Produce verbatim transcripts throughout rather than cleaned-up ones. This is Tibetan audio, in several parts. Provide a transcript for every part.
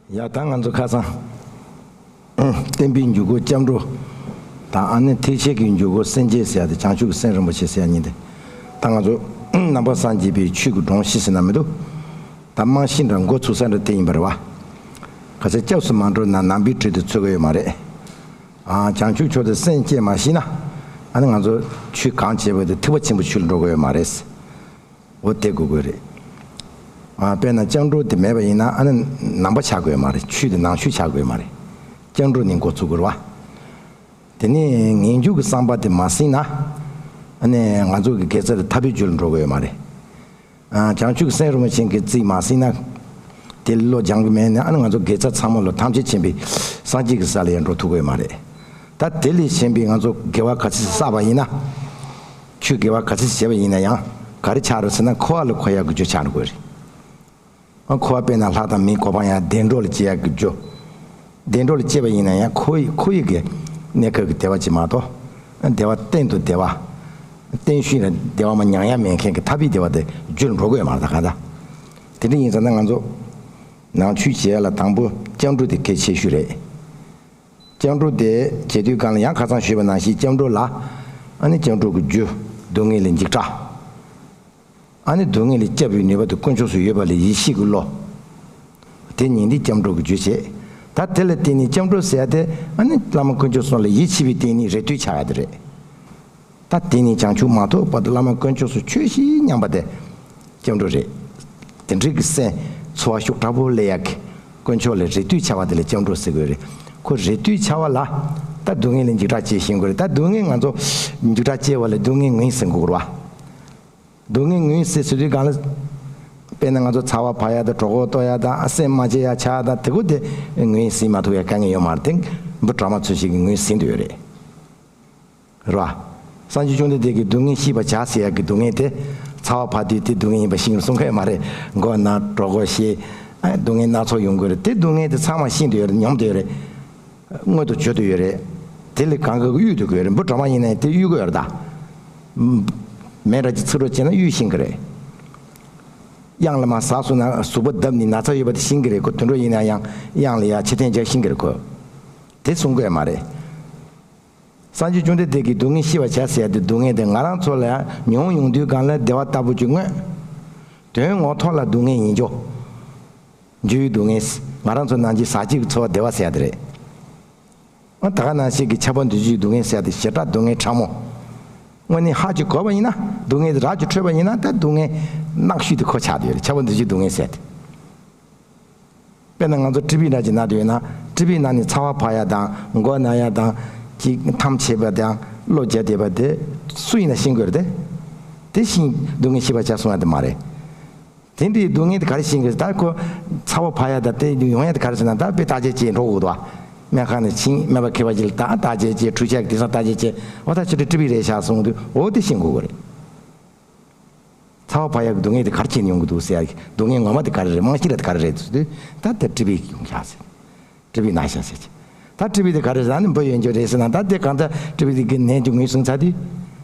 ཡ་ད་ང་ཚོ་ཁ་སང་བསྟན་པའི་འཇུག་སྒོ་སྐྱབས་འགྲོ་དང་ཨ་ནི་ཐེག་ཆེན་གྱི་འཇུག་སྒོ་སེམས་བསྐྱེད་ཟེར་ཡ་དེ་བྱང་ཆུབ་ཀྱི་སེམས་རིན་པོ་ཆེ་ཟེར་ཡ་གཉིས་དེ་ད་ང་ཚོ་ནང་པ་སངས་རྒྱས་པའི་ཆོས་ཀྱི་སྒྲོམ་གཞི་ཟེར་ན་མི་འདུག་ད་རྨང་གཞི་འདྲ་འགོ་ཚུགས་ས་འདྲ་དེ་ཡིན་པ་རེད་བ། ག་ཚད་སྐྱབས་སུ་མ་འགྲོ་ན་ནང་པའི་གྲས་དེ་ཚོད་ཀྱི་ཡོད་མ་རེད། ཨ་བྱང་ཆུབ་མཆོག་ཏུ་སེམས་བསྐྱེད་མ་ཤེས་ན་ཨ་ནི་ང་ཚོ་ཆོས་གང་བྱེད་པ་དེ་ཐེག་པ་ཆེན་པོའི་ཆོས་ལ་འགྲོ་གི་ཡོད་མ་རེད། འོ་དེ་དགོས་དགོས་རེད། ཨ་དཔེར་ན་སྐྱབས་འགྲོ་དེ་མེད་པ་ཡིན་ན་ཨ་ནི་ནང་པ་ཆགས་དགོས་མ་རེད། ཆོས་དེ་ནང་ཆོས་ཆགས་དགོས་མ་རེད། སྐྱབས་འགྲོ་ནས་འགོ་ཚུགས་དགོས་རེད་བ། དེ་ནས་ངེས་འབྱུང་གི་བསམ་པ་དེ་མ་ཟིན་ན་ཨ་ནི་ང་ཚོ་གི་དགེ་རྩ་དེ་ཐར་པའི་རྒྱུ་ལ་འགྲོ་གི་ཡོད་མ་རེད། ཨ་བྱང་ཆུབ་སེམས་རིན་པོ་ཆེ་གི་རྩིས་མ་ཟིན་ན། དེ་བློ་སྦྱང་གི་མེད་ན་ཨ་ནི་ང་ཚོ་དགེ་རྩ་ཚང་མ་ལོ་ཐམས་ཅད་མཁྱེན་པའི་སངས་རྒྱས་ཀྱི་ས་ལ་ཡང་འགྲོ་ཐུབ་ཀྱི་ཡོད་མ་རེད། ད་དེ་ལས་གཞན་པའི་ང་ཚོ་དགེ་བ་ག་ཚོད་བསགས་པ་ཡིན་ན། ཆོས་དགེ་བ་ག་ཚོད་བྱས་པ་ཡིན་ན་ཡང་ག་རེ་ཆགས་རེད་ཟེར་ན་འཁོར་བ་ལ་འཁོར་ཡག་གི་རྒྱུ་ཆགས་འགྲོ་གི་རེད། ཨ་འཁོར་བ་དཔེར་ན་ལྷ་དང་མིའི་གོ་འཕང་ཡང་བདེ་འགྲོ་ལ་སྐྱེ་ཡག་གི་རྒྱུ། བདེ་འགྲོ་ལ་སྐྱེས་པ་ཡིན་ན་ཡང་འཁོར་བའི་འཁོར་བའི་གི་གནས་སྐབས་ཀྱི་བདེ་བ་ཅིག་མ་གཏོགས། བདེ་བ་གཏན་དུ་བདེ་བ། གཏན་ཞིང་ལ་བདེ་བ་མ་མྱང་ཡ་མེད་མཁན་གྱི་ཐར་པའི་བདེ་བ་དེ་རྒྱུར་འགྲོ་དགོས་མ་རེད་ད་གང་ལྟར། དེ་འདྲ་ཡིན་ཙང་ན་ང་ཚོ་ནང་ཆོས་བྱེད་ཡ་ལ་དང་པོ་སྐྱབས་འགྲོ་དེ་གལ་ཆེ་ཤོས་རེད། སྐྱབས་འགྲོ་དེ་བྱེད་དུས་གང་ལ་ཡང་ཁ་སང་ཞུས་པ་ནང་བཞིན་སྐྱབས་འགྲོ་ལ་ཨ་ནི་སྐྱབས་འགྲོ་གི་རྒྱུ་སྡུག་བསྔལ་ལས་འཇིགས་སྐྲག་ཨ་ནི་སྡུག་བསྔལ་ལས་སྐྱབས་པའི་ནུས་པ་དེ་དཀོན་མཆོག་སུ་ཡོད་པ་ལས་ཡིད་ཆེས་ཀྱི་བློ། དེ་ཉིད་འདི་སྐྱབས་འགྲོ་གི་རྒྱུ་བྱེད། ད་དེ་ལ་བརྟེན་ནས་སྐྱབས་འགྲོ་ཟེར་ཡ་དེ་ཨ་ནི་བླ་མ་དཀོན་མཆོག་གསུམ་ལ་ཡིད་ཆེས་པའི་སྟེང་ནས་རེ་ལྟོས་ཆགས་ཡ་དེ་རེད། ད་དེ་ནས་བྱང་ཆུབ་མ་ཐོབ་བར་དུ་བླ་མ་དཀོན་མཆོག་གསུམ་ཆོས་བཞིན་མཉམ་པ་དེ་སྐྱབས་འགྲོ་རེད། དེ་འདྲའི་གི་སེམས་ཚོར་བ་ཤུགས་དྲག་པོ་སླེབས་ཡ་གི་དཀོན་མཆོག་ལ་རེ་ལྟོས་ཆགས་པ་དེ་ལ་སྐྱབས་འགྲོ་ཟེར་དགོས་རེད། ཁོ་རེ་ལྟོས་ཆགས་པ་ལ་ད་སྡུག་བསྔལ་ལས་འཇིགས་སྐྲག་སྐྱེ་ཤེས་དགོས་རེད། ད་སྡུག་བསྔལ་ང་ཚོ་འཇིགས་སྐྲག་སྐྱེ་བ་ལ་སྡུག་བསྔལ་ངོས་ཟིན་དགོས་རེད་བ། སྡུག་བསྔལ་ངོས་ཟིན་ཟེར་དུས་གང་ལ། དཔེར་ན་ང་ཚོ་ཚ་བ་འབར་ཡ་དང་གྲོད་ཁོག་ལྟོགས་ཡ་དང་སེམས་མ་བརྗེད་ཡ་ཆགས་དང་དེ་ཀོ་དེ་ངོས་ཟིན་མ་ཐུབ་ཡ་དཀའ་ངལ་ཡོད་མ་རེད་དེ། འབུ་གྲོག་མ་ཚོ་ཞིག་གིས་ངོས་ཟིན་འདོད་ཡོད་རེད། རེད་བ། སངས་རྒྱས་བཅོམ་ལྡན་འདས་ཀྱིས་སྡུག་བསྔལ་ཤེས་པར་བྱ་ཟེར་ཡ་གི་སྡུག་བསྔལ་དེ། ཚ་བ་འབར་དུས་དེ་སྡུག་བསྔལ་ཡིན་པ་ཤེས་དགོས་གསུང་གི་ཡོད་མ་རེད། མགོ་ན་གྲོད་ཁོག་བཤལ། ཨ་སྡུག་བསྔལ་སྣ་ཚོགས་ཡོང་གི་རེད་དེ་སྡུག་བསྔལ་དེ་ཚང་མ་ཤེས་འདོད་ཡོད་རེད་མྱོང་འདོད་ཡོད་རེད། མངོན་དུ་གྱུར་དུ་ཡོད་རེད། དེ་ལས་གང་ག་གི་གཡོལ་ཐུབ་ཀྱི་ཡོད་རེད། འབུ་གྲོག་མ་ཡིན་ན་ཡང་དེ་གཡོལ་གྱི་ཡོད་རེད་ད། མེ་འདྲ་ཅིག་ཚིག་རོགས་བྱས་ན་གཡོལ་ཤེས་ཀྱི་རེད། གཡང་ལ་མར་ཟགས་སོང་ན་གཟུགས་པོ་བརྡབས་ནས་ན་ཚ་ཡོད་པ་དེ་ཤེས་ཀྱི་རེད། ཁོ་དུད་འགྲོ་ཡིན་ན་ཡང་གཡང་ལ་ཡ་ཕྱིར་འཐེན་རྒྱག་ཤེས་ཀྱི་རེད་ཁོ། དེ་གསུང་གི་ཡོད་མ་རེད། སངས་རྒྱས་བཅོམ་ལྡན་འདས་ཀྱིས་སྡུག་བསྔལ་ཤེས་པར་བྱ་ཟེར་ཡ་དེ་སྡུག་བསྔལ་དེ་ང་རང་ཚོ་ལ་ཡང་མྱོང་ཡོང་དུས་གང་ལ་བདེ་བ་ལྟ་བུ་ཅིག་མངོན། དོན་ངོ་ཐོག་ལ་སྡུག་བསྔལ་ཡིན་ཆོག་འགྱུར་བའི་སྡུག་བསྔལ། ང་རང་ཚོ་ནང་བཞིན་ཟག་བཅས་ཀྱི་ཚོར་བ་བདེ་བ་ཟེར་ཡ་དེ་རེད། ཨ་ད་ག་ནང་བཞིན་གྱི་ཆགས་པ་འདུ་བྱེད་སྡུག་བསྔལ་ཟེར་ཡ་དེ་ཞེ་དྲག་སྡུག་བསྔལ་ཕྲ་མོ། དངོས་གནས་ཧ་ཅིག་གོ་བ་ཡིན་ན་སྡུག་བསྔལ་དེ་རབ་ཅིག་འཕྲོད་པ་ཡིན་ན་ད་སྡུག་བསྔལ་གནག་ཤོས་དེ་ཁོ་ཆགས་བསྡད་ཡོད་རེད། ཆགས་པ་འདུ་བྱེད་སྡུག་བསྔལ་ཟེར་ཡ་དེ། དཔེར་ན་ང་ཚོ་ཊི་བི་འདྲ་ཅིག་ན་དུས་ཡོད་ན་ཊི་བི་ནང་ནས་ཚ་བ་འབར་ཡ་དང་མགོ་ན་ཡ་དང་ཅིག་ཐམ་ཆད་པ་དང་གློ་རྒྱག་བསྡད་པ་དེ་སུ་ཡིན་ན་ཤེས་དགོས་རེད་དེ། དེ་བཞིན་སྡུག་བསྔལ་ཤེས་པར་བྱ་གསུང་བ་དེ་མ་རེད། དེ་འདྲའི་སྡུག་བསྔལ་དེ་ག་རེ་ཤེས་དགོས་ད་ཁོ་ཚ་བ་འབར་ཡ་དང་དེ་ཡོང་ཡ་དེ་ག་རེ་ཟེར་ན་ད་དཔེ་བརྟག་དཔྱད་བྱེད་འགྲོ་དགོས་འདུག་སྨན་ཁང་ནས་ཕྱིན་སྨན་པ་མཁས་པ་ཅིག་ལ་ད་བརྟག་དཔྱད་བྱེད་འཕྲུལ་ཆས་ཀྱི་དེང་སང་བརྟག་དཔྱད་བྱེད་འོ་ད་ཁྱེད་ཚོ་ཊི་བི་རེད་ཤག་གསུངས་དུས་འོ་དེ་ཤེས་དགོས་དགོས་རེད། ཚ་བ་འབར་ཡག་གི་སྡུག་བསྔལ་དེ་ག་རེ་བྱས་ནས་ཡོང་གི་འདུག་ཟེར་ཡག་གི་སྡུག་བསྔལ་ངོ་མ་དེ་ག་རེ་རེད། རྨང་གཞི་ལ་དེ་ག་རེ་རེད་ཟེར་དུས་ད་དེ་ཊི་བི་ཡོང་ཤག་ཟེར། ཊི་བི་ན་ཤག་ཟེར་གྱི། ད་ཊི་བི་དེ་ག་རེ་རེད་ཟེར་ན་འབུ་ཡོད་རྒྱུ་རེད་ཟེར་ན་ད་དེ་གང་ལྟར་ཊི་བི་དེ་གི་ནད་ཀྱི་ངོས་བཟུང་ཚར་དུས་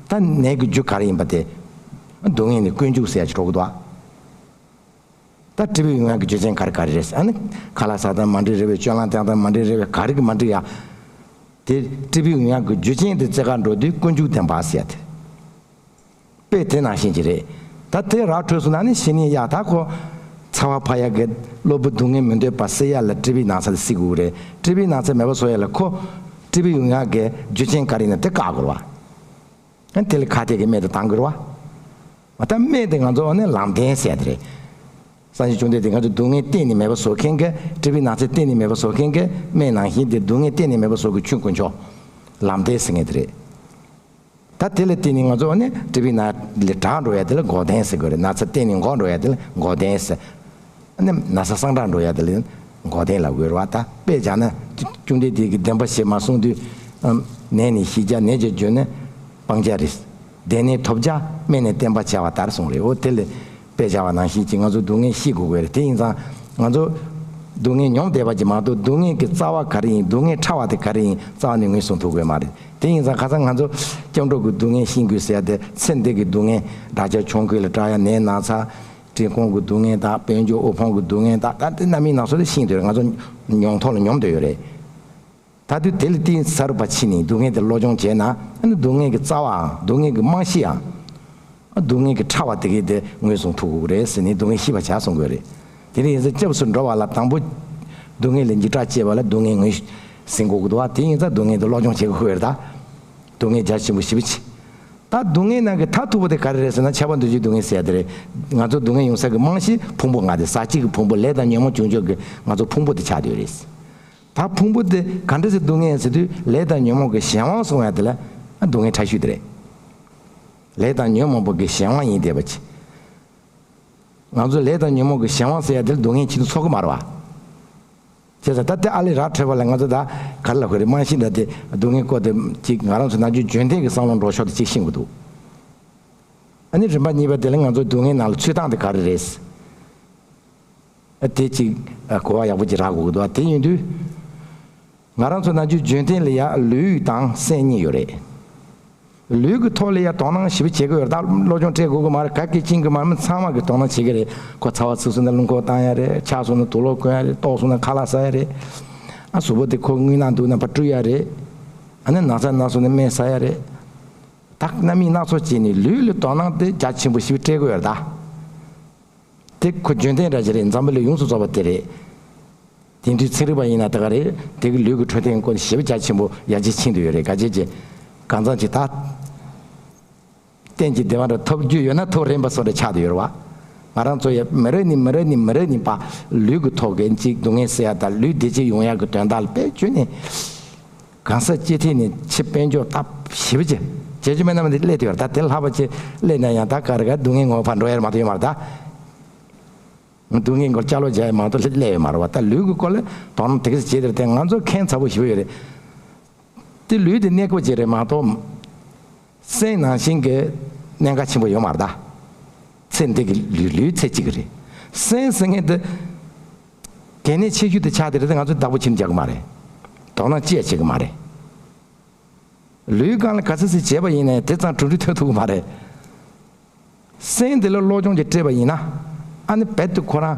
ད་ནད་ཀྱི་རྒྱུ་ག་རེ་ཡིན་པ་དེ། སྡུག་བསྔལ་ནི་ཀུན་འབྱུང་ཟེར་ཡག་ཅིག་འགྲོ་གི་འདུག་ཨ། ད་ཊི་བི་ཡོང་ཡག་གི་རྒྱུ་རྐྱེན་ག་རེ་ག་རེ་རེད་ཟེར་ཨ་ནི་ཁ་ལག་ཟ་སྟངས་མ་འགྲིག་རེད་པས་སྤྱོད་ལམ་བསྟེན་སྟངས་མ་འགྲིག་རེད་པས་ག་རེ་གི་མ་འགྲིག་ཡ། དེ་ཊི་བི་ཡོང་ཡག་གི་རྒྱུ་རྐྱེན་དེ་རྩེ་ག་འགྲོ་དུས་ཀུན་འབྱུང་བདེན་པ་ཟེར་ཡ་དེ། དཔེ་དེ་ནང་བཞིན་གྱི་རེད། ད་དེ་རག་འཕྲོད་སོང་ན་ནི་གཞི་ནས་ཡ་ད་ཁོ། ཚ་བ་འབར་ཡག་གི་གློ་བུར་སྡུག་བསྔལ་མི་འདོད་པ་སེལ་ཡ་ལ་ཊི་བི་ན་ཚ་དེ་སེལ་དགོས་རེད། ཊི་བི་ན་ཚ་མེད་པ་བཟོ་ཡ་ལ་ཁོ། ཊི་བི་ཡོང་ཡག་གི་རྒྱུ་རྐྱེན་ག་རེ་ཡིན་ན་དེ་བཀག་དགོས་རེད་བ། ཨ་དེ་ལ་ཁ་གཏད་ཀྱི་སྨན་དེ་བཏང་དགོས་རེད་བ། ད་སྨན་དེ་ང་ཚོ་ཨ་ནི་ལམ་བདེན་ཟེར་ཡ་དེ་རེད། སངས་རྒྱས་བཅོམ་ལྡན་འདས་ང་ཚོ་སྡུག་བསྔལ་གཏན་ནས་མེད་པ་བཟོ་མཁན་གྱི་ཊི་བི་ན་ཚ་གཏན་ནས་མེད་པ་བཟོ་མཁན་གྱི་སྨན་ནང་བཞིན་དེ་སྡུག་བསྔལ་གཏན་ནས་མེད་པ་བཟོ་གི་ཆོས་དཀོན་མཆོག་ལམ་བདེན་ཟེར་མཁན་དེ་རེད། ད་དེ་ལ་བརྟེན་ནས་ང་ཚོ་ཨ་ནི་ཊི་བི་ན་ལས་དྲག་འགྲོ་ཡ་དེ་ལ་འགོག་བདེན་ཟེར་དགོས་རེད། ན་ཚ་གཏན་ནས་འགོག་འགྲོ་ཡ་དེ་ལ་འགོག་བདེན་ཟེར། ཨ་ནི་ན་ཚ་སངས་དྲག་འགྲོ་ཡ་དེ་ལ་འགོག་བདེན་ལབ་དགོས་རེད་བ། ད་དཔེ་བྱས་ན་བཅོམ་ལྡན་འདས་ཀྱིས་བདེན་པ་བཞི་མ་གསུངས་དུས། ཨམ། ནད་ནི་ཞི་བྱ་ནད་ཀྱི་རྒྱུ་ནི་སྤང་བྱ་རེད། བདེ་ནི་ཐོབ་བྱ་སྨན་ནི་བསྟེན་པར་བྱ་བ་ལྟར་གསུངས་རེད། འོ་དེ་ལས་དཔེ་བྱ་བ་ནང་བཞིན་གྱི་ང་ཚོ་སྡུག་བསྔལ་ཤེས་དགོས་དགོས་རེད། དེ་ཡིན་ཙང་ང་ཚོ་སྡུག་བསྔལ་མྱོང་བསྡད་པ་ཅིག་མ་གཏོགས་སྡུག་བསྔལ་གྱི་རྩ་བ་ག་རེ་ཡིན་སྡུག་བསྔལ་ཕྲ་བ་དེ་ག་རེ་ཡིན་རྩ་བ་ནས་ངོས་བཟུང་ཐུབ་དགོས་མ་རེད། དེ་ཡིན་ཙང་ཁ་སང་ང་ཚོ་སྐྱབས་འགྲོ་གི་སྡུག་བསྔལ་ཤེས་དགོས་ཟེར་ཡ་དེ་ཚེ་འདི་གི་སྡུག་བསྔལ་དགྲ་བཅོམ་གྱོང་གུན་ལ་སྐྲག་ཡ་ནད་ན་ཚ། བཀྲེས་སྐོམ་གྱི་སྡུག་བསྔལ་དང་དཔལ་འབྱོར་དབུལ་ཕོངས་ཀྱི་སྡུག་བསྔལ་དང་ད་ལྟའི་རྣམ་སྨིན་སྣ་ཚོགས་དེ་ཤེས་བསྡད་ཡོད་རེད། ང་ཚོ་མྱོང་ཐོག་ལ་མྱོང་བསྡད་ཡོད་རེད། ད་དུས་དེ་ལ་གཏིང་ཟབ་རུ་ཕྱིན་ནས་སྡུག་བསྔལ་དེ་སློབ་སྦྱོང་བྱས་ན་ཨ་ནི་སྡུག་བསྔལ་གྱི་རྩ་བའམ་སྡུག་བསྔལ་གྱི་རྨང་གཞིའམ། སྡུག་བསྔལ་གྱི་ཕྲ་བ་དེ་གའི་དེ་ངོས་བཟུང་ཐུབ་དགོས་རེད་ཟེར་ནས་སྡུག་བསྔལ་ཤེས་པར་བྱ་གསུང་དགོས་རེད། དེ་ནས་ཡིན་ཙང་སྐྱབས་སུ་འགྲོ་བ་ལ་དང་པོ་སྡུག་བསྔལ་ལས་འཇིགས་སྐྲག་སྐྱེས་པ་ལ་སྡུག་བསྔལ་ངོས་ཟིན་དགོས་ཀྱི་འདུག་བ། དེ་ཡིན་ཙང་སྡུག་བསྔལ་དེ་སློབ་སྦྱོང་བྱེད་དགོས་རེད་ད། སྡུག་བསྔལ་རྒྱ་ཆེན་པོ་ཞེ་པོ་ཅིག་ད་སྡུག་བསྔལ་ནང་གི་མཐར་ཐུག་པ་དེ་ག་རེ་རེད་ཟེར་ན་ཁྱབ་པ་འདུ་བྱེད་སྡུག་བསྔལ་ཟེར་ཡ་དེ་རེད། ང་ཚོ་སྡུག་བསྔལ་ཡོང་ས་གི་རྨང་གཞི་ཕུང་པོ་ལྔ་དེ་ཟག་བཅས་ཀྱི་ཕུང་པོ་ལས་དང་ཉོན་མོངས་བྱུང་ཕྱོགས་ཀྱི་ང་ཚོ་ཕུང་པོ་དེ་ཆགས་བསྡད་ཡོད་རེད། ད་ཕུང་པོ་དེ་ག་འདྲ་ཞིག་སྡུག་བསྔལ་ཟེར་དུས་ལས་དང་ཉོན་མོངས་ཀྱི་གཞན་དབང་སོང་ཡ་དེ་ལ་སྡུག་བསྔལ་ཕྲ་ཤོས་དེ་རེད། ལས་དང་ཉོན་མོངས་པ་གི་གཞན་དབང་ཡིན་བསྡད་པ་ཅིག་ང་ཚོ་ལས་དང་ཉོན་མོངས་ཀྱི་གཞན་དབང་ཟེར་ཡ་དེ་ལ་སྡུག་བསྔལ་ཆེད་དུ་འཚོགས་ཀྱི་མ་རེད་བ། བྱས་ཙང་ད་ལྟ་ཨ་ལས་ར་འཕྲོད་པ་ལ་ང་ཚོ་ད་ག་རེ་ལབ་དགོས་རེད། རྨང་གཞི་འདྲ་དེ་སྡུག་བསྔལ་སྐོར་དེ་ཅིག་ང་རང་ཚོ་ནམ་རྒྱུན་རྒྱུན་ལྡན་གྱི་བསམ་བློ་འགྲོ་ཕྱོགས་དེ་ཅིག་ཤེས་དགོས་འདུག་ཨ་ནི་རིམ་པ་གཉིས་པ་དེ་ལ་ང་ཚོ་སྡུག་བསྔལ་ནང་ལ་ཚུད་སྟངས་དེ་ག་རེ་རེད། ཨ་དེ་ཅིག་ཨ་གོ་བ་ཡག་པོ་ཅིག་རག་དགོས་ཀྱི་འདུག་ཨ་དེ་ཡིན་དུས། ང་རང་ཚོ་ནམ་རྒྱུན་རྒྱུན་ལྡན་ལ་ཡ་ལུས་དང་སེམས་གཉིས་ཡོད་རེད། ལུས་ཀྱི་ཐོག་ལ་ཡ་དོ་སྣང་ཞེ་པོ་བྱེད་ཀྱི་ཡོད་རེད། ད་སློབ་སྦྱོང་སྤྲད་དགོས་ཀྱི་མ་རེད། ག་གེ་བྱེད་ཀྱི་མ་རེད། མི་ཚང་མ་གི་དོ་སྣང་བྱེད་ཀྱི་རེད། ཁོ་ཚ་བ་ཚིག་སོང་ན་རླུང་ཁོག་བཏང་ཡ་རེད། ཆག་སོང་ན་དུག་ལོག་གོན་ཡ་རེད། ལྟོགས་སོང་ན་ཁ་ལག་ཟ་ཡ་རེད། ཨ་གཟུགས་པོ་དེ་ཁོ་རྔུལ་ནག་འདུག་ན་ཕར་བཀྲུ་ཡ་རེད། ཨ་ནི་ན་ཚ་ན་སོང་ན་སྨན་ཟ་ཡ་རེད། ད་རྣམ་སྨིན་སྣ་ཚོགས་བྱས་ནས་ལུས་ལ་དོ་སྣང་དེ་རྒྱ་ཆེན་པོ་ཞེ་པོ་སྤྲད་ཀྱི་ཡོད་རེད་ད། དེ་ཁོ་རྒྱུན་ལྡན་འདྲ་ཞིག་རེད། འཛམ་བུ་གླིང་ཡོངས་སུ་རྫོགས་པ་དེ་རེད། དེང་དུས་ཚན་རིག་པ་ཡིན་ན་ད་ག་རེད། དེ་གི་ལུས་ཀྱི་འཕྲོད་བསྟེན་སྐོར་ཞེ་པོ་རྒྱ་ཆེན་པོ་ཡར་རྒྱས་ཕྱིན་དུ་ཡོད་རེད། ག་ཅེ་ཅེ་གང་ཚང་ཅིག་ད་གཏན་གྱི་བདེ་བ་འདྲ་ཐོབ་རྒྱུ་ཡོད་ན་ཐོབ་རན་པ་སོགས་རེ་ཆགས་དུ་ཡོད་རེད་བ། ང་རང་ཚོ་ཡ་མི་རེ་ནི་མི་རེ་ནི་མི་རེ་ནི་པ་ལུས་ཀྱི་ཐོག་གི་ཅིག་སྡུག་བསྔལ་སེལ་ཡ་དང་ལུས་བདེ་སྐྱིད་ཡོང་ཡ་གི་དོན་དག་ལ་དཔེ་བཅོས་ནས། གང་ས་ཅི་ཐད་ནས་ཕྱི་དཔལ་འབྱོར་སྟབས་ཞེ་པོ་ཅིག་བྱེད་རྒྱུ་མེད་ན་མ་དེ་སླེབས་དུས་ཡོད་རེད། ད་དེ་ལྷག་པ་ཅིག་སླེབས་ན་ཡང་ད་ག་རེ་ག་སྡུག་བསྔལ་ངོ་བོ་ཕར་འགྲོ་ཡ་རེད་མ་གཏོགས་ཡོད་མ་རེད་ད། སྡུག་བསྔལ་སྐོར་ལ་བྱ་ལོ་བྱ་ཡ་མ་གཏོགས་སླེབས་ཡོད་མ་རེད་བ། ད་ལུས་ཀྱི་སྐོར་ལ་དོ་སྣང་དེ་ག་ཚོད་བྱེད་དེ་རེད་དེ་ང་ཚོ་ཁྱད་མཚར་པོ་ཞེ་པོ་ཡོད་རེད། དེ་ལུས་དེ་གནས་སྐབས་ཅིག་རེད་མ་གཏོགས། སེམས་ནང་བཞིན་གྱི་གནད་འགག་ཆེན་པོ་ཡོད་མ་རེད་ད། ཚེ་འདི་གི་ལུས་ལུས་ཚེ་གཅིག་གི་རེད། སེམས་ཟེར་མཁན་དེ། གལ་གནད་ཆེ་ཤོས་དེ་ཆགས་དེ་རེད་དེ་ང་ཚོས་བདག་པོ་བྱེད་ནས་རྒྱག་གི་མ་རེད། དོ་སྣང་ཅི་ཡང་བྱེད་ཀྱི་མ་རེད། ལུས་གང་ལ་ག་ཚོད་ཚོད་བྱས་པ་ཡིན་ནའི་དེ་ཙམ་གྲུབ་འབྲས་ཐོན་ཐུབ་ཀྱི་མ་རེད། སེམས་དེ་ལ་སློབ་སྦྱོང་ཅིག་སྤྲད་པ་ཡིན་ན། ཨ་ནི་རྦད་དེ་ཁོ་རང་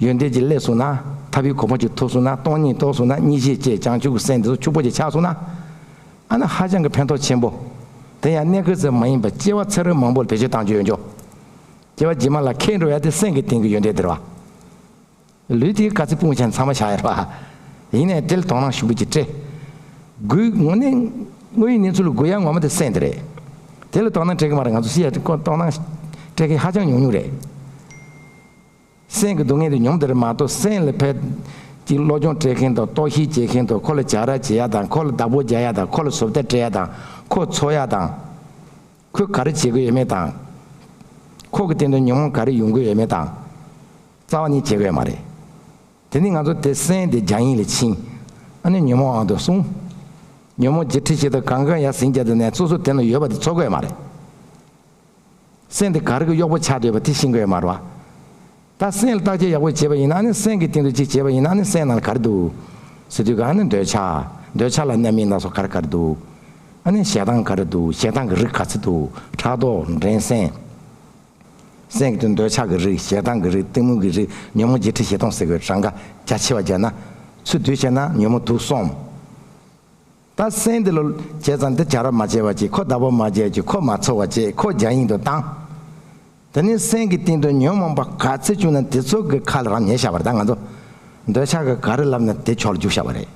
ཡོན་ཏན་ཅིག་སླེབས་སོང་ན། ཐར་པའི་གོ་འཕང་ཅིག་ཐོབ་སོང་ན། སྟོང་ཉིད་རྟོགས་སོང་ན། གཉིས་ཤེས་བསྐྱེད་བྱང་ཆུབ་ཀྱི་སེམས་དེ་ཚོ་ཕྱུག་པོ་ཅིག་ཆགས་སོང་ན། ཨ་ནི་ཧ་ཅང་གི་ཕན་ཐོགས་ཆེན་པོ། དེ་ཡང་གནས་སྐབས་ཙམ་མ་ཡིན་པར་སྐྱེ་བ་ཚེ་རབས་མང་པོར་བེད་སྤྱོད་གཏང་རྒྱུ་ཡོད་འགྱོ། སྐྱེ་བ་རྗེས་མ་ལ་ཁེལ་འགྲོ་ཡ་དེ་སེམས་ཀྱི་སྟེང་གི་ཡོན་ཏན་དེ་རེད་བ། ལུས་དེ་ག་ཚོད་སྤུངས་བྱས་ཚང་མ་བཞག་ཡོད་རེད་བ། ཡིན་ནའི་དེ་ལ་དོ་སྣང་ཞུ་བུ་ཅིག་སྤྲད། དགོས་དངོས་གནས་དངོས་ཡོད་གནས་ཚུལ་ལ་དགོས་ཡ་ངོ་མ་དེ་སེམས་དེ་རེད། དེ་ལ་དོ་སྣང་སྤྲད་ཀྱི་མ་རེད། ང་ཚོ་སྲིད་ཡ་དེ་ཀོ་དོ་སྣང་སྤྲད་མཁན་ཧ་ཅང་ཉུང་ཉུང་རེད། སེམས་ཀྱི་སྡུག་བསྔལ་དེ་མྱོང་དེ་རེད་མ་གཏོགས་སེམས་ལ་ཕན་ཅིག་སློབ་སྦྱོང་སྤྲད་མཁན་དང་རྟོག་ཞིབ་བྱེད་མཁན་དང་ཁོ་ལ་བྱ་ར་བྱེད་ཡ་དང་ཁོ་ལ་བདག་པོ་རྒྱག་ཡ་དང་ཁོ་ལ་བཟོ་ལྟ་སྤྲད་ཡ་དང་ཁོ་འཚོ་ཡ་དང་། ཁོས་ག་རེ་བྱེད་ཀྱི་ཡོད་མེད་དང་། ཁོ་གི་སྟེང་དུ་ཉོན་མོངས་ག་རེ་ཡོང་གི་ཡོད་མེད་དང་། རྩ་བ་ནས་བྱེད་ཀྱི་ཡོད་མ་རེད། དེ་ནི་ང་ཚོ་དེ་སེམས་དེ་རྒྱ་ཡན་ལ་ཕྱིན། ཨ་ནི་ཉོན་མོངས་དབང་དུ་སོང་། ཉོན་མོངས་བརྒྱད་ཁྲི་བཞི་སྟོང་གང་གང་ཡར་ཟིན་རྒྱ་དེ་ནས་སོ་སོ་དེ་ན་ཡོད་པ་དེ་འཚོ་གི་ཡོད་མ་རེད། སེམས་དེ་ག་རེ་གི་གཡོག་པོ་ཆགས་བསྡད་པ་དེ་ཤེས་ཀྱི་ཡོད་མ་རེད་བ། ད་སེམས་ལ་བརྟག་དཔྱད་ཡག་པོ་བྱས་པ་ཡིན་ན་ཨ་ནི་སེམས་ཀྱི་སྟེང་དུ་ཅིག་བྱས་པ་ཡིན་ན་ཨ་ནི་སེམས་ནང་ལ་ག་རེ་འདུག་ཟེར་དུས་ཀ་ཨ་ནི་འདོད་ཆགས། འདོད་ཆགས་ལ་རྣམ་སྨིན་སྣ་ཚོགས་ག་རེ་ག་རེ་འདུག་ཨ་ནི་ཞེ་སྡང་ག་རེ་འདུག་ཞེ་སྡང་གི་རིགས་ག་ཚོད་འདུག་ཕྲག་དོག་འགྲན་སེམས། སེམས་ཀྱི་སྟེང་འདོད་ཆགས་ཀྱི་རིགས། ཞེ་སྡང་གི་རིགས། གཏི་མུག་གི་རིགས། ཉོན་མོངས་བརྒྱད་ཁྲི་བཞི་སྟོང་ཟེར་དགོས་གྲངས་ཀ་རྒྱ་ཆེ་བ་བརྒྱབ་ན། ཚུར་བསྡུས་བྱས་ན་ཉོན་མོངས་དུག་གསུམ། ད་སེམས་འདི་ལ་བྱས་ཙང་འདི་བྱ་ར་མ་བྱས་པ་བྱེད། ཁོ་བདག་པོ་མ་བྱས་བྱེད། ཁོ་མ་ཚོར་བ་བྱེད། ཁོ་རྒྱ་ཡན་དུ་བཏང་། དེ་ནས་སེམས་ཀྱི་སྟེང་དུ་ཉོན་མོངས་པ་ག་ཚོད་བྱུང་ན་དེ་ཚོ་གི་ཁ་ལ་རང་ཉན་བཞག་པ་རེད། ད་ང་ཚོ་འདོད་ཆགས་ཀྱི་ག་རེ་ལབ་ན་དེ་ཕྱོགས་ལ་རྒྱུག་བཞག་པ་རེད།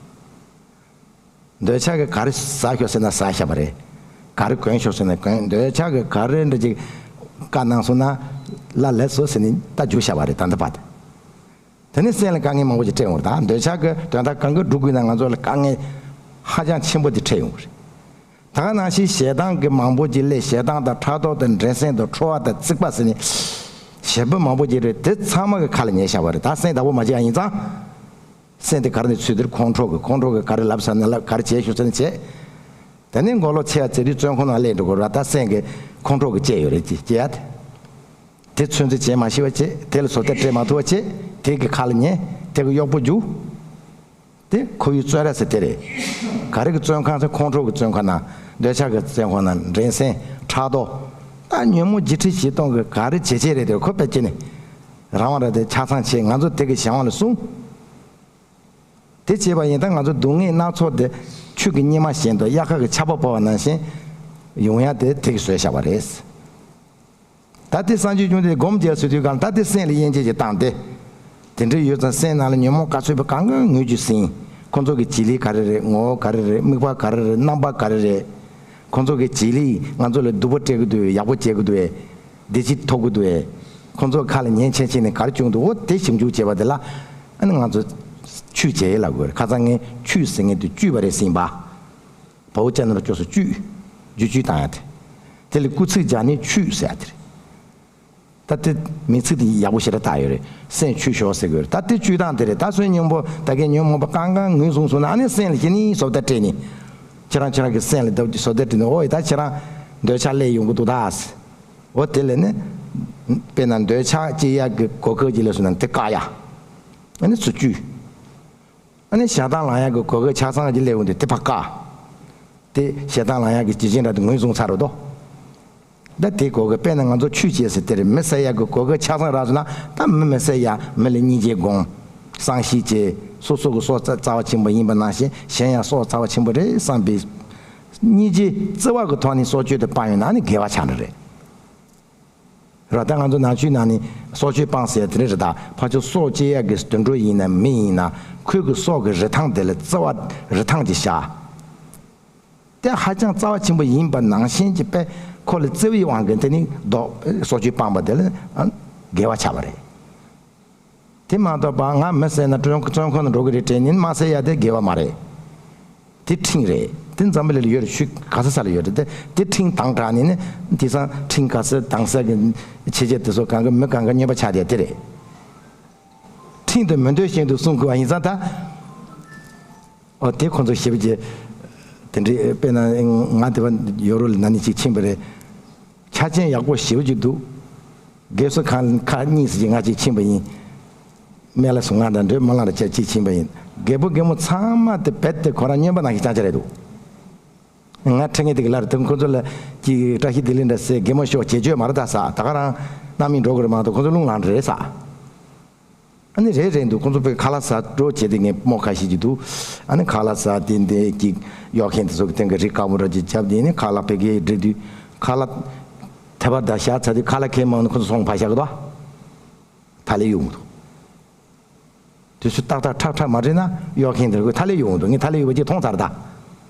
འདོད་ཆགས་ཀྱི་ག་རེ་ཟ་ཤོག་ཟེར་ན་ཟ་བཞག་པ་རེད། ག་རེ་གོན་ཤོག་ཟེར་ན་གོན། འདོད་ཆགས་ཀྱི་ག་རེ་འདྲ་ཅིག་བཀའ་གནང་སོང་ན་ལ་ལས་སོ་ཟེར་ནས་ད་རྒྱུག་བཞག་པ་རེད། ད་འདི་བར་དུ། དེ་ནས་སེམས་ལ་དཀའ་ངལ་མང་པོ་ཞིག་འཕྲད་ཡོང་བ་རེད། ད་འདོད་ཆགས་ཀྱི་དོན་དག་གང་གི་སྒྲུབ་དགོས་ན་ང་ཚོ་ལ་དཀའ་ངལ་ཧ་ཅང་ཆེན་པོ་དེ་འཕྲད་ཡོང་གི་རེད། ད་ག་ནང་བཞིན་ཞེ་སྡང་གི་མང་པོ་ཅིག་སླེབས། ཞེ་སྡང་དང་ཕྲག་དོག་དང་འགྲན་སེམས་དང་ཁྲོ་བ་དང་རྩིག་པ་ཟེར་ནས་ཞེ་པོ་མང་པོ་ཅིག་རེད། དེ་ཚང་མ་གི་ཁ་ལ་ཉན་བཞག་པ་རེད། ད་སེམས་བདག་པོ་མ་བྱས་ཡ་ཡིན་ཙང་། སེམས་དེ་ག་རེ་ནས་ཚུད་དེར་ཁོང་ཁྲོ་གི། ཁོང་ཁྲོ་གི་ག་རེ་ལབ་ས་ན་ལབ། ག་རེ་བྱས་ཤོག་ས་ན་བྱས། དེ་ནས་མགོ་ལོག་ཆེ་ཡ་ཚེ་རིང་བཙོན་ཁང་ནང་སླེབས་འགྲོ་དགོས་ར། ད་སེམས་ཀྱི་ཁོང་ཁྲོ་གི་བཅས་ཡོད་རེད། ཅི་བཅས་ཡ་དེ། དེ་ཚོད་འཛིན་བྱེད་མ་ཤེས་པ་བྱེད། དེ་ལ་བཟོ་ལྟ་སྤྲད་མ་ཐུབ་པ་བྱེད། དེ་གི་ཁ་ལ་ཉན། དེ་གི་གཡོག་པོ་རྒྱུག་དེ་ཁོ་བོའི་བཙོན་ར་ཟེར་དེ་རེད། ག་རེ་གི་བཙོན་ཁང་ཟེར། ཁོང་ཁྲོ་གི་བཙོན་ཁང་ནང་། འདོད་ཆགས་ཀྱི་བཙོན་ཁང་ནང་། འགྲན་སེམས། ཕྲག་དོག་ད་ཉོན་མོངས་བརྒྱད་ཁྲི་བཞི་སྟོང་གི་ག་རེ་བྱེད་བྱེད་རེད་དེ་ཁོ་དཔེ་སྐྱེ་ནས། རང་དབང་ར་དེ་ཆ་ཚང་བྱས། ང་ཚོ་དེ་གི་གཞན་དབང་ལ་སྲུང་། དེ་བྱས་པ་ཡིན་ད་ང་ཚོ་སྡུག་བསྔལ་སྣ་ཚོགས་དེ་ཆུ་གི་སྙེ་མ་བཞིན་དུ་དབྱར་ཁ་གི་ཆར་པ་བབས་པ་ནང་བཞིན་ཡོང་ཡ་དེ་དེ་གི་བཟོས་བཞག་པ་རེད། ད་དེ་སངས་རྒྱས་བཅོམ་ལྡན་འདས་སྒོམ་རྒྱག་ཟེར་དུས་གང་ད་དེ་སེམས་ལ་དབྱེ་འབྱེད་ཅིག་བཏང་སྟེ། དེ་འདྲ་ཡོད་ཙང་སེམས་ནང་ལ་ཉོན་མོངས་ག་ཚོད་པ་གང་གང་ངོས་ཀྱིས་ཟིན། ཁོ་ཚོ་གི་བྱེད་ལས་ག་རེ་རེད། ངོ་བོ་ག་རེ་རེད། དམིགས་པ་ག་རེ་རེད། རྣམ་པ་ག་རེ་རེད། ཁོ་ཚོ་གི་བྱེད་ལས་ང་ཚོ་ལ་སྡུག་པོ་སྤྲད་གི་འདུག་ཡག་པོ་བྱེད་གི་འདུག་བདེ་སྐྱིད་ཐོབ་གི་འདུག་ཁོ་ཚོ་ཁ་ལ་ཉན་ཆེན་ཆེན་ནས་ག་རེ་བྱུང་འདུག་འོ་དེ་ཞིབ་འཇུག་བྱས་པ་དེ་ལ་ཨ་ནི་ང་ཚོ་ཆུད་བྱས་ལབ་དགོས་རེད། ཁ་སང་ངས་ཆུད་ཟེར་མཁན་དེ་བཅུད་པ་རེད་ཟིན་པ། བའོ་ཅན་ལ་སྐྱོ་སུ་བཅུད། རྒྱུ་བཅུད་བཏང་ཡ་དེ། དེ་ལ་སྐུལ་ཚིག་སྦྱར་ནས་ཆུད་ཟེར་ཡ་དེ་རེད། ད་དེ་མིང་ཚིག་དེ་ཡག་པོ་ཞེ་དྲག་བཏགས་ཡོད་རེད། སེམས་ཆུད་ཤོག་ཟེར་དགོས་རེད། ད་དེ་བཅུད་སྟངས་དེ་རེད། ད་སོའི་སྙིང་པོ་ད་གའི་ཉོན་མོངས་པ་གང་གང་ངོས་བཟུང་སོང་ན་ཨ་ནི་སེམས་ལ་གཞི་ནས་བཟོ་ལྟ་སྤྲད་ནས། ཁྱེད་རང་ཁྱེད་རང་གི་སེམས་ལ་བཟོ་ལྟ་སྤྲད་ནས་འོ་ཡ་ད་ཁྱེད་རང་འདོད་ཆགས་སླེབས་ཡོང་གི་འདུག་ད། འོ་དེ་ལས་ནི། དཔེར་ན་འདོད་ཆགས་སྐྱེ་ཡག་གི་གོ་སྐབས་ཅིག་སླེབས་སོང་ན་དེ་བཀག་ཡ། ཨ་ནི་ཚུར་བཅུད། ཨ་ནི་ཞེ་སྡང་ལང་ཡག་གི་གོ་སྐབས་ཆ་ཚང་གཅིག་སླེབས་འོང་དུས་དེ་ཕར་བཀག་དེ་ཞེ་སྡང་ལང་ཡག་གི་བྱེད་ཅན་འདྲ་དེ་ངོས་བཟུང་ཚར་རོ་དོ། ད་དེ་གོ་སྐབས་དཔེར་ན་ང་ཚོ་ཆུད་བྱས་ཟེར་དེར་མི་བསད་ཡག་གི་གོ་སྐབས་ཆ་ཚང་རག་སོང་ན་ད་མི་མི་བསད་ཡ། མི་ལ་སྙིང་རྗེ་སྒོམ། བསམ་ཤེས་བྱེད། སོ་སོ་གི་སྲོག་རྩ་རྩ་བ་ཆེན་པོ་ཡིན་པ་ནང་བཞིན་གཞན་ཡང་སྲོག་རྩ་བ་ཆེན་པོ་རེད་བསམ་པའི་སྙིང་རྗེ་བརྩེ་བ་གི་ཐོག་ནས་སྲོག་གཅོད་དེ་སྤང་ཡོང་ན་ནི་དགེ་བ་ཆགས་འགྲོ་རེད། ར་ད་ང་ཚོ་ནང་ཆོས་ནང་ནས་སྲོག་གཅོད་སྤང་ཟེར་དེ་རེད། ར་ད་ཕར་ཕྱོགས་སྲོག་གཅོད་ཡག་གི་དུད་འགྲོ་ཡིན་ན་མི་ཡིན་ན་ཁོའི་གི་སྲོག་གི་རིན་ཐང་དེ་ལ་བརྩེ་བ་རིན་ཐང་ཅིག་བཞག་དེ་ཧ་ཅང་རྩ་བ་ཆེན་པོ་ཡིན་པ་ནང་བཞིན་གྱི་དཔེ་ཁོ་ལ་བརྩེ་བའི་དབང་གིས་དེ་ནི་ལྡོག་སྲོག་གཅོད་སྤངས་པ་དེ་ལ་ཨ་དགེ་བ་ཆགས་པ་རེད། དེ་མ་གཏོགས་པ་ང་མི་བསད་ན་བཙོན་བཙོན་ཁང་དུ་འགྲོ་གི་རེད་དྲན་ནས་མ་བསད་ཡ་དེ་དགེ་བ་མ་རེད། དེ་ཁྲིམས་རེད། དེ་འཛམ་བུ་གླིང་ལ་ཡོད་རེད། ཆོས་ག་ས་ས་ལ་ཡོད་རེད། དེ་དེ་ཁྲིམས་དྭངས་དྲགས་ནས་ནི་དེང་སང་ཁྲིམས་ག་ས་དྭངས་ས་གི་བྱས་རྗེས་དེ་ཚོ་གང་གི་མི་གང་གི་སྨྱོན་པ་ཆགས་བསྡད་དེ་རེད། ཁྲིམས་དེ་མི་འདོད་བཞིན་དུ་སྲུང་དགོས་པ་ཡིན་ཙང་ད། ཨོ་དེ་ཁོང་ཚོ་ཞེ་པོ་ཅིག་དེ་འདྲའི་དཔེར་ན་ང་དེ་བ་ཡོ་རོབ་ལ་ན་ནིང་ཅིག་ཕྱིན་པ་རེད། ཆ་རྐྱེན་ཡག་པོ་ཞེ་པོ་ཅིག་འདུག་དགེ་གསོ་ཁང་ཁག་གཉིས་ཙམ་ཅིག་ང་ཅིག་ཕྱིན་པ་ཡིན། སྨན་བླ་ཟུར་ང་དང་འབྲེལ་སྨོན་ལམ་ར་བཅས་ཅིག་ཕྱིན་པ་ཡིན། རྒད་པོ་རྒད་མོ་ཚང་མ་དེ་རྦད་དེ་ཁོ་རང་སྨྱོན་པ་ནང་བཞིན་རྐྱང་རྐྱང་རེད་འདུག་ང་ཁྲིད་མཁན་དེ་གི་ལར་དེ་ཁོ་ཚོ་ལ་ཅིག་བཀྲ་ཤིས་བདེ་ལེགས་འདྲ་ཟེར། རྒན་མོ་ཤོག་བྱེད་སྤྱོད་མ་རེད་ད་ཟེར། ད་ག་རང་རྣམ་གཡེང་འགྲོ་གི་རེད་མ་གཏོགས་ཁོ་ཚོ་རླུང་ལངས་རེད་ཟེར། ཨ་ནི་རེད་རེད་འདུག་ཁོ་ཚོ་ཕ་གི་ཁ་ལག་ཟ་འགྲོ་བྱེད་དེ་ངས་རྨོ་ཁ་ཤས་ཅིག་འདུག་ཨ་ནི་ཁ་ལག་ཟ་དེ་འདི་ཅིག་གཡོག་མཁན་དེ་ཚོ་གི་སྟེང་གི་རིགས་དཀར་པོ་འདྲ་ཅིག་བརྒྱབ་དེ་ནི་ཁ་ལག་ཕ་གིར་སྒྲིག་དུས་ཁ་ལག་ཐལ་བ་ད་བཞག་ཚར་དུས་ཁ་ལག་ཁྱེར་མང་ནི་ཁོ་ཚོ་སོང་ཕར་བཞག་གི་འདུག་ཐ་ལེ་ཡོང་གི་འདུག་དུས་ཚོད་ཏག་ཏག་ཁྲག་ཁྲག་མ་སྤྲད་ན་གཡོག་མཁན་དེ་ཚོ་ཐ་ལེ་ཡོང་གི་འདུག་ངས་ཐ་ལེ་ཡོད་པ་ཅིག་མཐོང་ཚར་ད།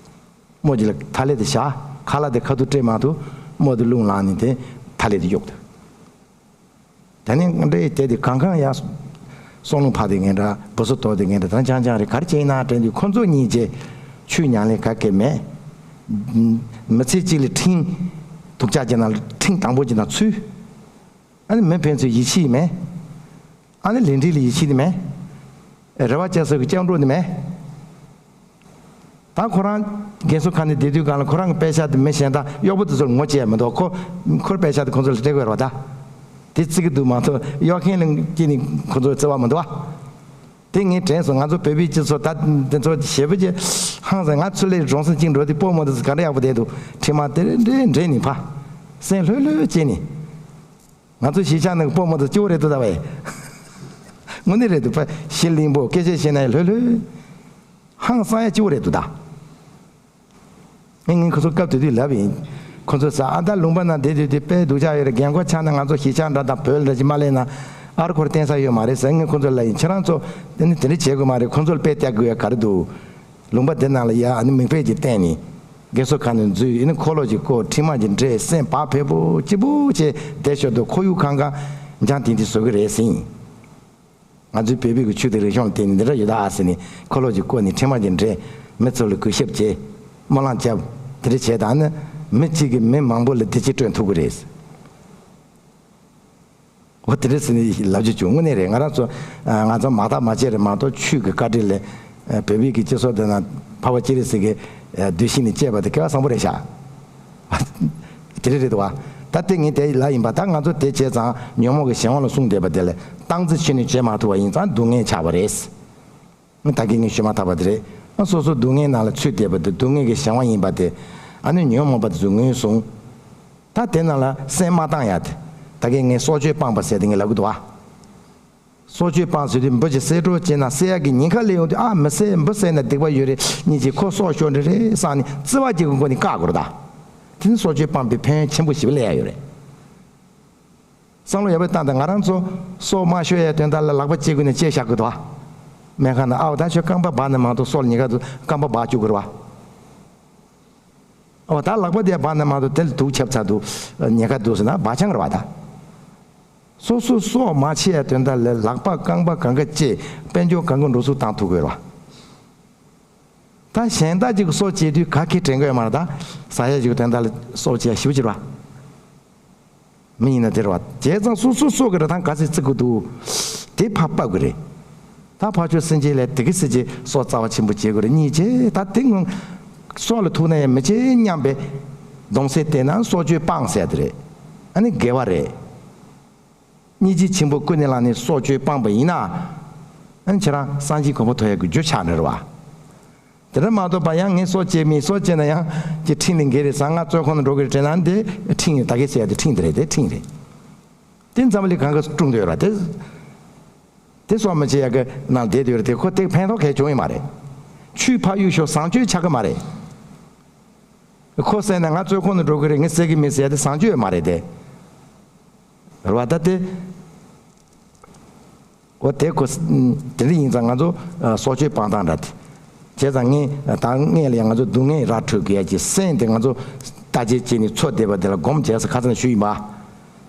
རྨོ་ཅིག་ལ་ཐ་ལེ་དེ་བཞག་ཁ་ལག་དེ་ཁ་ཐུག་སྤྲད་མ་ཐུབ་རྨོ་དེ་རླུང་ལངས་ནས་དེ་ཐ་ལེ་དེ་གཡུག་འདུག་ད་ནི་འདྲའི་དེ་དེ་གང་གང་ཡ། སོང་ལུང་ཕ་དེ་ངན་འདྲ་བུ་སུ་ཏོ་དེ་ངན་འདྲ་ད་ཅང་ཅང་རེད། ག་རེ་བྱས་ན་དྲན་དུས་ཁོ་ཚོ་གཉིས་ཀྱི་ཆུ་མྱང་ལས་ག་གེ་མེད། མི་ཚེ་གཅིག་ལ་ཁྲིམས་སྡུག་ཅག་གི་ནང་ལ་ཁྲིམས་དང་པོ་གི་ནང་ཚུད། ཨ་ནི་མི་ཕན་ཚུན་ཡིད་ཆེས་མེད། ཨ་ནི་ལས་འབྲས་ལ་ཡིད་ཆེས་ནི་མེད། རེ་བ་བཅའ་ས་གི་སྐྱབས་འགྲོ་ནི་མེད། ད་ཁོ་རང་རྒན་གསོ་ཁང་ནས་བསྡད་དུས་སྒང་ལ་ཁོ་རང་གི་པད་ཤག་དེ་མི་གཞན་དང་གཡོག་པོ་དེ་ཚོར་ངོ་བཅད་མི་འདུག་ཁོ་ཁོར་པད་ཤག་དེ་ཁོ་ཚོ་ལ་སྤྲད་དགོས་རེད་བ་ད། དེ་བརྩི་གི་འདུག་མ་གཏོགས་གཡོག་མཁན་ལ་སྐྱེས་ནས་ཁོ་ཚོར་བརྩི་བ་མི་འདུག་བ། དེ་ངས་དྲན་སོང་། ང་ཚོ་བོད་པའི་སྤྱི་ཚོགས་ད་དེ་ཚོ་ཞེ་པོ་ཅིག་ཧང་སང་། ང་ཚོ་ལས་རང་སེམས་གཅིག་འགྲོ་དུས་སྤོ་མོ་དེ་ཚོ་ག་འདྲ་ཡག་པོ་བསྡད་འདུག་ཁྲིམས་དེ་འདྲའི་འདྲེས་ནས་ཕ་སེམས་ལྷོད་ལྷོད་བྱས་ནས། ང་ཚོ་གཞིས་ཆགས་ནང་གི་སྤོ་མོ་དེ་སྐྱོ་བོ་རེད་འདུག་ད་བས། དངོས་གནས་རེད་འདུག་པ། ཞི་ལིང་པོ་སྐད་ཆ་བཤད་ན་ཡང་ལྷོད་ལྷོད། ཧང་སང་ཡ་སྐྱིད་པོ་རེད་འདུག་ད། ངས་ངས་ཁོ་ཚོ་སྐབས་དེ་དུས་ལབ་ཡིན། ཁོ་ཚོས་ཟ་ཨ་ད་ལུང་པ་ན་བསྡད་དུས་དེ་དཔེ་སྡུག་ཅག་ཡོད་རེད། རྒན་གོག་ཆགས་ན་ང་ཚོ་གཞིས་ཆགས་འདྲ་དང་བོད་འདྲ་ཅིག་མ་སླེབས་ན་ཨར་ཁོར་བརྟེན་ས་ཡོད་མ་རེད་ཟེར། ངས་ཁོ་ཚོ་ལབ་ཡིན། ཁྱེད་རང་ཚོ་དེ་ནི་དེ་འདྲ་བྱེད་དགོས་མ་རེད། ཁོ་ཚོ་ལ་དཔེ་བལྟ་དགོས་ཡ་ག་རེ་འདུག་ལུང་པ་འདི་ནང་ལ་ཡ་ཨ་ནི་མིག་དཔེ་ཅིག་བསྟན་ནས། རྒན་གསོ་ཁང་ནས་འཛུལ་ཨ་ནི་འཁོར་ལོ་ཅིག་བསྐོར། ཁྲིམས་དམག་ཅིག་འདྲེས། སེམས་བག་ཕེབས་པོ་སྐྱིད་པོ་བྱས་བསྡད་ཞོར་དུ་ཁོར་ཡུག་ཁང་ཁང་འཇང་ཏིང་ཏིང་བཟོ་གི་རེད་ཟེར། ང་ཚོའི་བོད་པའི་གི་ཆོས་དང་རིག་གཞུང་ལ་བརྟེན་ནས་འདི་འདྲ་ཡོད་ད་ཨ་ཟེར་ནས་འཁོར་ལོ་ཅིག་བསྐོར་ནས་ཁྲིམས་དམག་ཅིག་འདྲེས། མི་ཚོ་ལ་གུས་ཞབས་བྱས། སྨོན་ལམ་བརྒྱབ། དེ་འདྲ་བྱས་ད་ཨ་ནི་མི་གཅིག་གིས་མི་མང་པོ་ལ་བདེ་སྐྱིད་བསྐྲུན་ཐུབ་གི་རེད། འོ་དེ་འདྲ་ཟེར་ནས་ལབ་རྒྱུ་བྱུང་། དངོས་གནས་རེད། ང་རང་ཚོ་ང་ཚོ་མ་བརྟག་མ་དཔྱད་རེད་མ་གཏོགས་ཆོས་ཀྱི་བཀའ་དྲིན་ལས་བོད་པའི་གི་སྤྱི་ཚོགས་འདི་ན་འཕགས་པ་སྤྱན་རས་གཟིགས་ཀྱི་གདུལ་ཞིང་ནས་སྐྱེས་པ་དེ་སྐལ་བ་བཟང་པོ་རེད་ཤག་དེ་རེད་རེད་དོ་བ། ད་དེ་ངས་དེ་ལ་ཡིན་པ་ད་ང་ཚོ་དེ་བྱས་ཙང་ཉོན་མོངས་ཀྱི་གཞན་དབང་ལ་སོང་བསྡད་པ་དེ་ལས་སྟངས་འཛིན་ཆེ་ནས་བྱེད་མ་ཐུབ་པ་ཡིན་ཙང་སྡུག་བསྔལ་ཆགས་པ་རེད། ད་གིན་ངས་ཞུས་མ་ཐག་པ་དེ་རེད། ཨ་སོ་སོ་སྡུག་བསྔལ་ནང་ལ་ཚུད་བསྡད་པ་དེ་སྡུག་བསྔལ་གྱི་གཞན་དབང་ཡིན་པ་དེ་ཨ་ནི་ཉོན་མོངས་པ་དེ་ཚོས་ངོས་བཟུང་། ད་དེ་ནང་ལ་སེམས་མ་བཏང་ཡ་དེ། ད་གིན་ངས་སྲོག་གཅོད་སྤངས་པ་ཟེར་དེ་ངས་ལབ་གི་འདུག་བ། སྲོག་གཅོད་སྤངས་ཟེར་དུས་འབུ་ཅིག་བསད་འགྲོ་བྱས་ན་བསད་ཡག་གི་ཉེན་ཁ་སླེབས་ཡོང་དུས། ཨ་མི་བསད། འབུ་བསད་ན་སྡིག་པ་ཡོད་རེད། སྙིང་རྗེ། ཁོ་སྲོག་ཤོར་འདྲ་རེད་བསམ་ནས་བརྩེ་བ་ཅིག་གི་སྒོ་ནས་བཀག་དགོས་རེད་ད། དེ་ནི་སྲོག་གཅོད་སྤངས་པའི་ཕན་ཡོན་ཆེན་པོ་ཞེ་པོ་སླེབས་ཡག་ཡོད་རེད། བསམ་བློ་ཡག་པོ་བཏང་དང་། ང་རང་ཚོ་སྲོག་མ་ཤོར་ཡག་དོན་དག་ལ་ལག་པ་བཅད་དགོས་ན་བཅད་བཞག་དགོས་དོ། སྨན་ཁང་ནང་། ཨའོ་ད་ཁྱོད་རྐང་པ་འབག་ནས་མ་གཏོགས་སྲོག་ལ་ཉེན་ཁ་འདུག། རྐང་པ་འབག་བཅུག་དགོས་རེད་བ། ཨོ་ད་ལག་པ་དེ་འབག་ན་མ་གཏོགས་དེ་ལ་དུག་ཁྱབ་ཚར་འདུག། ཉེན་ཁ་འདུག་ཟེར་ན་འབག་ཆང་རེད་བ་ད། སོ་སོའི་སྲོག་མ་ཆད་ཡ་དོན་དག་ལ་ལག་པ་རྐང་པ་གང་ག་བཅད། དཔལ་འབྱོར་གང་ག་འགྲོ་ཚུལ་བཏང་ཐུབ་དགོས་རེད་བ། ད་གཞན་དག་ཅིག་གི་སྲོག་བཅད་དུས་ག་གེ་དྲན་གི་ཡོད་མ་རེད་ད། ཟ་ཡ་ཅིག་གི་དོན་དག་ལ་སྲོག་བཅད་ཡ་ཞེ་པོ་ཅིག་རེད་བ། མི་ཡིན་ན་དེ་རེད་བ། བྱས་ཙང་སོ་སོའི་སྲོག་གི་རིན་ཐང་ག་ཚོད་བརྩི་དགོས་འདུག། དེ་ཕར་དཔག་དགོས་རེད། ད་ཕར་ཕྱོགས་སེམས་ཅན་ལ་དེ་གི་སྲིད་ཀྱི་སྲོག་རྩ་བ་ཆེན་པོ་བྱེད་དགོས་རེད། སྙིང་རྗེ། ད་དེ་ངོ་སྲོག་ལ་ཐུག་ན་ཡང་མི་བྱེད་སྙམ་པའི་གདུང་སེམས་བསྟེན་ན་སྲོག་གཅོད་སྤངས་ཟེར་ཡ་དེ་རེད། ཨ་ནི་དགེ་བ་རེད། སྙིང་རྗེ་ཆེན་པོ་ཀུན་ནས་བསླངས་ནས་སྲོག་གཅོད་སྤངས་པ་ཡིན་ན། ཨ་ནི་ཁྱེད་རང་སངས་རྒྱས་གོ་འཕང་ཐོབ་ཡག་གི་རྒྱུ་ཆགས་ནི་རེད་བ། དེ་འདྲ་མ་གཏོགས་པ་ཡང་ངས་སྲོག་བཅད་མིན། སྲོག་བཅད་ན་ཡང་ཅིག་ཁྲིམས་ལ་འགལ་རེད་བསམ། ང་བཙོན་ཁང་ནང་འགྲོ་གི་རེད་དྲན་ན་འདི་ཁྲིམས་ཡོད། ད་གིན་ཟེར་ཡ་དེ་ཁྲིམས་དེ་རེད། དེ་ཁྲིམས་རེད། དེ་འཛམ་བུ་གླིང་གང་ག་སུ་དཀྲུག་འདོད་ར་དེ། དེ་སྲོག་མི་བཅད་ཡ་གི་ནང་བསྡད་འདོད་རེད་དེ། ཁོ་དེ་ཕན་ཐོགས་གང་ཡང་བྱུང་ཡོད་མ་རེད། ཆུའི་ཕར་གཡུག་ཤོག་བཟང་སྤྱོད་ཆགས་ཀྱི་མ་རེད། ཁོ་བསད་ན་ང་བཙོན་ཁང་ནང་འགྲོ་གི་རེད། ངས་བསད་ཀྱི་མིན་ཟེར་ཡ་དེ་བཟང་སྤྱོད་ཡོད་མ་རེད་དེ། རེད་བ། ད་དེ། འོ་དེ་ཁོ། དེ་འདྲ་ཡིན་ཙང་ང་ཚོ་སྲོག་གཅོད་སྤང་ཐང་འདྲ་དེ། བྱས་ཙང་ངས་ད་སྔས་ལ་ཡང་ང་ཚོ་སྡུག་བསྔལ་ར་འཕྲོད་དགོས་ཡ་གི་སེམས་དེ་ང་ཚོ་བརྟག་དཔྱད་བྱས་ནས་འཚོ་བསྡད་པ་དེ་ལ་སྒོམ་བྱས་ཟེར་ཁ་སང་ཞུས་ཡིན་པ།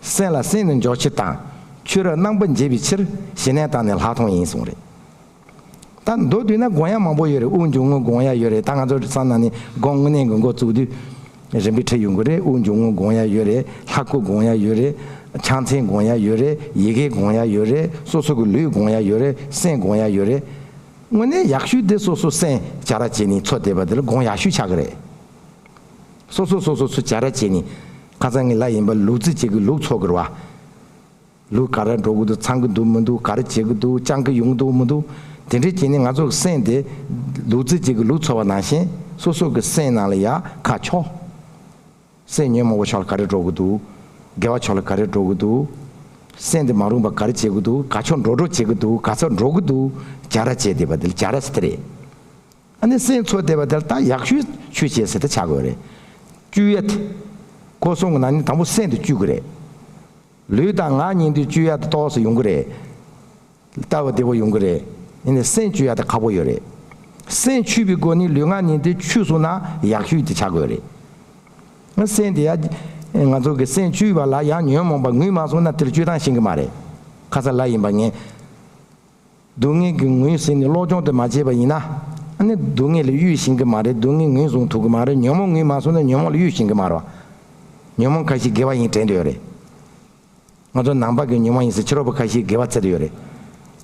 སེམས་ལ་སེམས་ནི་འཇོག་ཕྱིར་དང་། ཆོས་རབ་རྣམ་པར་འབྱེད་པའི་ཕྱིར། ཞི་གནས་བཏང་ནས་ལྷག་མཐོང་ཡིན་གསུངས་རེད། ད་མདོར་བསྡུས་ན་སྒོམ་ཡ་མང་པོ་ཡོད་རེད། དབུགས་འབྱུང་རྔུབ་སྒོམ་ཡ་ཡོད་རེད། ད་ང་ཚོ་བསམ་ན་ནི་སྒོམ་དངོས་གནས་ཀྱི་འགོ་བཙུགས་དུས། རིམ་པས་ཁྲིད་ཡོང་གི་རེད། དབུགས་འབྱུང་རྔུབ་སྒོམ་ཡ་ཡོད་རེད། ལྷ་སྐུ་སྒོམ་ཡ་ཡོད་རེད། ཕྱག་མཚན་སྒོམ་ཡ་ཡོད་རེད། ཡི་གེ་སྒོམ་ཡ་ཡོད་རེད། སོ་སོ་གི་ལུས་སྒོམ་ཡ་ཡོད་རེད། སེམས་སྒོམ་ཡ་ཡོད་རེད། དངོས་གནས་ཡག་ཤོས་དེ་སོ་སོ་སེམས་བྱ་ར་བྱས་ནས་འཚོ་བསྡད་པ་དེ་ལ་སྒོམ་ཡག་ཤོས་ཆགས་ཀྱི་རེད། སོ་སོ་སོ་སོ་སུ་བྱ་ར་བྱས་ནས། ཁ་སང་ངས་ལབ་ཡིན་པ། ལུག་རྫི་གཅིག་གིས་ལུག་འཚོ་གི་རེད་བ། ལུག་ག་རེ་འགྲོ་གི་འདུག། འཚང་གི་འདུག་མི་འདུག། ག་རེ་བྱེད་ཀྱི་འདུག། སྤྱང་ཀི་ཡོང་གི་འདུག་མི་འདུག། དེ་འདྲས་བྱས་ནས་ང་ཚོ་གི་སེམས་དེ་ལུག་རྫི་གཅིག་གིས་ལུག་འཚོ་བ་ནང་བཞིན། སོ་སོ་གི་སེམས་ནང་ལ་ཡ་ཁ་ཕྱོགས། སེམས་ཉོན་མོངས་པ་ཕྱོགས་ལ་ག་རེ་འགྲོ་གི་འདུག། དགེ་བ་ཕྱོགས་ལ་ག་རེ་འགྲོ་གི་འདུག། སེམས་དེ་མ་རུངས་པ་ག་རེ་བྱེད་ཀྱི་འདུག། ག་ཕྱོགས་འགྲོ་འགྲོ་བྱེད་ཀྱི་འདུག། ག་ཚོད་འགྲོ་གི་འདུག། བྱ་ར་བྱས་བསྡད་པ་དེ་ལ་བྱ་ར་ཟེར་དེ་རེད། ཨ་ནི་སེམས་འཚོ་བསྡད་པ་དེ་ལ་ད་ཡག་ཤོས་ཆོས་བྱེད་ཟེར་དེ་ཆགས་དགོས་རེད། བཅོས་ཡ་དེ། སྒོ་གསུམ་གྱི་ནང་ནས་དང་པོ་སེམས་དེ་བཅོས་དགོས་རེད། ལུས་དང་ངག་གཉིས་དེ་བཅོས་ཡ་དེ་ཏོག་ཙམ་ཡོང་གི་རེད། ལྟ་བ་བདེ་བོ་ཡོང་གི་རེད། ཡིན་ནའི་སེམས་བཅོས་ཡ་དེ་ཁག་པོ་ཡོད་རེད། སེམས་ཆུད་པའི་སྒོ་ནས་ལུས་ངག་གཉིས་དེ་ཆུད་སོང་ན་ཡག་ཤོས་དེ་ཆགས་དགོས་རེད། ང་སེམས་དེ་ཡ། ང་ཚོ་གི་སེམས་བཅོས་པ་ལ་ཡང་ཉོན་མོངས་པ་ངོས་མ་སོང་ན་དེ་ལ་བཅོས་སྟངས་ཤེས་གི་མ་རེད། ཁ་སང་ལབ་ཡིན་པ་ངས། སྡུག་བསྔལ་གྱི་ངོས་ཟིན་ནས་སློབ་སྦྱོང་དེ་མ་བྱས་པ་ཡིན་ན། ཨ་ནི་སྡུག་བསྔལ་ལ་གཡོལ་ཤེས་གི་མ་རེད། སྡུག་བསྔལ་ངོས་བཟུང་ཐུབ་གི་མ་རེད། ཉོན་མོངས་ངོས་མ་སོང་ན་ཉོན་མོངས་ལ་གཡོལ་ཤེས་གི་མ་རེད། ཉོན་མོངས་ཁ་ཤས་དགེ་བ་ཡིན་དྲན་འདོད་ཡོད་རེད། ང་ཚོ་ནང་པ་གི་ཉོན་མོངས་ཡིན་ཟེར་ཕྱི་རོལ་པ་ཁ་ཤས་དགེ་བ་བརྩི་འདོད་ཡོད་རེད།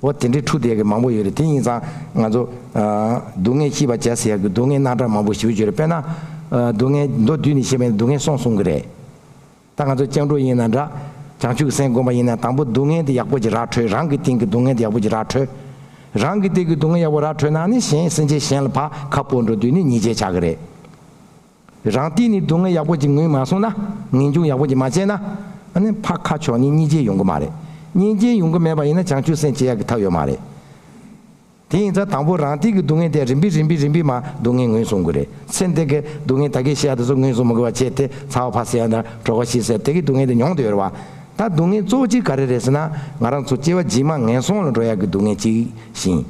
འོ་དེ་འདྲའི་འཁྲུལ་བསྡད་གི་མང་པོ་ཡོད་རེད། དེ་ཡིན་ཙང་ང་ཚོ། ཨ། སྡུག་བསྔལ་ཤེས་པར་བྱ་ཟེར་ཡག་གི་སྡུག་བསྔལ་རྣམ་གྲངས་མང་པོ་ཞེ་པོ་ཅིག་ཡོད་རེད། དཔེར་ན། ཨ། སྡུག་བསྔལ་མདོར་བསྡུས་ནས་བཤད་པ་ཡིན་ན་སྡུག་བསྔལ་གསུམ་གསུངས་གི་རེད། ད་ང་ཚོ་སྐྱབས་འགྲོ་ཡིན་ན་འདྲ། བྱང་ཆུབ་སེམས་བསྒོམ་པ་ཡིན་ན་དང་པོ་སྡུག་བསྔལ་དེ་ཡག་པོ་ཅིག་ར་འཕྲོད། རང་གི་སྟེང་གི་སྡུག་བསྔལ་དེ་ཡག་པོ་ཅིག་ར་འཕྲོད། རང་གི་སྟེང་གི་སྡུག་བསྔལ་ཡག་པོ་ར་འཕྲོད་ན་ནི་གཞན་སེམས་ཅན་གཞན་ལ་ཕར་ཁ་སྤོ་འགྲོ་དུས་ནི་སྙིང་རྗེ་ཆགས་ཀྱི་རེད། རང་སྟེང་ནས་སྡུག་བསྔལ་ཡག་པོ་ཅིག་ངོས་མ་སོང་ན། ངེས་འབྱུང་ཡག་པོ་ཅིག་མ་བྱས་ན། ཨ་ནི་ཕར་ཁ་ཕྱོགས་ནས་སྙིང་རྗེ་ཡོང་གི་མ་རེད། སྙིང་རྗེ་ཡོང་གི་མེད་པ་ཡིན་ན་བྱང་ཆུབ་སེམས་སྐྱེ་ཡག་གི་ཐབས་ཡོད་མ་རེད། དེ་ཡིན་ཙང་དང་པོ་རང་སྟེང་གི་སྡུག་བསྔལ་དེ་རིམ་པས་རིམ་པས་རིམ་པས་མར་སྡུག་བསྔལ་ངོས་བཟུང་དགོས་རེད། ཚེ་འདི་གི་སྡུག་བསྔལ་ད་གིན་བཤད་ཡ་དེ་ཚོ་ངོས་བཟུང་མི་དགོས་པ་བྱས་ཏེ་ཚ་བ་ཕར་བསལ་ཡ་དང་གྲོད་ཁོག་ཞི་བ་བྱས་དེ་གི་སྡུག་བསྔལ་དེ་མྱོང་བསྡད་ཡོད་རེད་བ། ད་སྡུག་བསྔལ་གཙོ་བོ་གཅིག་ག་རེ་རེད་ཟེར་ན། ང་རང་ཚོ་སྐྱེ་བ་རྗེས་མ་ངན་སོང་ལ་འགྲོ་ཡག་གི་སྡུག་བསྔལ་གཅིག་བཞིན།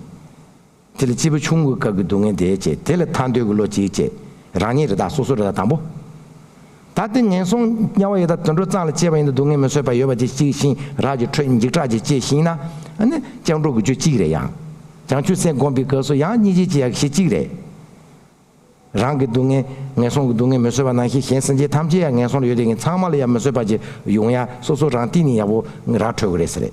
དེ་ལ་སྐྱེས་བུ་ཆུང་ངུའི་སྐབས་ཀྱི་སྡུག་བསྔལ་དེ་བྱས། དེ་ལ་ཐར་འདོད་ཀྱི་བློ་གཅིག་བྱས། རང་ཉིད་རེད་ད། སོ་སོ་རེད་ད། དང་པོ། ད་དེ་ངན་སོང་དམྱལ་བ་ཡི་དྭགས་དུད་འགྲོ་ཙམ་ལ་སྐྱེས་པ་ཡིན་ན་སྡུག་བསྔལ་མི་བཟོད་པ་ཡོད་པ་དེ་གཅིག་བཞིན། རག་གི་འཕྲོད་འཇིགས་སྐྲག་ཅིག་སྐྱེས་ཤིང་ན། ཨ་ནི་སྐྱབས་འགྲོ་གི་རྒྱུ་གཅིག་རེད་ཡང་། བྱང་ཆུབ་སེམས་བསྒོམ་པའི་སྐབས་སུ་ཡང་སྙིང་རྗེ་སྐྱེ་ཡག་གཞི་གཅིག་རེད། རང་གི་སྡུག་བསྔལ། ངན་སོང་གི་སྡུག་བསྔལ་མི་བཟོད་པ་ནང་བཞིན་གཞན་སེམས་ཅན་ཐམས་ཅད་ཡང་ངན་སོང་ལ་ཡོད་དེ་ངས་ཚང་མ་ལ་ཡང་མི་བཟོད་པ་ཅིག་ཡོང་ཡ་སོ་སོ་རང་སྟེང་ནས་ཡག་པོ་ར་འཕྲོད་ཀྱི་རེད་ཟེར་རེད།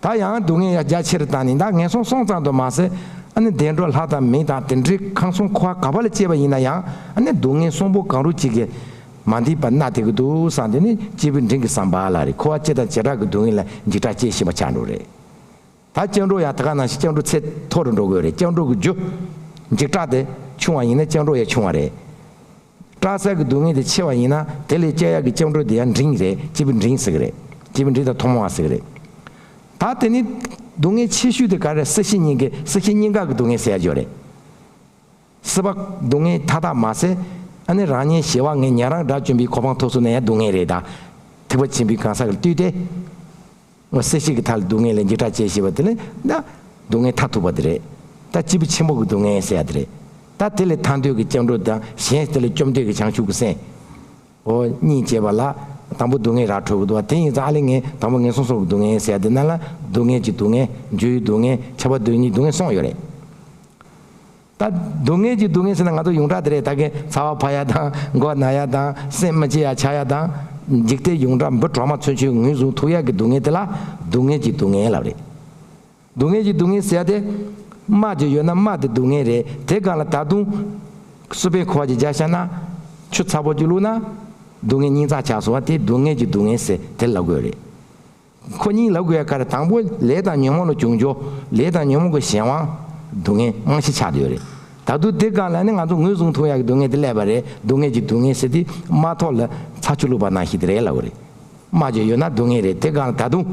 ད་ཡང་སྡུག་བསྔལ་ཡང་རྒྱ་ཆེ་རུ་བཏང་ནས་ད་ངན་སོང་གསུམ་ཙམ་དུ་མ་ཟད། ཨ་ནི་བདེ་འགྲོ་ལྷ་དང་མི་དང་དེ་འདྲའི་ཁམས་གསུམ་འཁོར་བ་ག་པ་ལ་སྐྱེས་པ་ཡིན་ན་ཡང་། ཨ་ནི་སྡུག་བསྔལ་གསུམ་པོ་གང་རུང་གཅིག་གིས་མ་འདེགས་པར་མནར་བསྡད་ཀྱི་འདུག་བསམ་དེ་ནི་སྐྱེས་བུ་འབྲིང་གི་བསམ་པ་ལ་རེད། འཁོར་བ་སྤྱི་དང་བྱེ་བྲག་གི་སྡུག་བསྔལ་ལ་འཇིགས་སྐྲག་སྐྱེ་བཞིན་པ་ཆགས་འགྲོ་རེད། ད་སྐྱབས་འགྲོ་ཡང་དེ་ག་ནང་བཞིན་སྐྱབས་འགྲོ་ཚད་མཐོ་རུ་འགྲོ་དགོས་རེད། སྐྱབས་འགྲོ་གི་རྒྱུ། འཇིགས་སྐྲག་དེ་ཆུང་བ་ཡིན་ན་སྐྱབས་འགྲོ་ཡང་ཆུང་བ་རེད། སྐྲག་ས་གི་སྡུག་བསྔལ་དེ་ཆེ་བ་ཡིན་ན་དེ་ལས་སྐྱེ་ཡག་གི་སྐྱབས་འགྲོ་དེ་ཡང་འབྲིང་རེད། སྐྱེས་བུ་འབྲིང་ཟེར་གི་རེད། སྐྱེས་བུ་འབྲིང་དང་ཐུན་མོང་བ་ཟེར་གི་རེད། ད་དེ་ནི། སྡུག་བསྔལ་ཆེ་ཤོས་དེ་ག་རེ། སྲིད་ཞི་གཉིས་ཀྱི། སྲིད་ཞི་གཉིས་ཀ་གི་སྡུག་བསྔལ་ཟེར་ཡ་ཅིག་ཡོད་རེད། སྲིད་པ་སྡུག་བསྔལ་མཐའ་དག་མ་ཟད། ཨ་ནི་རང་ཉིད་ཞི་བ་ངས་ཉན་རང་དགྲ་བཅོམ་པའི་གོ་འཕང་ཐོབ་སོང་ན་ཡང་སྡུག་བསྔལ་རེད་ད། ཐེག་པ་ཆེན་པོའི་གང་ཟག་གིས་བལྟས་ཏེ། སྲིད་ཞི་གི་མཐའ་ལ་སྡུག་བསྔལ་ལས་འཇིགས་སྐྲག་བྱེད་ཤེས་པ་དེ་ལ་ད་སྡུག་བསྔལ་མཐར་ཐུག་པ་དེ་རེད། ད་སྐྱེས་བུ་ཆེན་པོ་གི་སྡུག་བསྔལ་ཟེར་ཡ་དེ་རེད། ད་དེ་ལས་ཐར་འདོད་ཀྱི་སྐྱབས་འགྲོ་དང་། གཞན་དེ་ལ་བཅོམ་འདོད་ཀྱི་བྱང་ཆུབ་ཀྱི་སེམས། འོ་གཉིས་བྱས་པ་ལ་དང་པོ་སྡུག་བསྔལ་རག་འཕྲོད་ཀྱི་འདུག་བ། དེ་ཡིན་ཙང་ཨ་ལས་ངས་དང་པོ་ངན་སོང་གསུམ་གྱི་སྡུག་བསྔལ་ཟེར་ཡ་དེ་ནང་ལ་སྡུག་བསྔལ་གྱི་སྡུག་བསྔལ། འགྱུར་བའི་སྡུག་བསྔལ། ཁྱབ་པ་སྡུག་བསྔལ། སྡུག་བསྔལ་གསུམ་ཡོད་རེད། ད་སྡུག་བསྔལ་གྱི་སྡུག་བསྔལ་ཟེར་ན་ང་ཚོ་ཡོངས་གྲགས་དེ་རེད། ད་གིན་ཚ་བ་འཕར་ཡ་དང་། མགོ་ན་ཡ་དང་། སེམས་མི་སྐྱིད་ཡ་ཆགས་ཡ་དང་། འཇིག་རྟེན་ཡོངས་གྲགས་འབུ་གྲོག་མ་ཚུན་ཆད་ངོས་བཟུང་ཐུབ་ཡ་གི་སྡུག་བསྔལ་དེ་ལ་སྡུག་བསྔལ་གྱི་སྡུག་བསྔལ་ལབ་རེད། སྡུག་བསྔལ་གྱི་སྡུག་བསྔལ་ཟེར་ཡ་དེ། རྨ་ཅིག་ཡོད་ན་རྨ་དེ་སྡུག་བསྔལ་རེད། དེ་སྒང་ལ་ད་དུང་སུ་པན་ཁུ་བ་ཅིག་རྒྱབ་བཞག་ན། ཆུ་ཚ་པོ་ཅིག་བླུགས་ན་སྡུག་བསྔལ་གཉིས་ཚགས་ཆགས་སོང་བ། དེ་སྡུག་བསྔལ་གྱི་སྡུག་བསྔལ་ཟེར་དེ་ལབ་དགོས་རེད། ཁོ་གཉིས་ལབ་དགོས་ཡ་ག་རེ། དང་པོ་ལས་དང་ཉོན་མོངས་ལ་བྱུང་ཕྱོགས། ལས་དང་ཉོན་མོངས་ཀྱི་གཞན་དབང་སྡུག་བསྔལ་རྨང་གཞི་ཆགས་བསྡད་ཡོད་རེད། ད་དུང་དེ་སྒང་ལ་ནི་ང་ཚོ་ངོས་བཟུང་ཐུབ་ཡག་གི་སྡུག་བསྔལ་དེ་སླེབས་པ་རེད། སྡུག་བསྔལ་གྱི་སྡུག་བསྔལ་ཟེར་དེ་རྨ་ཐོག་ལ་ཚྭ་ཆུ་བླུགས་པ་ནང་བཞིན་དེ་རེད་ལབ་དགོས་རེད། རྨ་ཅིག་ཡོད་ན་སྡུག་བསྔལ་རེད། དེ་སྒང་ལ་ད་དུང་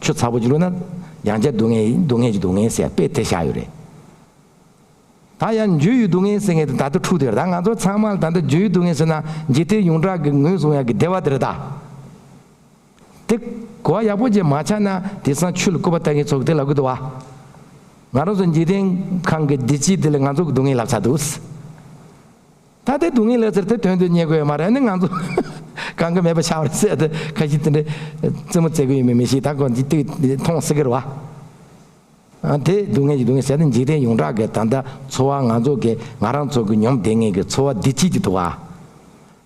ཆུ་ཚ་པོ་ཅིག་བླུགས་ན་ཡང་བསྐྱར་སྡུག་བསྔལ་ཡིན། སྡུག་བསྔལ་གྱི་སྡུག་བསྔལ་ཟེར་དཔེ་དེ་བཞག་ཡོད་རེད། ད་ཡང་འགྱུར་བའི་སྡུག་བསྔལ་ཟེར་མཁན་དེ་ད་ལྟ་འཁྲུག་དེ་རེད། ད་ང་ཚོ་ཚང་མ་ལ་ད་ལྟ་འགྱུར་བའི་སྡུག་བསྔལ་ཟེར་ན་འཇིག་རྟེན་ཡོངས་གྲགས་ཀྱི་ངོས་བཟུང་ཡག་གི་བདེ་བ་དེ་རེད་ད། དེ་གོ་བ་ཡག་པོ་ཅིག་མ་ཆགས་ན་དེང་སང་ཆོས་ལ་སྐུར་པ་ལྟ་མཁན་ཚོ་གིས་དེ་ལབ་གི་འདུག་བ། ང་རང་ཚོ་འཇིག་རྟེན་ཁམས་ཀྱི་བདེ་སྐྱིད་དེ་ལ་ང་ཚོ་གིས་སྡུག་བསྔལ་ལབ་ཚར་འདུག། ད་དེ་སྡུག་བསྔལ་ལབ་ཚར་དེ་དོན་དུ་རྙེད་དགོས་ཡོད་མ་རེད། ཨ་ནི་ང་ཚོ་གང་གི་མེད་པ་ཆགས་པ་རེད་ཟེར་དེ་ཁ་ཤས་དེ་འདྲའི་རྩེད་མོ་རྩེ་གི་ཡོད་མེད་མི་ཤེས། ད་ཁོ་འདི་ཏིག་མཐོང་སྲིད་ཀྱི་རེད་བ། ཨ། དེ་སྡུག་བསྔལ་གྱི་སྡུག་བསྔལ་ཟེར་ན་འཇིག་རྟེན་ཡོངས་གྲགས་ཀྱི་ད་ལྟ་འཚོ་བ་ང་ཚོ་གི་ང་རང་ཚོ་གི་མྱོང་བསྡད་མཁན་གྱི་འཚོ་བ་བདེ་སྐྱིད་ཅིག་འདུག་བ།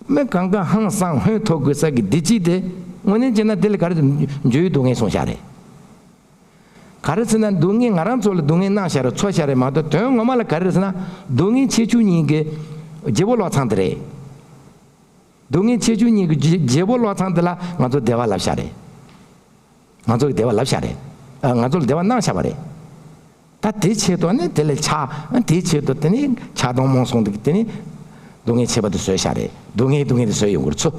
མི་གང་ག་ཧང་སང་ཧོན་ཐོར་དགོས་ས་གི་བདེ་སྐྱིད་དེ་དངོས་གནས་བྱས་ན་དེ་ལ་ག་རེ་འགྱུར་བའི་སྡུག་བསྔལ་གསུངས་བཞག་རེད། ག་རེ་ཟེར་ན་སྡུག་བསྔལ་ང་རང་ཚོ་ལ་སྡུག་བསྔལ་གནང་བཞག་རེད། འཚོ་བཞག་རེད་མ་གཏོགས་དོན་ངོ་མ་ལ་ག་རེ་རེད་ཟེར་ན་སྡུག་བསྔལ་ཆེ་ཆུང་གཉིས་ཀྱི་བརྗེ་པོ་སློག་མཚམས་དེ་རེད། སྡུག་བསྔལ་ཆེ་ཆུང་གཉིས་ཀྱི་བརྗེ་བརྗེ་པོ་སློག་མཚམས་དེ་ལ་ང་ཚོ་བདེ་བ་ལབ་བཞག་རེད། ང་ཚོ་གི་བདེ་བ་ལབ་བཞག་རེད། ཨ། ང་ཚོ་ལ་བདེ་བ་གནང་བཞག་པ་རེད། ད་དེའི་ཆེད་དུ་ནི་དེ་ལས་ཆགས། ཨ། དེའི་ཆེད་དུ་དེ་ནི་ཆགས་སྡང་རྨོངས་གསུམ་དེ་གིས་དེ་ནི་སྡུག་བསྔལ་ཆེ་བ་དེ་བཟོས་བཞག་རེད། སྡུག་བསྔལ་སྡུག་བསྔལ་དེ་བཟོས་ཡོང་གི་རེད་ཚུལ།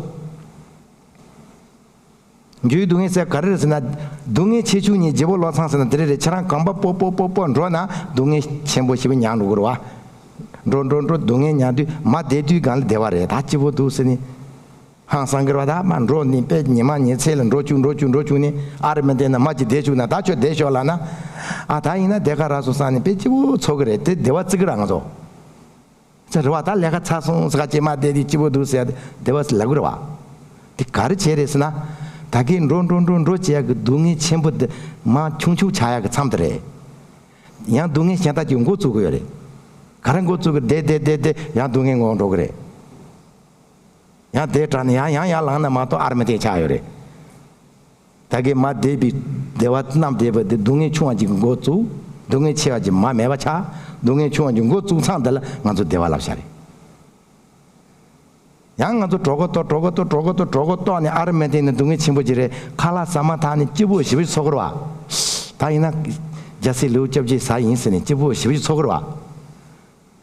འགྱུར་བའི་སྡུག་བསྔལ་ཟེར་ག་རེ་རེད་ཟེར་ན། སྡུག་བསྔལ་ཆེ་ཆུང་གཉིས་བརྗེ་པོ་སློག་མཚམས་ཟེར་ན་དེ་རེད་རེད། ཁྱེད་རང་གོམ་པ་སྤོ་སྤོ་སྤོ་སྤོ་འགྲོ་ན་སྡུག་བསྔལ་ཆེན་པོ་ཞེ་པོ་མྱངས་འགྲོ་གི་རེད་བ། འགྲོ་འགྲོ་འགྲོ་སྡུག་བསྔལ་མྱངས་དུས་མར་བསྡད་དུས་སྒང་ལ་བདེ་བ་རེད། ད་སྐྱིད་པོ་འདུག་ཟེར་ནས་ཧང་སང་གི་རེད་བ། ད་མར་འགྲོ་ནས་དཔེ་ཉི་མ་ཉི་ཚེ་ལ་འགྲོ་བཅུག་འགྲོ་བཅུག་འགྲོ་བཅུག་ནས་ཨ་རི་མི་བསྡད་ན་མར་ཅིག་བསྡད་བཅུག་ན། ད་ཁྱོད་བསྡད་ཤོག་ལབ་ན། ཨ། ད་ཡིན་ན་བསྡད་ག་རག་སོང་བསམ་ནས་དཔེ་སྐྱིད་པོ་ཚོར་གི་རེད། དེ་བདེ་བ་བརྩི་གི་རེད་ང་ཚོ། ཚེ་རེད་བ། ད་ལས་ཀ་ཚར་སོང་ཟེར་ག་ཅིག་མར་བསྡད་དེ་སྐྱིད་པོ་འདུག་ཟེར་ཡ་དེ་བདེ་བ་ལབ་གི་རེད་བ། དེ་ག་རེ་བྱས་རེད་ཟེར་ན། ད་གིན་འགྲོ་འགྲོ་འགྲོ་འགྲོ་བྱེད་ཡ་གི་སྡུག་བསྔལ་ཆེན་པོ་དེ་མར་ཆུང་ཆུང་ཆགས་ཡ་གི་མཚམས་དེ་རེད། ཡང་སྡུག་བསྔལ་གཞན་དག་ཅིག་འགོ་བཙུགས་གི་ཡོད་རེད། ག་རེ་འགོ་བཙུགས་གི། བསྡད་བསྡད་བསྡད་བསྡད་ཡང་སྡུག་བསྔལ་འགོ་འགྲོ་གི་རེད། ཡང་དེའི་དྲག་ནས་ཡང་ཡང་ཡར་ལངས་ན་མ་གཏོགས་ཨར་མི་ཐེག་ཆགས་ཡོད་རེད། ད་གིན་མར་བསྡད་པའི་བདེ་བ་བསྣམས་བསྡད་པ་དེ་སྡུག་བསྔལ་ཆུང་བ་ཅིག་གིས་འགོ་བཙུགས། སྡུག་བསྔལ་ཆེ་བ་ཅིག་མར་མེད་པ་ཆགས། སྡུག་བསྔལ་ཆུང་བ་ཅིག་འགོ་བཙུགས་མཚམས་དེ་ལ་ང་ཚོ་བདེ་བ་ལབ་བཞག་རེད། ཡང་ང་ཚོ་གྲོད་ཁོག་ལྟོགས། གྲོད་ཁོག་ལྟོགས། གྲོད་ཁོག་ལྟོགས་གྲོད་ཁོག་ལྟོགས་ནས་ཨ་རི་མི་བསྡད་ན་སྡུག་བསྔལ་ཆེན་པོ་ཅིག་རེད། ཁ་ལག་ཟ་མ་ཐག་ནས་སྐྱིད་པོ་ཞེ་པོ་ཅིག་ཚོར་གི་རེད་བ། ད་ཡིན་ན་རྒྱལ་སྲས་ལེའུ་བཅོ་བརྒྱད་ཟ་ཡིན་ཟེར་ནས་སྐྱིད་པོ་ཞེ་པོ་ཅིག་ཚོར་གི་རེད་བ།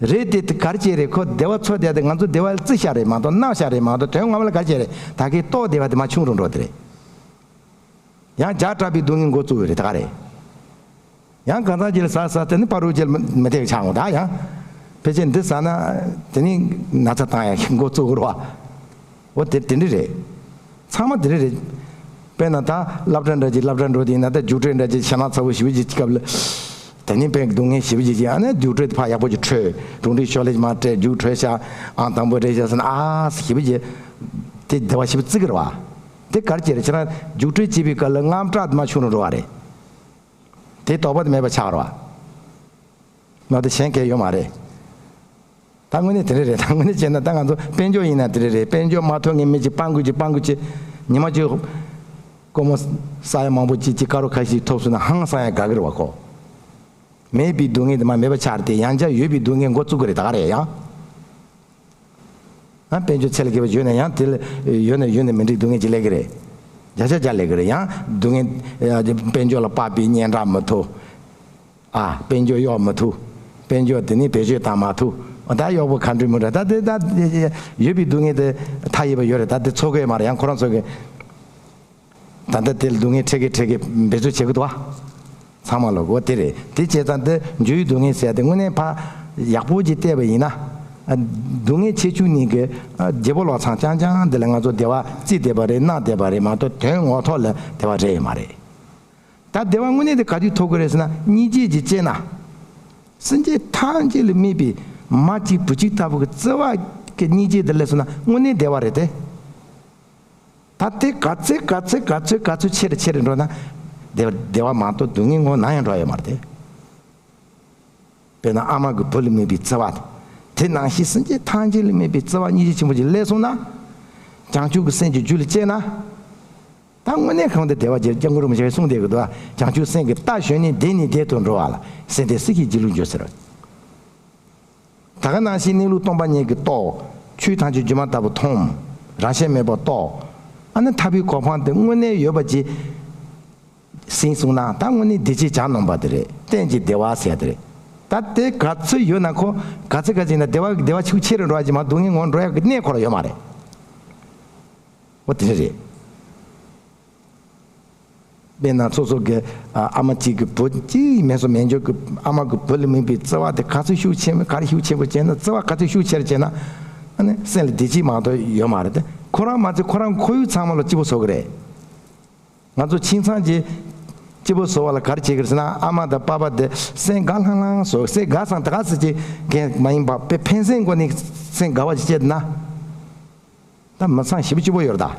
རེད་དེ། དེ་ག་རེ་བྱས་རེད། ཁོ་བདེ་བ་ཚོར་བསྡད་དེ་ང་ཚོ་བདེ་བ་བརྩི་བཞག་རེད་མ་གཏོགས་གནང་བཞག་རེད་མ་གཏོགས་དོན་ངོ་མ་ལ་ག་རེ་བྱས་རེད། ད་གིན་ལྟོགས་བསྡད་པ་དེ་མར་ཆུང་རུ་འགྲོ་དེ་རེད། ཡང་བརྒྱ་ཕྲག་པའི་སྡུག་བསྔལ་འགོ་བཙུགས་ཡོད་རེད། ད་ག་རེད། ཡང་གང་ཚང་ཅིག་ལ་ཟ་ཟ་དེ་ནི་བར་དུ་ཅིག་ལ་མི་བདེ་བ་ཆགས་འོང་། ད་ཡང་ཕལ་ཆེར་འདི་ཟ་ན་དེ་ནི་ན་ཚ་བཏང་ཡ་འགོ་བཙུགས་ཡོད་རེད་བ། འོ་དེ་དེ་འདྲ་རེད། ཚང་མ་དེ་འདྲ་རེད། དཔེར་ན་ད་སློབ་གྲྭ་འདྲ་ཅིག་སློབ་གྲྭ་འགྲོ་དུས་ཡིན་ན། ད་རྒྱུགས་སྤྲོད་འདྲ་ཅིག་ཞེད་སྣང་ཚ་པོ་ཞེ་པོ་ཅིག་སྐབས་ལ། དེ་ནི་དཔེ་སྡུག་བསྔལ་ཞེ་པོ་ཅིག་ཅིག་ཨ་ནི་རྒྱུགས་སྤྲོད་དེ་ཕར་ཡག་པོ་ཅིག་འཕྲོད། གྲུང་འདྲིས་ཤོག་ལེ་ཅིག་མར་སྤྲད། རྒྱུགས་འཕྲོད་ཤག་ཨང་དང་པོ་རེད་ཤག་ཟེར་ན། ཨ་ཞེ་པོ་ཅིག་དེ་བདེ་བ་ཞེ་པོ་བརྩི་གི་རེད་བ། དེ་ག་རེ་བྱས་རེད། ཁྱེད་རང་རྒྱུགས་སྤྲོད་བྱེད་པའི་སྐབས་ལ་དངངས་སྐྲག་དེ་མར་ཆུང་རུ་འགྲོ་བ་རེད། དེ་དོགས་པ་དེ་མེད་པ་ཆགས་རེད་བ། མ་གཏོགས་གཞན་གང་ཡང་ཡོད་མ་རེད། ད་དངོས་གནས་དེ་འདྲ་རེད། ད་དངོས་གནས་བྱས་ན་ད་ང་ཚོ་དཔལ་འབྱོར་ཡིན་ན་དེ་འདྲ་རེད། དཔལ་འབྱོར་མ་ཐོབ་མཁན་མི་གཅིག་སྤྲང་པོ་གཅིག་སྤྲང་པོ་གཅིག་ཉི་མ་གཅིག་སྒོར་མོ་ས་ཡ་མང་པོ་གཅིག་གཅིག་དཀར་པོ་ཁ་ཤས་ཐོབ་སོང་ན་ཧང་སང་ཡ་དགའ་གི་རེད་བ་ཁོ། མེད་པའི་སྡུག་བསྔལ་དེ་མར་མེད་པ་ཆགས་ཏེ་ཡང་བསྐྱར་ཡོད་པའི་སྡུག་བསྔལ་འགོ་བཙུགས་གི་རེད། ད་ག་རེད་ཡང་། ཨ། དཔལ་འབྱོར་ཚད་ལས་བརྒལ་བ་ཡོད་ན་ཡང་དེ་ལ་ཡོད་ན་ཡོད་ན་མི་འགྲིག་སྡུག་བསྔལ་ཅིག་སླེབས་གི་རེད། བརྒྱ་ཆ་བརྒྱ་སླེབས་གི་རེད། ཡང་སྡུག་བསྔལ། ཨ། དཔལ་འབྱོར་ལ་དཔག་པའི་སྙན་གྲགས་མི་ཐོབ། ཨ། དཔལ་འབྱོར་གཡོག་མི་ཐུབ། དཔལ་འབྱོར་དེ་ནི་བེད་སྤྱོད་བཏང་མ་ཐུབ། ད་གཡོག་པོ་ག་འདྲ་མི་འདྲ། ད་དེ་ད་ཡོད་པའི་སྡུག་བསྔལ་དེ་མཐའ་ཡས་པ་ཡོད་རེད། ད་དེ་ཚོར་གི་ཡོད་མ་རེད། ཡང་ཁོ་རང་ཚོ་གི་ད་ལྟ་དེ་ལ་སྡུག་བསྔལ་འཕྲད་གི་འཕྲད་གི་འབད་རྩོལ་བྱེད་གི་འདུག་བ། ཚང་མ་ལ་གོ་དེ་རེད། དེ་བྱས་ཙང་དེ་འཇུ་བའི་སྡུག་བསྔལ་ཟེར་ཡ་དེ་དངོས་གནས་ཕར་ཡག་པོ་ཅིག་བལྟས་པ་ཡིན་ན། ཨ། སྡུག་བསྔལ་ཆེ་ཆུང་གཉིས་ཀྱི། ཨ། བརྗེ་པོ་ལོག་མཚམས་རྐྱང་རྐྱང་དེ་ལ་ང་ཚོ་བདེ་བ་རྩིས་བསྡད་པ་རེད། སྣང་བསྡད་པ་རེད་མ་གཏོགས་དོན་ངོ་ཐོག་ལ་བདེ་བ་རེད་ཡོད་མ་རེད། ད་བདེ་བ་དངོས་གནས་དེ་ག་དུས་ཐོབ་དགོས་རེད་ཟེར་ན། སྙིང་རྗེ་ཅིག་སྐྱེས་ན། སེམས་ཅན་ཐམས་ཅད་ལ་དམིགས་པའི་མ་གཅིག་བུ་གཅིག་ལྟ་བུ་གི་བརྩེ་བ་གི་སྙིང་རྗེ་དེ་སླེབས་སོང་ན་དངོས་གནས་བདེ་བ་རེད་དེ། ད་དེ་ག་ཚོད་ག་ཚོད་ག་ཚོད་ག་ཚོད་ཆེ་རུ་ཆེ་རུ་འགྲོ་ན། བདེ་བ་བདེ་བ་མ་གཏོགས་སྡུག་བསྔལ་ངོ་ནམ་ཡང་འགྲོ་ཡོད་མ་རེད་དེ། དཔེར་ན་ཨ་མ་གི་བུ་ལ་དམིགས་པའི་བརྩེ་བ་དང་། དེ་ནང་བཞིན་སེམས་ཅན་ཐམས་ཅད་ལ་དམིགས་པའི་བརྩེ་བ་སྙིང་རྗེ་ཆེན་པོ་ཅིག་སླེབས་སོང་ན། བྱང་ཆུབ་ཀྱི་སེམས་ཀྱི་རྒྱུད་ལ་སྐྱེས་ན། ད་དངོས་གནས་གང་དུ་བདེ་བ་རྒྱལ། སྐྱབས་མགོན་རིན་པོ་ཆེས་གསུངས་བསྡད་ཀྱི་འདུག་བྱང་ཆུབ་སེམས་ཀྱི་རྟ་ཞོན་ནས་བདེ་ནས་བདེ་དུ་འགྲོ་བ་ལ། སེམས་དེ་སྲིད་ཞིའི་སྒྱིད་ལུག་འགྱུར་ཟེར། ད་ག་ནང་བཞིན་གནས་ལུགས་སྟོང་པ་ཉིད་ཀྱི་རྟོགས། ཆོས་ཐམས་ཅད་སྒྱུ་མ་ལྟ་བུ་མཐོང་། རང་ཤེས་མེད་པར་རྟོགས། ཨ་ནི་ཐར་པའི་གོ་འཕང་དེ་དངོས་གནས་ཡོད་པ་ཅིག་ཟིན་སོང་ན། ད་དངོས་གནས་བདེ་སྐྱིད་གྱ་ནོམ་པ་དེ་རེད། གཏན་གྱི་བདེ་བ་ཟེར་ཡ་དེ་རེད། ད་དེ་ག་ཚོད་ཡོད་ན་ཁོ། ག་ཚོད་ག་ཚོད་ཡིན་ན་བདེ་བ་བདེ་བ་ཤུགས་ཆེ་རུ་འགྲོ་ཡ་ཅིག་མ་གཏོགས་སྡུག་བསྔལ་ངོ་འགྲོ་ཡ་གི་གནས་ཁོ་རང་ཡོད་མ་རེད། འོ་དེ་རེད། དཔེར་ན་སོ་སོ་གི། ཨ། ཨ་མ་གཅིག་གི་བུ་གཅིག་མེད་སོ་མེད་འཇོག་གི། ཨ་མ་གི་བུ་ལ་དམིགས་པའི་བརྩེ་བ་དེ་ག་ཚོད་ཤུགས་ཆེན་པོ། ག་རེ་ཤུགས་ཆེན་པོ་བྱས་ན། བརྩེ་བ་ག་ཚོད་ཤུགས་ཆེར་བྱས་ན། ཨ་ནི་སེམས་ལ་བདེ་སྐྱིད་མ་གཏོགས་ཡོད་མ་རེད་དེ། ཁོ་རང་མ་ཚད་ཁོ་རང་ཁོར་ཡུག་ཚང་མ་ལ་སྐྱིད་པོ་བཟོ་གི་རེད། ང་ཚོ་ཁྱིམ་ཚང་གི་སྐྱིད་པོ་བཟོ་བ་ལ་ག་རེ་བྱེད་ཀྱི་རེད་ཟེར་ན། ཨ་མ་དང་པ་ཕ་དེ་སེམས་དགའ་ལྷང་ལྷང་བཟོ། སེམས་དགའ་སང་ད་ག་ཟེར་གྱི་གན་མ་ཡིན་པ། དཔེ་ཕན་སེམས་སྒོ་ནས་སེམས་དགའ་བ་ཞིག་བྱས་ན། ད་མི་ཚང་ཞེ་པོ་སྐྱིད་པོ་ཡོད་རེད་ད།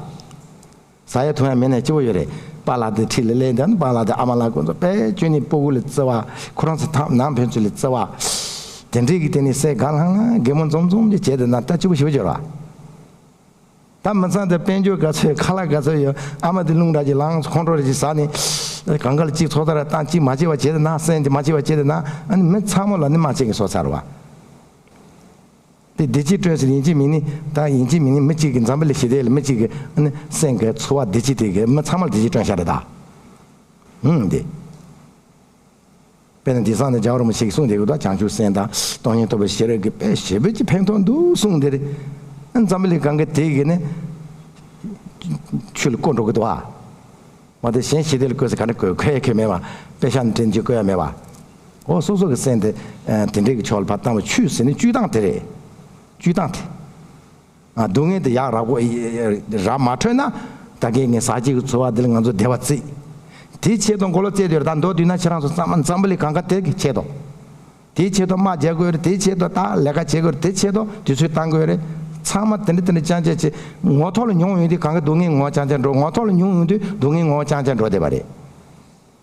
ཟ་ཡ་འཐུང་ཡ་མེད་ན་སྐྱིད་པོ་ཡོད་རེད། པཱ་ལགས་དེ་འཁྲིས་ལ་སླེབས་དང་། པཱ་ལགས་དེ་ཨ་མ་ལགས་ཁོང་ཚོ་དཔེ་ཁྱོད་ནི་སྤུ་གུ་ལ་བརྩེ་བ། ཁོ་རང་ཚོ་ཐང་ནང་ཕན་ཚུན་ལ་བརྩེ་བ། དེ་འདྲས་ཀྱི་དེ་ནི་སེམས་དགའ་ལྷང་ལྷང་། གད་མོ་འཛོམས་འཛོམས་ཀྱི་བྱས་དེ་ན་ད་སྐྱིད་པོ་ཞེ་པོ་ཡོད་རེད་བ། ད་མི་ཚང་དེ་དཔལ་འབྱོར་ག་ཚོད། ཁ་ལག་ག་ཚོད་ཡོད། ཨ་མ་དེ་རླུང་འདྲ་ཅིག་ལངས། ཁོང་ཁྲོ་རེ་ཅིག་ཟ་ནས་གང་ག་ལ་གཅིག་ཚོགས་ཐར་བཏང་། གཅིག་མ་བྱེད་པ་བྱས་དེ་ན། སེམས་དེ་མ་བྱེད་པ་བྱས་དེ་ན། ཨ་ནི་མི་ཚང་མ་ལ་ནི་མ་བྱེད་ཀྱི་བཟོ་ཚར་བ། དེ་བདེ་སྐྱིད་སྤྲོད་ཟེར་ཡིན་གཅིག་མིན་ནི། ད་ཡིན་གཅིག་མིན་ནི་མི་གཅིག་གི། འཛམ་བུ་གླིང་ཞི་བདེ་ལ་མི་གཅིག་གི་ཨ་ནི་སེམས་ཀྱི་ཚོར་བ་བདེ་སྐྱིད་དེ་གི་མི་ཚང་མ་ལ་བདེ་སྐྱིད་སྤྲོད་ཤ་རེད་ད། ཧུམ། དེ། དཔེར་ན་དེང་སང་ནི་རྒྱལ་བ་རིན་པོ་ཆེ་གིས་གསུངས་བསྡད་ཀྱི་འདུག་བྱང་ཆུབ་སེམས་དང་སྟོང་ཉིད་རྟོགས་པའི་ཤེས་རབ་ཀྱི་དཔེ་ཞེ་པོ་ཅིག་ཕན་ཐོགས་འདུག་གསུངས་དེ་རེད། ཨ་ནི་འཛམ་བུ་གླིང་གང་ག་དེ་གི་ནི་ཆོས་ལ་བཀོལ་འགྲོ་གི་འདུག་ཨ། མ་དེ་གཞན་ཞི་བདེ་ལ་བཀོལ་ཟེར་ག་འདྲ་བཀོལ། ཁོ་ཡ་ཁོ་མེད་པ། དཔེ་ཤ་ནི་དྲིན་གྱིས་བཀོལ་ཡ་མེད་པ། འོ་སོ་སོ་གི་སེམས་དེ་ཨ་དེ་འདྲའི་གི་ཕྱོགས་ལ་ཕར་བཏང་བ། ཆོས་ཟེར་ནི་བཅོས་སྟངས་དེ་རེད། བཅོས་སྟངས་དེ། ཨ་སྡུག་བསྔལ་དེ་ཡག་རག་པོ་རག་མ་འཕྲོད་ན། ད་གིན་ངས་ཟ་བྱེད་ཀྱི་ཚོར་བ་དེ་ལ་ང་ཚོ་བདེ་བ་བརྩི། དེའི་ཆེད་དུ་མགོ་ལོག་བཙལ་དུས་རེད། ད་མདོར་བསྡུས་ན་ཁྱེད་རང་ཚོ་ཚང་མ་འཛམ་བུ་གླིང་གང་ག་དེ་གི་ཆེད་དུ། དེའི་ཆེད་དུ་དམག་རྒྱག་དགོས་རེད། དེའི་ཆེད་དུ་ད་ལས་ཀ་བྱེད་དགོས་རེད། དེའི་ཆེད་དུ་དུས་ཚོད་བཏང་དགོས་རེད། ཚང་མ་དེ་འདྲ་དེ་འདྲ་རྐྱང་རྐྱང་བྱེད། ངོ་ཐོག་ལ་མྱོང་ཡོང་དུས་གང་ག་སྡུག་བསྔལ་ངོ་རྐྱང་རྐྱང་འགྲོ། ངོ་ཐོག་ལ་མྱོང་ཡོང་དུས་སྡུག་བསྔལ་ངོ་རྐྱང་རྐྱང་འགྲོ་བསྡད་པ་རེད།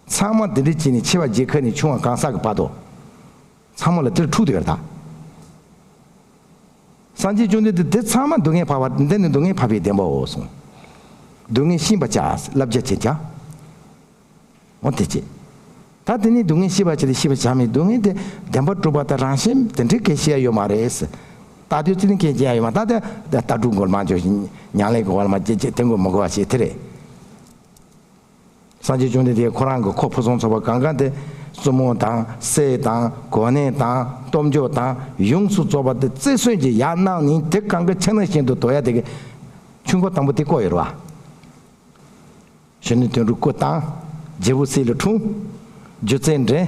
ཚང་མ་དེ་འདྲ་བྱས་ནས་ཆེ་བ་རྗེས་ཁ་ནས་ཆུང་བ་གང་ཟག་གི་བར་དུ། ཚང་མ་ལ་དེར་འཁྲུག་བསྡད་པ་རེད་ད། སངས་རྒྱས་བཅོམ་ལྡན་འདས་དེ་ཚང་མ་སྡུག་བསྔལ་འཕགས་པ། འདི་ནི་སྡུག་བསྔལ་འཕགས་པའི་བདེན་པའོ་གསུངས། སྡུག་བསྔལ་ཤེས་པར་བྱ། བསླབ་བྱ་བྱེད་བྱ། འོ་དེ་བྱེད། ད་དེ་ནི་སྡུག་བསྔལ་ཤེས་པར་བྱ་སྟེ་ཤེས་པར་བྱ་མིན། སྡུག་བསྔལ་དེ་བདེན་པར་གྲུབ་པ་དང་རང་བཞིན་དེ་འདྲའི་སྐད་བཤད་ཡ་ཡོད་མ་རེད་ཟེར། ལྟ་དུས་ཙི་ནི་སྐད་བཤད་ཡ་ཡོད་མ། ད་དེ་ལྟ་གྲུབ་མགོ་ལ་མ་འཇོག། ཉམས་ལེན་གྱི་འོག་ལ་མ་བྱེད་བྱེད། དེ་མགོ་མ་སྒུར་བ་བྱེད། དེ་རེད། སངས་རྒྱས་བཅོམ་ལྡན་འདས་ཁོ་རང་གི་ཁོ་ཕུན་སུམ་ཚོགས་པ་གང་ག་དེ་བཙུན་མོ་དང་སྲས་དང་གོ་གནས་དང་སྟོབས་འབྱོར་དང་ཡོངས་སུ་རྫོགས་པ་དེ་བརྩི་སྲུང་གིས་ཡར་གནང་ནས། དེ་གང་ག་ཆ་ནང་བཞིན་དུ་དོར་ཡ་དེ་གི་ཆོས་འཁོར་དང་པོ་དེ་བསྐོར་ཡོད་རེད་བ། གཞོན་ནུ་དོན་གྲུབ་སྐུ་བལྟམས། རྒྱལ་པོའི་སྲས་ལ་འཁྲུངས། སྒྱུ་རྩལ་འགྲན།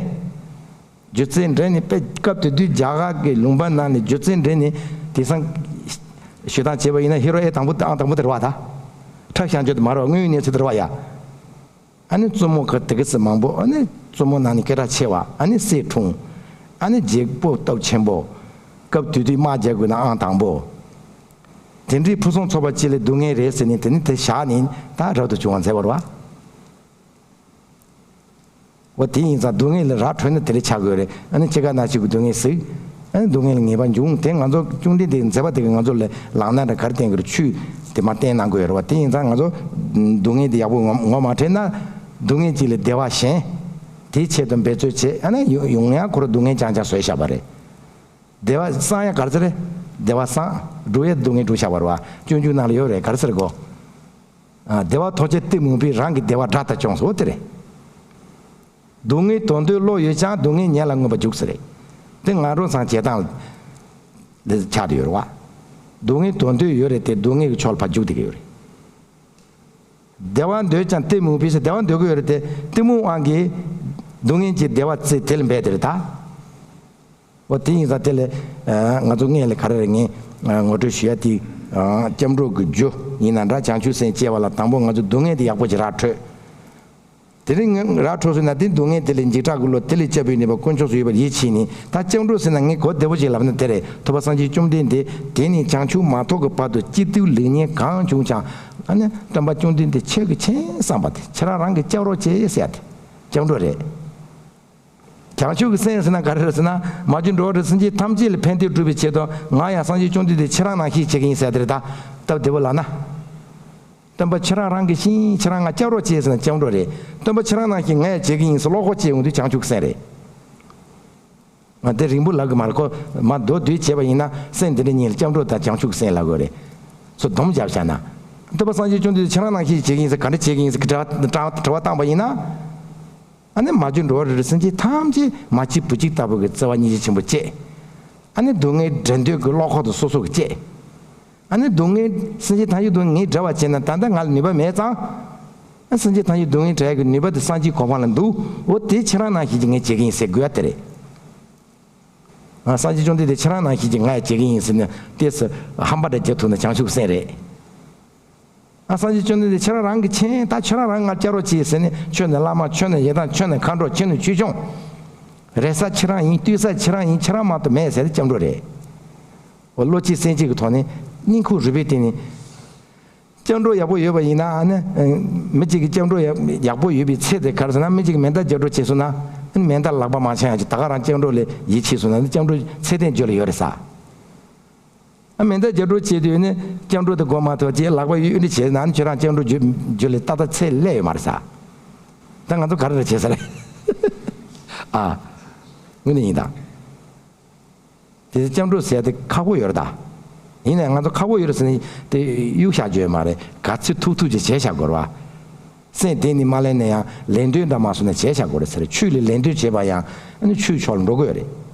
སྒྱུ་རྩལ་འགྲན་ནས་དཔེ་སྐབས་དེ་དུས་རྒྱ་གར་གྱི་ལུང་པ་ནང་ནས་སྒྱུ་རྩལ་འགྲན་ནས་དེང་སང་ཞུ་སྟངས་བྱས་པ་ཡིན་ན་ཧི་རོ་ཨེ་དང་པོ་ཨང་དང་པོ་དེ་རེད་བ་ད། ཁྲབ་བཤམས་རྒྱུ་དེ་མ་རེད་བ། དངོས་ཡོད་གནས་ཚུལ་དེ་རེད་བ་ཡ། ཨ་ནི་བཙུན་མོ་གི་དེ་གི་སི་མང་པོ། ཨ་ནི་བཙུན་མོ་ནང་ནས་སྐད་གྲགས་ཆེ་བ། ཨ་ནི་སྲས་འཁྲུངས། ཨ་ནི་རྒྱལ་པོ་སྟོབས་ཆེན་པོ། སྐབས་དེ་དུས་དམག་རྒྱག་དགོས་ན་ཨང་དང་པོ། དེ་འདྲའི་ཕུན་སུམ་ཚོགས་པ་ཅིག་ལ་སྡུག་བསྔལ་རེད་ཟེར་ནས་དེ་ནི་དེ་བཞག་ནས་ད་རབ་ཏུ་བྱུང་བ་མཛད་པ་རེད་བ། འོ་དེ་ཡིན་ཙང་སྡུག་བསྔལ་ལ་ར་འཕྲོད་ན་དེ་འདྲ་ཆགས་དགོས་རེད། ཨ་ནི་སྐྱེ་རྒ་ན་འཆི་གི་སྡུག་བསྔལ་ཟེར། ཨ་ནི་སྡུག་བསྔལ་ལ་ངེས་པ་འབྱུང་། དེ་ང་ཚོ་བཅོམ་ལྡན་འདས་ཀྱི་མཛད་པ་དེ་གིས་ང་ཚོ་ལ་ལམ་སྣ་འདྲ་ག་རེ་བསྟན་གྱི་རེད། ཆོས་དེ་མར་བསྟན་གནང་དགོས་རེད་བ། དེ་ཡིན་ཙང་ང་ཚོ་སྡུག་བསྔལ་དེ་ཡག་པོ་ངོ་ངོ་མ་འཕྲོད་ན། སྡུག་བསྔལ་ཅིག་ལ་བདེ་བ་ཞེན། དེའི་ཆེད་དུ་འབད་རྩོལ་བྱེད། ཨ་ནི་ཡོང་ཡོང་ཡ་ཁོ་རང་སྡུག་བསྔལ་རྐྱང་རྐྱང་བཟོས་བཞག་པ་རེད། བདེ་བ་བསམ་ཡ་ག་རེ་ཟེར་རེད། བདེ་བ་བསམ། སྒྲུབ་ཡ་སྡུག་བསྔལ་སྒྲུབ་བཞག་པ་རེད་བ། སྤྱོད་འཇུག་ནང་ལ་ཡོད་རེད། ག་རེ་ཟེར་གོ། ཨ། བདེ་བ་ཐོབ་ཕྱིར་གཏི་མུག་པས། རང་གི་བདེ་བ་དགྲ་ལྟར་སྐྱོང་ཟེར། འོ་དེ་རེད། སྡུག་བསྔལ་དོར་འདོད་བློ་ཡོད་ཀྱང་། སྡུག་བསྔལ་ཉེ་ལ་མངོན་པར་རྒྱུག་ཟེར་རེད། དེ་ང་རང་ཚང་བྱེད་སྟངས་ལ་ཆགས་བསྡད་ཡོད་རེད་བ། སྡུག་བསྔལ་དོར་འདོད་ཡོད་རེད་དེ་སྡུག་བསྔལ་གྱི་ཕྱོགས་ལ་ཕར་རྒྱུག་བསྡད་ཀྱི་ཡོད་རེད། བདེ་བ་འདོད་ཀྱང་གཏི་མུག་པས་ཟེར། བདེ་བ་འདོད་ཀྱི་ཡོད་རེད་དེ་གཏི་མུག་དབང་གིས་ སྡུག་བསྔལ་གྱི་བདེ་བ་བཙལ་དེ་ལ་འབད་དེ་རེད་ད། འོ་དེ་ཡིན་ཙང་དེ་ལས་ང་ཚོ་སྔོན་ལ་ག་རེ་རེད། ངས་ངོ་སྤྲོད་ཞུ་ཡ་དེ། སྐྱབས་འགྲོ་གི་རྒྱུ་ཡིན་ན་འདྲ། བྱང་ཆུབ་སེམས་སྐྱེ་བ་ལ་དང་པོ་ང་ཚོ་སྡུག་བསྔལ་དེ་ཡག་པོ་ཅིག་ར་འཕྲོད། དེ་རིང་ངས་ར་འཕྲོད་སོང་ན་དེ་སྡུག་བསྔལ་དེ་ལས་འཇིགས་སྐྲག་གི་བློ་དེ་ལས་སྐྱོབ་པའི་ནུས་པ་དཀོན་མཆོག་སུ་ཡོད་པར་ཡིད་ཆེས་ནས། ད་སྐྱབས་འགྲོ་ཟེར་ན་ངས་གོ་བདེ་པོ་ཅིག་ལབ་ན་དེ་རེད། ཐུབ་པ་སངས་རྒྱས་བཅོམ་ལྡན་འདས་དེ་ནས་བྱང་ཆུབ་མ་ཐོབ་ཀྱི་བར་དུ་སྐྱིད་སྡུག་ལེགས་ཉེས་གང་བྱུང་ཀྱང་། ཨ་ནི་སྟོན་པ་བཅོམ་ལྡན་འདས་ཁྱེད་ཀྱི་ཆེས་བསམ་པ་དེ་ཁྱེད་རང་རང་གིས་སྐྱབས་རོགས་བྱེད་ཟེར་ཡ་དེ་སྐྱབས་འགྲོ་རེད། བྱང་ཆུབ་ཀྱི་སེམས་ཟེར་ན་ག་རེ་རེད་ཟེར་ན། མ་གྱུར་འགྲོ་བ་རིགས་སེམས་ཅན་ཐམས་ཅད་ལ་ཕན་བདེ་སྒྲུབ་པའི་ཆེད་དུ་ང་ཡང་སངས་རྒྱས་བཅོམ་ལྡན་འདས་ཁྱེད་རང་ནང་བཞིན་བྱེད་ཀྱི་ཡིན་ཟེར་དེ་རེད་ད། སྟབས་བདེ་པོ་ལབ་ན། སྟོན་པ་ཁྱེད་རང་རང་གི་བཞིན་ཁྱེད་རང་ང་སྐྱབས་རོགས་བྱེད་ཟེར་ན་སྐྱབས་འགྲོ་རེད། སྟོན་པ་ཁྱེད་རང་ནང་བཞིན་ང་ཡང་བྱེད་ཀྱི་ཡིན་ཟེར་བློ་ཁོག་བྱེད་ཡོང་དུས་བྱང་ཆུབ་ཀྱི་སེམས་རེད། ང་དེ་རིང་པོ་ལབ་གི་མ་རེད། ཁོ་མ་མདོར་བསྡུས་བྱས་པ་ཡིན་ན་སེམས་འདི་འདྲ་གཉིས་ལ་སྐྱབས་འགྲོ་དང་བྱང་ཆུབ་ཀྱི་སེམས་ལབ་དགོས་རེད། ཚུར་སྡོམ་བརྒྱབ་བཞག་ན། སྟོན་པ་སངས་རྒྱས་བཅོམ་ལྡན་འདས་ཁྱེད་རང་ནང་བཞིན་བྱེད་ཀྱི་ཡིན་ཟེར་ག་འདྲ་བྱེད་ཀྱི་ཡིན་ཟེར་གྱི་དྲི་བ་དྲི་བ་བཏང་པ་ཡིན་ན། ཨ་ནི་མ་གྱུར་འགྲོ་བ་རིགས་རུས་སེམས་ཅན་ཐམས་ཅད་མ་གཅིག་བུ་གཅིག་ལྟ་བུ་གི་བརྩེ་བ་སྙིང་རྗེ་ཆེན་པོ་བསྐྱེད། ཨ་ནི་སྡུག་བསྔལ་བསྒྲལ་འདོད་ཀྱི་བློ་ཁོག་དང་སོ་སོ་གི་བསྐྱེད། ཨ་ནི་སྡུག་བསྔལ་སེམས་ཅན་ཐམས་ཅད་སྡུག་བསྔལ་བསྒྲལ་བ་བྱས་ན་ད་ལྟ་ང་ལ་ནུས་པ་མེད་ཙང་། ཨ་སེམས་ཅན་ཐམས་ཅད་སྡུག་བསྔལ་བསྒྲལ་ཡག་གི་ནུས་པ་དེ་སངས་རྒྱས་གོ་འཕང་ལ་འདུག་འོ་དེ་ཁྱེད་རང་ནང་བཞིན་གྱི་ངས་བྱེད་ཀྱི་ཡིན་ཟེར་དགོས་ཡ་དེ་རེད། ཨ་སངས་རྒྱས་བཅོམ་ལྡན་འདས་ཁྱེད་རང་ནང་བཞིན་གྱི་ང་ཡང་བྱེད་ཀྱི་ཡིན་ཟེར་ནས་ཏོག་ཙམ་ཧམ་པ་འདྲ་རྒྱག་ཐུབ་ན་བྱང་ཆུབ་སེམས་རེད། ཨ་སངས་རྒྱས་བཅོམ་ལྡན་འདས་ཁྱེད་རང་རང་གི་མཁྱེན། ད་ཁྱོད་རང་རང་ང་སྐྱབས་རོགས་བྱེད་ཟེར་ནས་ཁྱོད་ནས་བླ་མ། ཁྱོད་ནས་ཡེ་དང་། ཁྱོད་ནས་མཁའ་འགྲོ། ཁྱོད་ནས་ཆོས་སྐྱོང་། རེ་ས་ཁྱེད་རང་ཡིན། ལྟོས་ས་ཁྱེད་རང་ཡིན། ཁྱེད་རང་མ་གཏོགས་མེད་ཟེར་ཏེ་སྐྱབས་འགྲོ་རེད། འོ་བློ་གཅིག་སེམས་གཅིག་གི་ཐོག་ནས་སྙིང་ཁུང་རུས་པའི་གཏིང་ནས། སྐྱབས་འགྲོ་ཡག་པོ་ཡོད་པ་ཡིན་ན། ཨ་ནི་མི་གཅིག་གིས་སྐྱབས་འགྲོ་ཡག་ཡག་པོ་ཡོད་པའི་ཚད་དེ་ག་རེ་ཟེར་ན། མི་གཅིག་གིས་མེ་མདའ་རྒྱབ་འགྲོ་བྱས་སོང་ན། ཨ་ནི་མེ་མདའ་ལག་པ་མ་འཆང་ཡག་གི་ད་ག་རང་སྐྱབས་འགྲོ་ལ་ཡིད་ཆེས་སོང་ན། ཨ་ནི་སྐྱབས་འགྲོ་ཚད་ལྡན་རྒྱུད་ལ་ཡོད་རེད་ས། ཨ་མེ་མདའ་རྒྱབ་འགྲོ་བྱས་དུས་ནི་སྐྱབས་འགྲོ་དེ་སྒོ་མ་ཐོག་ཅེས་ལག་པ་གཡུག་འདི་བྱས་ན། ཨ་ནི་ཁྱོད་རང་སྐྱབས་འགྲོ་རྒྱུད་རྒྱུད་ལ་ཏག་ཏག་ཚད་སླེབས་ཡོད་མ་རེད་ས། ད་ང་ཚོ་ག་རེ་རེད་བྱས་ས་རེད། ཨ་དངོས་གནས་ཡིན་ད། དེ་སྐྱབས་འགྲོ་ཟེར་དེ་ཁག་པོ་ཡོད་རེད་ད། ཡིན་ནའི་ང་ཚོ་ཁག་པོ་ཡོད་རེད་ཟེར་ནས་དེ་གཡུག་བཞག་རྒྱུ་ཡོད་མ་རེད། ག་ཚོད་ཐུབ་ཐུབ་ཅིག་བྱས་བཞག་དགོས་རེད་བ། སེམས་གཏིང་ནས་མ་ལེན་ན་ཡང་ལན་ལྡོན་འདྲ་མ་སོང་ན་བྱས་བཞག་དགོས་རེད་ཟེར། ཆོས་ལ་ལན་ལྡོན་བྱས་པ་ཡང་ཨ་ནི་ཆོས་ཕྱོགས་ལ་འགྲོ་གི་ཡོད་རེད།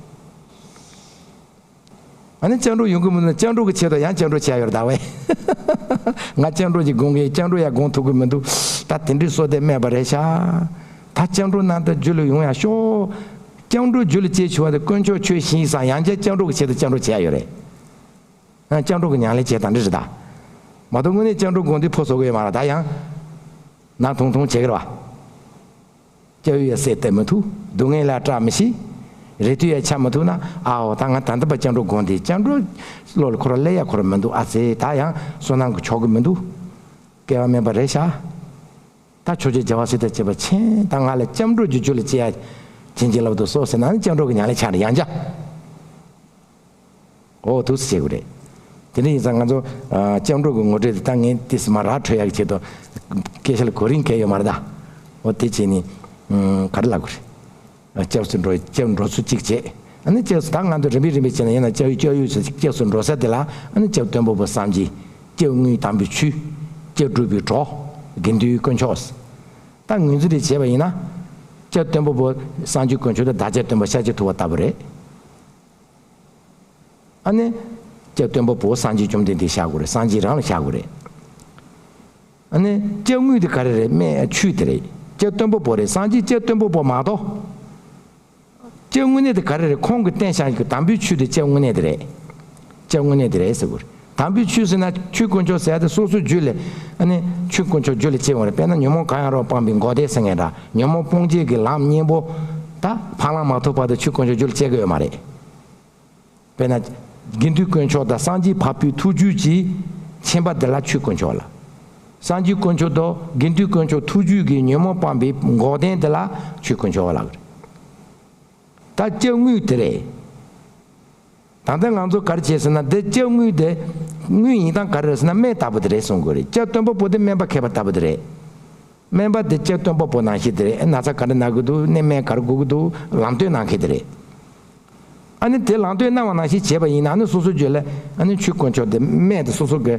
ཨ་ནི་སྐྱབས་འགྲོ་ཡོང་གི་མི་འདུག་ན་སྐྱབས་འགྲོ་གི་ཆེད་དུ་ཡང་སྐྱབས་འགྲོ་བྱས་ཡོད་རེད་ད་བས། ང་སྐྱབས་འགྲོ་ཅིག་དགོངས་གི། སྐྱབས་འགྲོ་ཡང་དགོངས་ཐུབ་གི་མི་འདུག་ད་དེ་འདྲའི་བསོད་བདེ་དམན་པ་རེད་ཤག་ད་སྐྱབས་འགྲོ་རྣམས་དང་རྒྱུད་ལ་ཡོང་ཡག་ཤོག་སྐྱབས་འགྲོ་རྒྱུད་ལ་སྐྱེ་ཆུག་པ་དེ་དཀོན་མཆོག་ཆོས་བཞིན་བཟང་། ཡང་བསྐྱར་སྐྱབས་འགྲོ་གི་ཆེད་དུ་སྐྱབས་འགྲོ་བྱས་ཡོད་རེད། ཡང་སྐྱབས་འགྲོ་གི་ཉམས་ལེན་བྱས་དང་འདྲི་རེད་ད། མ་གཏོགས་དངོས་གནས་སྐྱབས་འགྲོ་དགོངས་ཏེ་ཕོ་གསོ་གི་ཡོད་མ་རེད། ད་ཡང་ན་ཐུང་ཐུང་བྱེད་གི་རེད་བ། སྐྱབས་ཡུལ་ཡང་གསལ་བཏབ་མི་ཐུབ། སྡུག་བསྔལ་ལ་སྐྲག་མི་ཤེས། རེ་ལྟོས་ཡང་འཆའ་མི་ཐུབ་ན། ཨའོ་ད་ང་ད་ལྟ་བར་སྐྱབས་འགྲོ་དགོངས་ཏེ་སྐྱབས་འགྲོ་བློ་ལ་འཁོར་བ་སླེབས་ཡག་ཁོ་རང་མི་འདུག་ཨ་ཙི་ད་ཡང་བསོད་ནམས་ཀྱི་ཆོག་གི་མི་འདུག་སྐལ་བ་དམན་པ་རེད་ཤག་ད་ཕྱོགས་བཅུའི་རྒྱལ་བ་སྲས་དང་བཅས་པ་མཁྱེན། ད་ང་ལ་སྐྱབས་འགྲོ་གི་རྒྱུ་ལ་སྐྱེ་ཡ་བྱིན་གྱིས་བརླབ་ཏུ་གསོལ་ཟེར་ན་ནི་སྐྱབས་འགྲོ་གི་ཉམས་ལེན་ཆགས་ནས་ཡང་བསྐྱར། འོ་འདུག་སེ་བྱེད་དགོས་རེད། དེ་འདྲ་ཡིན་ཙང་ང་ཚོ་ཨ་སྐྱབས་འགྲོ་གི་ངོ་སྤྲོད་དེ་ད་ངས་ཏོག་ཙམ་མར་ར་འཕྲོད་ཡག་གི་ཆེད་དུ་སྐད་ཆ་ལ་གོ་རིམ་གང་ཡང་ཡོད་མ་རེད་ད། འོ་དེ་བྱས་ནས་ཨུམ་ག་རེ་ལབ་དགོས་རེད། ཨ་སྐྱབས་སུ་འགྲོ། སྐྱབས་འགྲོ་ཚུལ་གཅིག་བྱས། ཨ་ནི་སྐྱབས་སུ་ད་ང་ཚོ་རིམ་པས་རིམ་པས་བྱས་ན་ཡིན་ན་སྐྱབས་ཡུལ་སྐྱབས་ཡུལ་ཟེར་སྐྱབས་སུ་འགྲོ་ས་དེ་ལ་ཨ་ནི་སྐྱབས་སྟོན་པ་པོ་སངས་རྒྱས། སྐྱབས་དངོས་དམ་པའི་ཆོས། སྐྱབས་སྒྲུབ་པའི་གྲོགས། དགེ་འདུན་དཀོན་མཆོག་ད་ངོས་འཛིན་རེ་བྱས་པ་ཡིན་ན། སྐྱབས་སྟོན་པ་པོ་སངས་རྒྱས་དཀོན་མཆོག་དེ་བདག་ཅག་སྟོན་པ་ཤཱཀྱ་ཐུབ་པ་ལྟ་བུ་རེད། ཨ་ནི། སྐྱབས་སྟོན་པ་པོ་སངས་རྒྱས་བཅོམ་ལྡན་འདས་བཞག་དགོས་རེད། སངས་རྒྱས་རང་ལ་བཞག་དགོས་རེད། ཨ་ནི། སྐྱབས་དངོས་དེ་ག་རེ་རེད། སྨན་ཆོས་དེ་རེད། སྐྱབས་སྟོན་པ་པོ་རེད། སངས་རྒྱས་སྐྱབས་སྟོན་པ་པོ་མ་གཏོགས། སྐྱབས་དངོས་གནས་དེ་ག་རེ་རེད། ཁོང་གིས་བསྟན་བཞག་གི་དམ་པའི་ཆོས་དེ་སྐྱབས་དངོས་གནས་དེ་རེད། སྐྱབས་དངོས་གནས་དེ་རེད་ཟེར་དགོས་རེད། དམ་པའི་ཆོས་ཟེར་ན་ཆོས་དཀོན་མཆོག་ཟེར་ཡ་དེ་སོ་སོའི་རྒྱུད་ལ། ཨ་ནི། ཆོས་དཀོན་མཆོག་རྒྱུད་ལ་སྐྱེ་འོང་རེད། དཔེར་ན་ཉོན་མོངས་གང་ཡང་རུང་བ་སྤངས་པའི་འགོག་བདེན་ཟེར་མཁན་འདྲ། ཉོན་མོངས་སྤོང་བྱེད་ཀྱི་ལམ་གཉེན་པོ། ད་འཕགས་ལམ་མ་ཐོབ་བར་དུ་ཆོས་དཀོན་མཆོག་རྒྱུད་ལ་སྐྱེ་གི་ཡོད་མ་རེད། དཔེར་ན། དགེ་འདུན་དཀོན་མཆོག་དང་སངས་རྒྱས་འཕགས་པའི་ཐུགས་རྒྱུད་ཀྱི་མཁྱེན་པ་དེ་ལ་ཆོས་དཀོན་མཆོག་ལ། སངས་རྒྱས་དཀོན་མཆོག་དང་དགེ་འདུན་དཀོན་མཆོག་ཐུགས་རྒྱུད་ཀྱི་ཉོན་མོངས་སྤངས་པའི་འགོག་བདེན་དེ་ལ་ཆོས་དཀོན་མཆོག་ལབ་ཀྱི་རེད། ད་སྐྱབས་དངོས་དེ་རེད། ད་ལྟ་ང་ཚོ་ག་རེ་བྱས་ཟེར་ན་འདི་སྐྱབས་དངོས་དེ། དངོས་ཡིན་སྟངས་ག་རེ་རེད་ཟེར་ན་སྨན་ལྟ་བུ་དེ་རེད་གསུང་དགོས་རེད། སྐྱབས་སྟོན་པ་པོ་དེ་སྨན་པ་མཁས་པ་ལྟ་བུ་དེ་རེད། སྨན་པ་དེ་སྐྱབས་སྟོན་པ་པོ་ནང་བཞིན་དེ་རེད། ན་ཚ་ག་འདྲ་ན་གི་འདུག་གནས་སྨན་ག་རེ་དགོས་ཀྱི་འདུག་ལམ་སྟོན་གནང་མཁན་དེ་རེད། ཨ་ནི་དེ་ལམ་སྟོན་གནང་བ་ནང་བཞིན་བྱས་པ་ཡིན་ན། ཨ་ནི་སོ་སོའི་རྒྱུད་ལ་ཨ་ནི་ཆོས་དཀོན་མཆོག་དེ་སྨན་དེ་སོ་སོ་གི་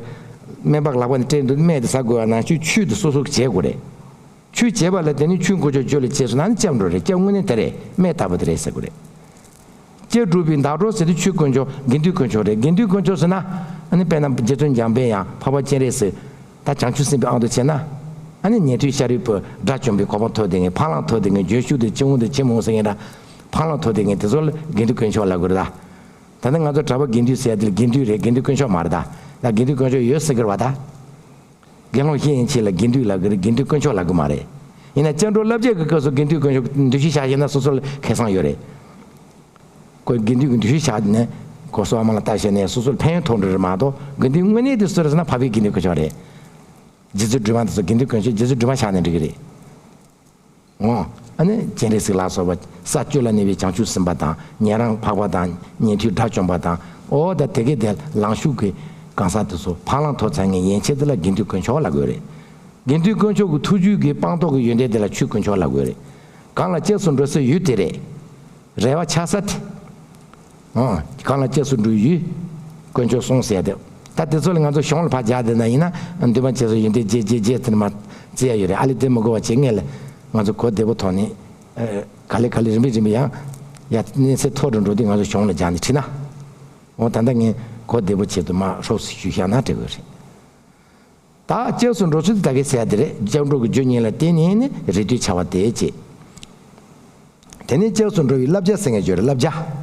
སྨན་པ་ལག་པ་ནས་སྤྲད་འདུག་སྨན་དེ་ཟ་དགོས་པ་ནང་བཞིན་ཆོས་དེ་སོ་སོ་གི་བྱེད་དགོས་རེད། ཆོས་བྱེད་པ་ལ་དེ་ནི་ཆོས་དཀོན་མཆོག་རྒྱུད་ལ་སྐྱེས་སོང་ན་ཨ་ནི་སྐྱབས་འགྲོ་རེད། སྐྱབས་དངོས་གནས་དེ་རེད། སྨན་ལྟ་བུ་དེ་རེད་ཟེར་དགོས་རེད། སྐྱབས་སྒྲུབ་པའི་བདག་གྲོགས་ཟེར་དུས་ཆོས་དཀོན་མཆོག་དགེ་འདུན་དཀོན་མཆོག་རེད། དགེ་འདུན་དཀོན་མཆོག་ཟེར་ན། ཨ་ནི་དཔེར་ན་རྗེ་བཙུན་འཇམ་དཔལ་དབྱངས། འཕགས་པ་སྤྱན་རས་གཟིགས། ད་བྱང་ཆུབ་སེམས་དཔའི་དབང་དུ་བྱས་ན། ཨ་ནི་ཉན་ཐོས་ཤཱ་རིའི་བུ་དགྲ་བཅོམ་པའི་གོ་འཕང་ཐོབ་བསྡད་མཁན། འཕགས་ལམ་ཐོབ་བསྡད་མཁན། རྒྱུན་ཞུགས་དེ་ཆེན་པོ་འདི་ཆེན་མོ་ཟེར་མཁན་འདྲ། འཕགས་ལམ་ཐོབ་བསྡད་མཁན་དེ་ཚོ་ལ་དགེ་འདུན་དཀོན་མཆོག་ལབ་དགོས་རེད་ད། ད་ནི་ང་ཚོ་གྲྭ་པ་དགེ་འདུན་ཟེར་ཡ་དེ་ལ་དགེ་འདུན་རེད། དགེ་འདུན་དཀོན་མཆོག་མ་རེད་ད། ད་དགེ་འདུན་དཀོན་མཆོག་ཡོད་ཟེར་གི་རེད་བ་ད། དགེ་སློང་བཤེས་གཉེན་ཆེ་ལ་དགེ་འདུན་ལབ་གི་རེད། དགེ་འདུན་དཀོན་མཆོག་ལབ་གི་མ་རེད། ཡིན་ན་སྐྱབས་འགྲོ་བསླབ་བྱ་གི་སྐབས་སུ་དགེ་འདུན་དཀོན་མཆོག་འདུ་ཤེས་བཞག་ཤེས་ན་སོ་སོ་ལ་ཁེ་བཟང་ཡོད་རེད། ཁོ་དགེ་འདུན་གྱི་འདུ་ཤེས་བཞག་ནས་གོ་སོ་བ་མ་ལ་ལྟ་བྱས་ནས་སོ་སོ་ལ་ཕན་ཡོན་ཐོགས་འགྲོ་རེད་མ་གཏོགས། དགེ་འདུན་དངོས་གནས་དེ་སུ་རེད་ཟེར་ན་འཕགས་པའི་དགེ་འདུན་དཀོན་མཆོག་རེད། རྗེ་བཙུན་སྒྲོལ་མ་དེ་ཚོ་དགེ་འདུན་དཀོན་མཆོག་རྗེ་བཙུན་སྒྲོལ་མ་བཞག་ནས་འགྲིག་གི་རེད། འོ། ཨ་ནི་སྤྱན་རས་གཟིགས་ལ་སོགས་པ་ས་བཅུ་ལ་གནས་པའི་བྱང་ཆུབ་སེམས་དཔའ་དང་། ཉན་རང་འཕགས་པ་དང་། ཉན་ཐོས་དགྲ་བཅོམ་པ་དང་། འོ་ད་དེ་གའི་དེ་ལང་ཤུགས་ཀྱི་གང་ཟག་དེ་ཚོ་འཕགས་ལམ་ཐོབ་ཚར་མཁན་ཡན་ཆད་དེ་ལ་དགེ་འདུན་དཀོན་མཆོག་ལབ་དགོས་རེད། དགེ་འདུན་དཀོན་མཆོག་གི་ཐུགས་རྒྱུད་ཀྱི་སྤངས་རྟོགས་ཀྱི་ཡོན་ཏན་དེ་ལ་ཆོས་དཀོན་མཆོག་ལབ་དགོས་རེད། གང་ལ་སྐྱབས་སུ་འགྲོ་སའི་ཡུལ་དེ་རེད། རེ་བ་ཆགས་ས་དེ། ཨང་། གང་ལ་སྐྱབས་སུ་འགྲོ་ཡུལ། དཀོན་མཆོག་གསུམ་ཟེར་ཡ་དེ། ད་དེ་ཚོ་ལ་ང་ཚོ་གཞུང་ལ་ཕར་སྦྱར་བསྡད་ན་ཡིན་ན། འདུན་མ་བྱས་སོ་ཡོན་ཏན་རྒྱས་རྒྱས་རྒྱས་རྒྱས་ཟེར་ནས་མར་བརྩི་ཡ་ཡོད་རེད། ཨ་ལེ་དེ་མི་དགོས་པ་བྱེད། ངས་ལ་ང་ཚོ་གོ་བདེ་པོ་ཐོག་ནས། ཨ། ག་ལེ་ག་ལེ་རིམ་པས་རིམ་པས་ཡང་། ཡ་གནས་ཚད་མཐོ་རུ་འགྲོ་དུས་ང་ཚོ་གཞུང་ལ་སྦྱར་ནས་བྲིས་ན། འོ་ད་ལྟ་ངས་གོ་བདེ་པོ་ཆེད་དུ་མར་ཧྲོག་སེ་ཞུས་བཞག་ན་འགྲིག་གི་རེད། ད་སྐྱབས་སུ་འགྲོ་ཚུལ་དེ་ད་གིན་ཟེར་ཡ་དེ་རེད། སྐྱབས་འགྲོ་གི་རྒྱུ་གཉིས་ལ་བརྟེན་ནས་ནི་རེ་ལྟོས་བྱ་བ་སྟེ་ཅེས། དེ་ནས་སྐྱབས་སུ་འགྲོ་བའི་བསླབ་བྱ་ཟེར་མཁན་ཡོད་རེད། བསླབ་བྱ།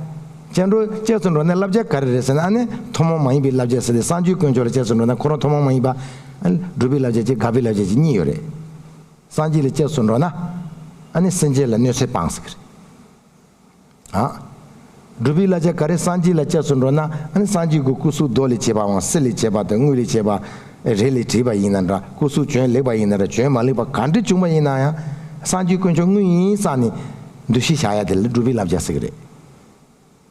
སྐྱབས་འགྲོ་སྐྱབས་སུ་འགྲོ་ན་བསླབ་བྱ་ག་རེ་རེད་ཟེར་ན། ཨ་ནི་ཐུན་མོང་མ་ཡིན་པའི་བསླབ་བྱ་ཟེར་ཏེ། སངས་རྒྱས་དཀོན་མཆོག་ལ་སྐྱབས་སུ་འགྲོ་ན་ཁོ་རང་ཐུན་མོང་མ་ཡིན་པ། ཨ་ནི་སྒྲུབ་པའི་བསླབ་བྱ་གཅིག་དགག་པའི་བསླབ་བྱ་གཅིག་གཉིས་ཡོད་རེད། སངས་རྒྱས་ལ་སྐྱབས་སུ་འགྲོ་ན། ཨ་ནི་སེམས་ཅན་ལ་གནོད་འཚེ་སྤངས་ཟེར་གི་རེད། ཨ། སྒྲུབ་པའི་བསླབ་བྱ་ག་རེ། སངས་རྒྱས་ལ་སྐྱབས་སུ་འགྲོ་ན། ཨ་ནི་སངས་རྒྱས་ཀྱི་སྐུ་གཟུགས་རྡོ་ལས་བྱས་པའམ་གསེར་ལས་བྱས་པ་དང་དངུལ་ལས་བྱས་པ། རས་ལས་བྲིས་པ་ཡིན་ན་འདྲ། སྐུ་གཟུགས་བྱོན་ལེགས་པ་ཡིན་ན་འདྲ། བྱོན་མ་ལེགས་པ་ག་འདྲ་བྱུང་བ་ཡིན་ན་ཡང་། སངས་རྒྱས་དཀོན་མཆོག་དངོས་ཡིན་བསམ་ནས་འདུ་ཤེས་བཞག་ཡ་དེ་ལ་སྒྲུབ་པའི་བསླབ་བྱ་ཟེར་གི་རེད།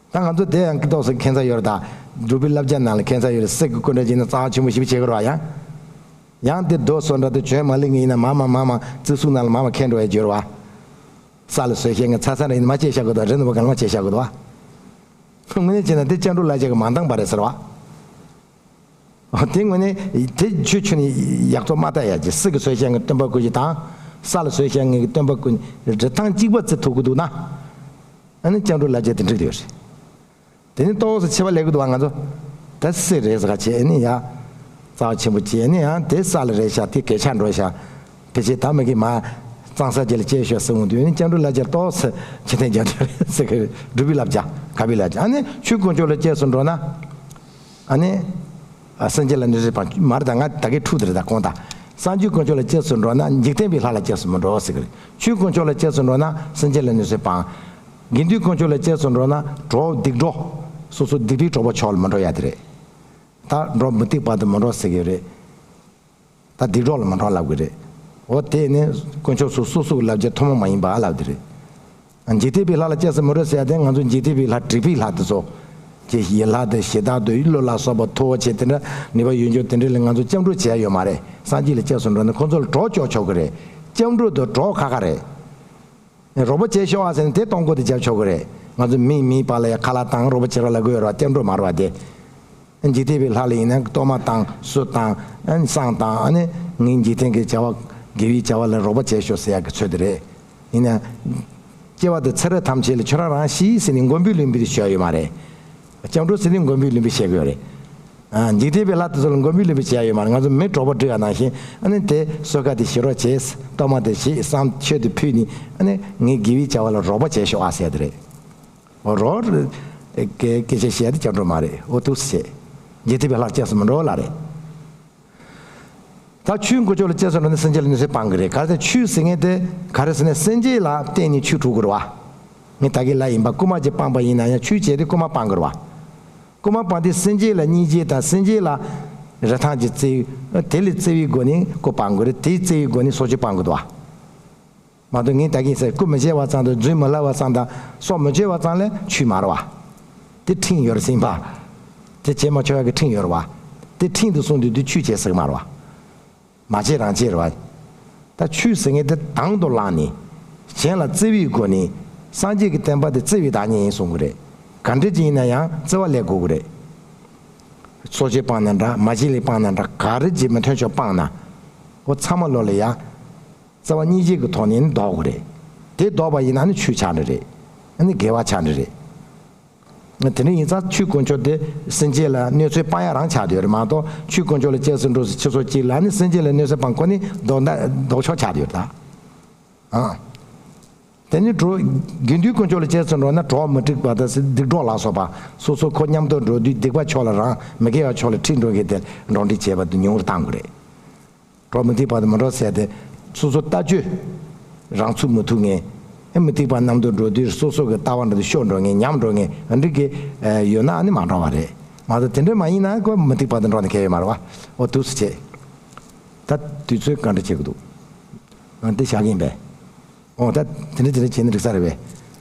ད་ང་ཚོ་དེ་ཡང་ཏོག་ཙམ་མཁྱེན་ས་ཡོད་རེད་ད། སྒྲུབ་པའི་བསླབ་བྱ་ནང་ལ་མཁྱེན་ས་ཡོད་རེད། གསེར་གྱི་སྐུ་འདྲ་ཅིག་ཡིན་ན་རྩ་བ་ཆེན་པོ་ཞེ་པོ་བྱེད་དགོས་རེད་བ། ཡང་། ཡང་དེ་རྡོ་སོགས་འདྲ་དེ་བྱོན་མ་ལེགས་ངེས་ཡིན་ན་མར་མར་མར་མར་རྩི་ཚུགས་ནང་ལ་མར་མར་ཁྱེར་འགྲོ་ཡ་ཡོད་རེད་བ། ས་ལ་ཟོས་བཤད་མཁན་ཚ་ཚ་རེད། ཡིན་ན་མར་བཅད་བཞག་དགོས་དང་། རི་ནང་པ་གང་ལ་མར་བཅད་བཞག་དགོས་དང་བ། དངོས་གནས་བྱས་ན་དེ་སྐྱབས་འགྲོ་བསླབ་བྱ་གི་མ་འདང་པ་རེད་ཟེར་བ། འོ་དེ་དངོས་གནས་དེ་ཆོས་ཆོས་ནས་ཡག་ཐོག་མ་ལྟ་ཡ་གི། སྲིད་ཀྱི་ཟོས་བཤད་མཁན་སྟོན་པ་ཀུན་གྱི་དང་། ས་ལ་ཟོས་བཤད་མཁན་གྱི་སྟོན་པ་ཀུན་རི་ཐང་གཅིག་པ་བརྩི་ཐུབ་ཀྱི་འདུག་ན། ཨ་ནི་སྐྱབས་འགྲོ་བསླབ་བྱ་དེ་འགྲིག་ཡོད་རེད། དེ་ནི་ཏོག་ཙམ་ཕྱེ་བ་ལེགས་ཀྱི་འདུག་བ། ང་ཚོ་ད་སྲིད་རེད་ཟེར་ག་བྱས་ནི་ཡ། རྩ་བ་ཆེན་པོ་བྱས་ནི་ཡང་དེ་ས་ལ་རེད་ཤག་དེ་གས་ཆག་འགྲོ་ཤག་དེ་བྱས་ད་མི་གི་མ་གཙང་ས་རྒྱལ་ལ་སྐྱེལ་ཤོག་ཟེར་འོང་དུས་ནི་སྐྱབས་འགྲོ་བསླབ་བྱ་ཏོག་ཙམ་ཕྱིར་འཐེན་རྒྱག་དུས་ཟེར་གི། སྒྲུབ་པའི་བསླབ་བྱ་དགག་པའི་བསླབ་བྱ། ཨ་ནི་ཆོས་དཀོན་མཆོག་ལ་སྐྱབས་སུ་འགྲོ་ན། ཨ་ནི། ཨ། སེམས་ཅན་ལ་གནོད་འཚེ་སྤང་མ་རེད་ད། ང་ད་གའི་འཁྲུག་དེ་རེད་ད་གོང་དང་། སངས་རྒྱས་དཀོན་མཆོག་ལ་སྐྱབས་སུ་འགྲོ་ན་འཇིག་རྟེན་པའི་ལྷ་ལ་སྐྱབས་སུ་མི་འགྲོ་ཟེར་གི་རེད། ཆོས་དཀོན་མཆོག་ལ་སྐྱབས་སུ་འགྲོ་ན་སེམས་ཅན་ལ་གནོད་འཚེ་སྤང་། དགེ་འདུན་དཀོན་མཆོག་ལ་སྐྱབས་སུ་འགྲོ་ན་གྲོགས་སྡིག་གྲོགས། སོ་སོ་སྡིག་པའི་གྲོགས་པོ་ཕྱོགས་ལ་མི་འགྲོ་ཡ་དེ་རེད། ད་འགྲོ་མུ་སྟེགས་པ་དུ་མི་འགྲོ་ཟེར་གི་རེད། ད་སྡིག་གྲོགས་ལ་མི་འགྲོ་ལབ་གི་རེད། འོ་དེ་ནི་དཀོན་མཆོག་སོ་སོ་སོ་གི་བསླབ་བྱ་ཐུན་མོང་མ་ཡིན་པ་ལབ་དེ་རེད། འཇིག་རྟེན་པའི་ལྷ་ལ་སྐྱབས་སུ་མི་འགྲོ་ཟེར་ཡ་དེ་ང་ཚོ་འཇིག་རྟེན་པའི་ལྷ་དྲེགས་པའི་ལྷ་དེ་ཚོ། ཅེས་ཡི་ལྷ་དང་ཞེ་སྡང་དང་ཀླུ་ལ་སོགས་པ་མཐུ་བོ་ཆེ་དེ་འདྲ་ནུས་པ་ཡོད་འཇོག་དེ་འདྲ་ལ་ང་ཚོ་སྐྱབས་འགྲོ་བྱེད་ཡ་ཡོད་མ་རེད། སངས་རྒྱས་ལ་སྐྱབས་སུ་འགྲོ་ན་ཁོ་ཚོ་ལ་གྲོགས་ལྕོགས་ཆོག་གི་རེད། སྐྱབས་འགྲོ་དང་གྲོགས་ཁ་ཁ་རེད། རོགས་པ་བྱས་ཤོག་ཨ་ཟེར་ནས་དེ་གཏོང་སྒོ་དེ་རྒྱབ་ཆོག་གི་རེད། ང་ཚོ་མིས་མིའི་བར་ལ་ཡ་ཁ་ལག་བཏང་རོགས་པ་བྱེད་རོགས་ལབ་གི་ཡོད་རེད་བ། སྐྱབས་འགྲོ་མ་རེད་བ་དེ། འཇིག་རྟེན་པའི་ལྷ་ལ་ཡིན་ན་གཏོར་མ་བཏང་གསོལ་བཏང་བསང་བཏང་། ཨ་ནི་ངའི་འཇིག་རྟེན་གྱི་བྱ་བ་དགེ་བའི་བྱ་བ་ལ་རོགས་པ་བྱས་ཤོག་ཟེར་ཡག་གི་ཚོད་དེ་རེད། ཡིན་ན། སྐྱེ་བ་དང་ཚེ་རབས་ཐམས་ཅད་ལ་ཁྱོད་རང་རང་ཤི་ཟེར་ནས་མགོན་པོའི་བླུན་པོ་དེ་ཞུ་ཡ་ཡོད་མ་རེད། སྐྱབས་འགྲོ་ཟེར་ནས་མགོན་པོའི་བླུན་པོ་བཤད་གི་ཡོད་རེད། ཨ། འཇིག་རྟེན་པའི་ལྷ་དེ་ཚོ་ལ་མགོན་པོའི་བླུན་པོ་བྱེད་ཡ་ཡོད་མ་རེད། ང་ཚོ་མི་གྲོགས་པོ་སྒྲིག་ཡ་ནང་བཞིན། ཨ་ནི་དེ་གསོལ་ཁ་དེ་ཞུ་རོགས་བྱེད། གཏོར་མ་དེ་བཞེས། བསང་མཆོད་དེ་ཕུལ་ནས། ཨ་ནི་ངའི་དགེ་བའི་བྱ་བ་ལ་རོགས་པ་བྱས་ཤོག་ཨ་ཟེར་ཡ་དེ་རེད། འོ་རོགས། སྐད་སྐད་ཆ་བཤད་ཡ་དེ་སྐྱབས་འགྲོ་མ་རེད། འོ་ཐུགས་སུ་ཆེ། འཇིག་རྟེན་པའི་ལྷ་ལ་སྐྱབས་སུ་མི་འགྲོ་ལབ་རེད། ད་ཆོས་དཀོན་མཆོག་ལ་སྐྱབས་སུ་འགྲོ་ན་སེམས་ཅན་ལ་གནོད་འཚེ་སྤང་གི་རེད། ག་རེ་ཟེར་ན་ཆོས་ཟེར་མཁན་དེ་ག་རེ་ཟེར་ན་སེམས་ཅན་ལ་བརྟེན་ནས་ཆོས་སྒྲུབ་དགོས་རེད་བ། ངས་ད་གིན་ལབ་ཡིན་པ། རྐུན་མ་ཅིག་སྤངས་པ་ཡིན་ན་ཡང་ཆོས་བྱས་ཏེ་རྐུན་མ་སྤང་དགོས་རེད་བ། རྐུན་མ་སྤངས་ཏེ་སེམས་ཅན་ལ་སྙིང་རྗེ་དང་སེམས་ཅན་ལ་རིན་ཐང་གི་བརྩེ་བའི། དེ་ལ་བརྩེ་བའི་སྒོ་ནས་རྐུ་སྤང་དགོས་རེད། དེའི་བརྩེ་བའི་སྒོ་ནས་སྲོག་གཅོད་སྤང་དགོས་འདུག་བ། མ་གཏོགས་ངས་ད་གིན་ཟེར་རྐུ་མི་བྱེད་པ་ཙམ་དང་རྫུན་མི་ལབ་པ་ཙམ་དང་སྲོག་མི་གཅོད་པ་ཙམ་ལ་ཆོས་མ་རེད་བ། དེ་ཁྲིམས་ཡོད་རེད་ཟེར་ཡིན་པ། དེ་བྱེད་མ་ཆོག་ཡ་གི་ཁྲིམས་ཡོད་རེད་བ། དེ་ཁྲིམས་དེ་སྲུང་དུས་དེ་ཆོས་བྱེད་ཟེར་གི་མ་རེད་བ། མ་བྱེད་རང་བྱེད་རེད་བ། ད་ཆོས་ཟེར་མཁན་དེ་དང་དུ་བླངས་ནས། གཞན་ལ་བརྩེ་བའི་སྒོ་ནས། སངས་རྒྱས་ཀྱི་བསྟན་པ་དེ་བརྩེ་བའི་བདག་ཉིད་ཡིན་གསུང་གི་རེད། ག་འདྲ་ཅིག་ཡིན་ན་ཡང་བརྩེ་བ་ལས་དགོས་ཀྱི་རེད། སྲོག་གཅོད་སྤངས་ན་འདྲ། མ་བྱིན་ལེན་སྤངས་ན་འདྲ། ག་རེ་བྱེད་མི་མཐུན་ཕྱོགས་སྤངས་ན། འོ་ཚང་མ་ལོ་ལ་ཡ། བརྩེ་བ་སྙིང་རྗེ་གི་ཐོག་ནས་ནི་ལྡོག་དགོས་རེད། དེ་ལྡོག་པ་ཡིན་ན་ནི་ཆོས་ཆགས་འདྲ་རེད། ཨ་ནི་དགེ་བ་ཆགས་འདྲ་རེད། དེ་འདྲ་ཡིན་ཙང་ཆོས་དཀོན་མཆོག་དེ་སེམས་ཅན་ལ་གནོད་འཚེ་སྤང་ཡག་རང་ཆགས་བསྡད་ཡོད་རེད་མ་གཏོགས། ཆོས་དཀོན་མཆོག་ལ་སྐྱབས་སུ་འགྲོ་ཟེར་ཁྱི་སོ་གཅིག་ལ་ནི་སེམས་ཅན་ལ་གནོད་འཚེ་སྤང་ཁོ་ནི་ལྡོག་ཟླ་ལྡོག་ཕྱོགས་ཆགས་བསྡད་ཡོད་རེད་ད། ཨ། དེ་ནི་གྲོགས་དགེ་འདུན་དཀོན་མཆོག་ལ་སྐྱབས་སུ་འགྲོ་ན་གྲོགས་མི་འགྲིག་པ་དང་སྡིག་གྲོགས་ལ་སོགས་པ་སོ་སོ་ཁོ་མཉམ་དུ་འགྲོ་དུས་སྡིག་པ་ཕྱོགས་ལ་རང་མི་དགེ་བ་ཕྱོགས་ལ་ཁྲིད་འགྲོ་མཁན་དེ་འགྲོགས་འདྲིས་བྱེད་པ་དེ་ཉུང་རུ་གཏང་དགོས་རེད། གྲོགས་མི་འགྲིག་པ་དང་མི་འགྲོགས་ཟེར་ཏེ། སོ་སོ་ལྟ་སྤྱོད་རང་ཚུགས་མི་ཐུབ་མཁན། ཨེ་མི་འགྲིག་པ་རྣམས་དང་འགྲོགས་དུས་སོ་སོ་གི་ལྟ་བ་འདྲ་དེ་ཤོར་འགྲོ་མཁན་ཉམས་འགྲོ་མཁན་འདི་གི་ཡོད་ན་ཨ་ནི་མ་འགྲོ་བ་རེད། མ་གཏོགས་དེ་འདྲ་མ་ཡིན་ན་ཁོ་མི་འགྲིག་པ་དང་འགྲོགས་ནས་གལ་ཡོད་མ་རེད་བ། འོ་འདུག་སེ་བྱེད། ད་དུས་ཚོད་ག་འདྲ་བྱེད་ཀྱི་འདུག་ཨ་འདི་བཞག་གི་ཡིན་པས། འོ་ད་དེ་འདྲ་དེ་འདྲ་བྱས་ན་འགྲིག་ས་རེད་པས།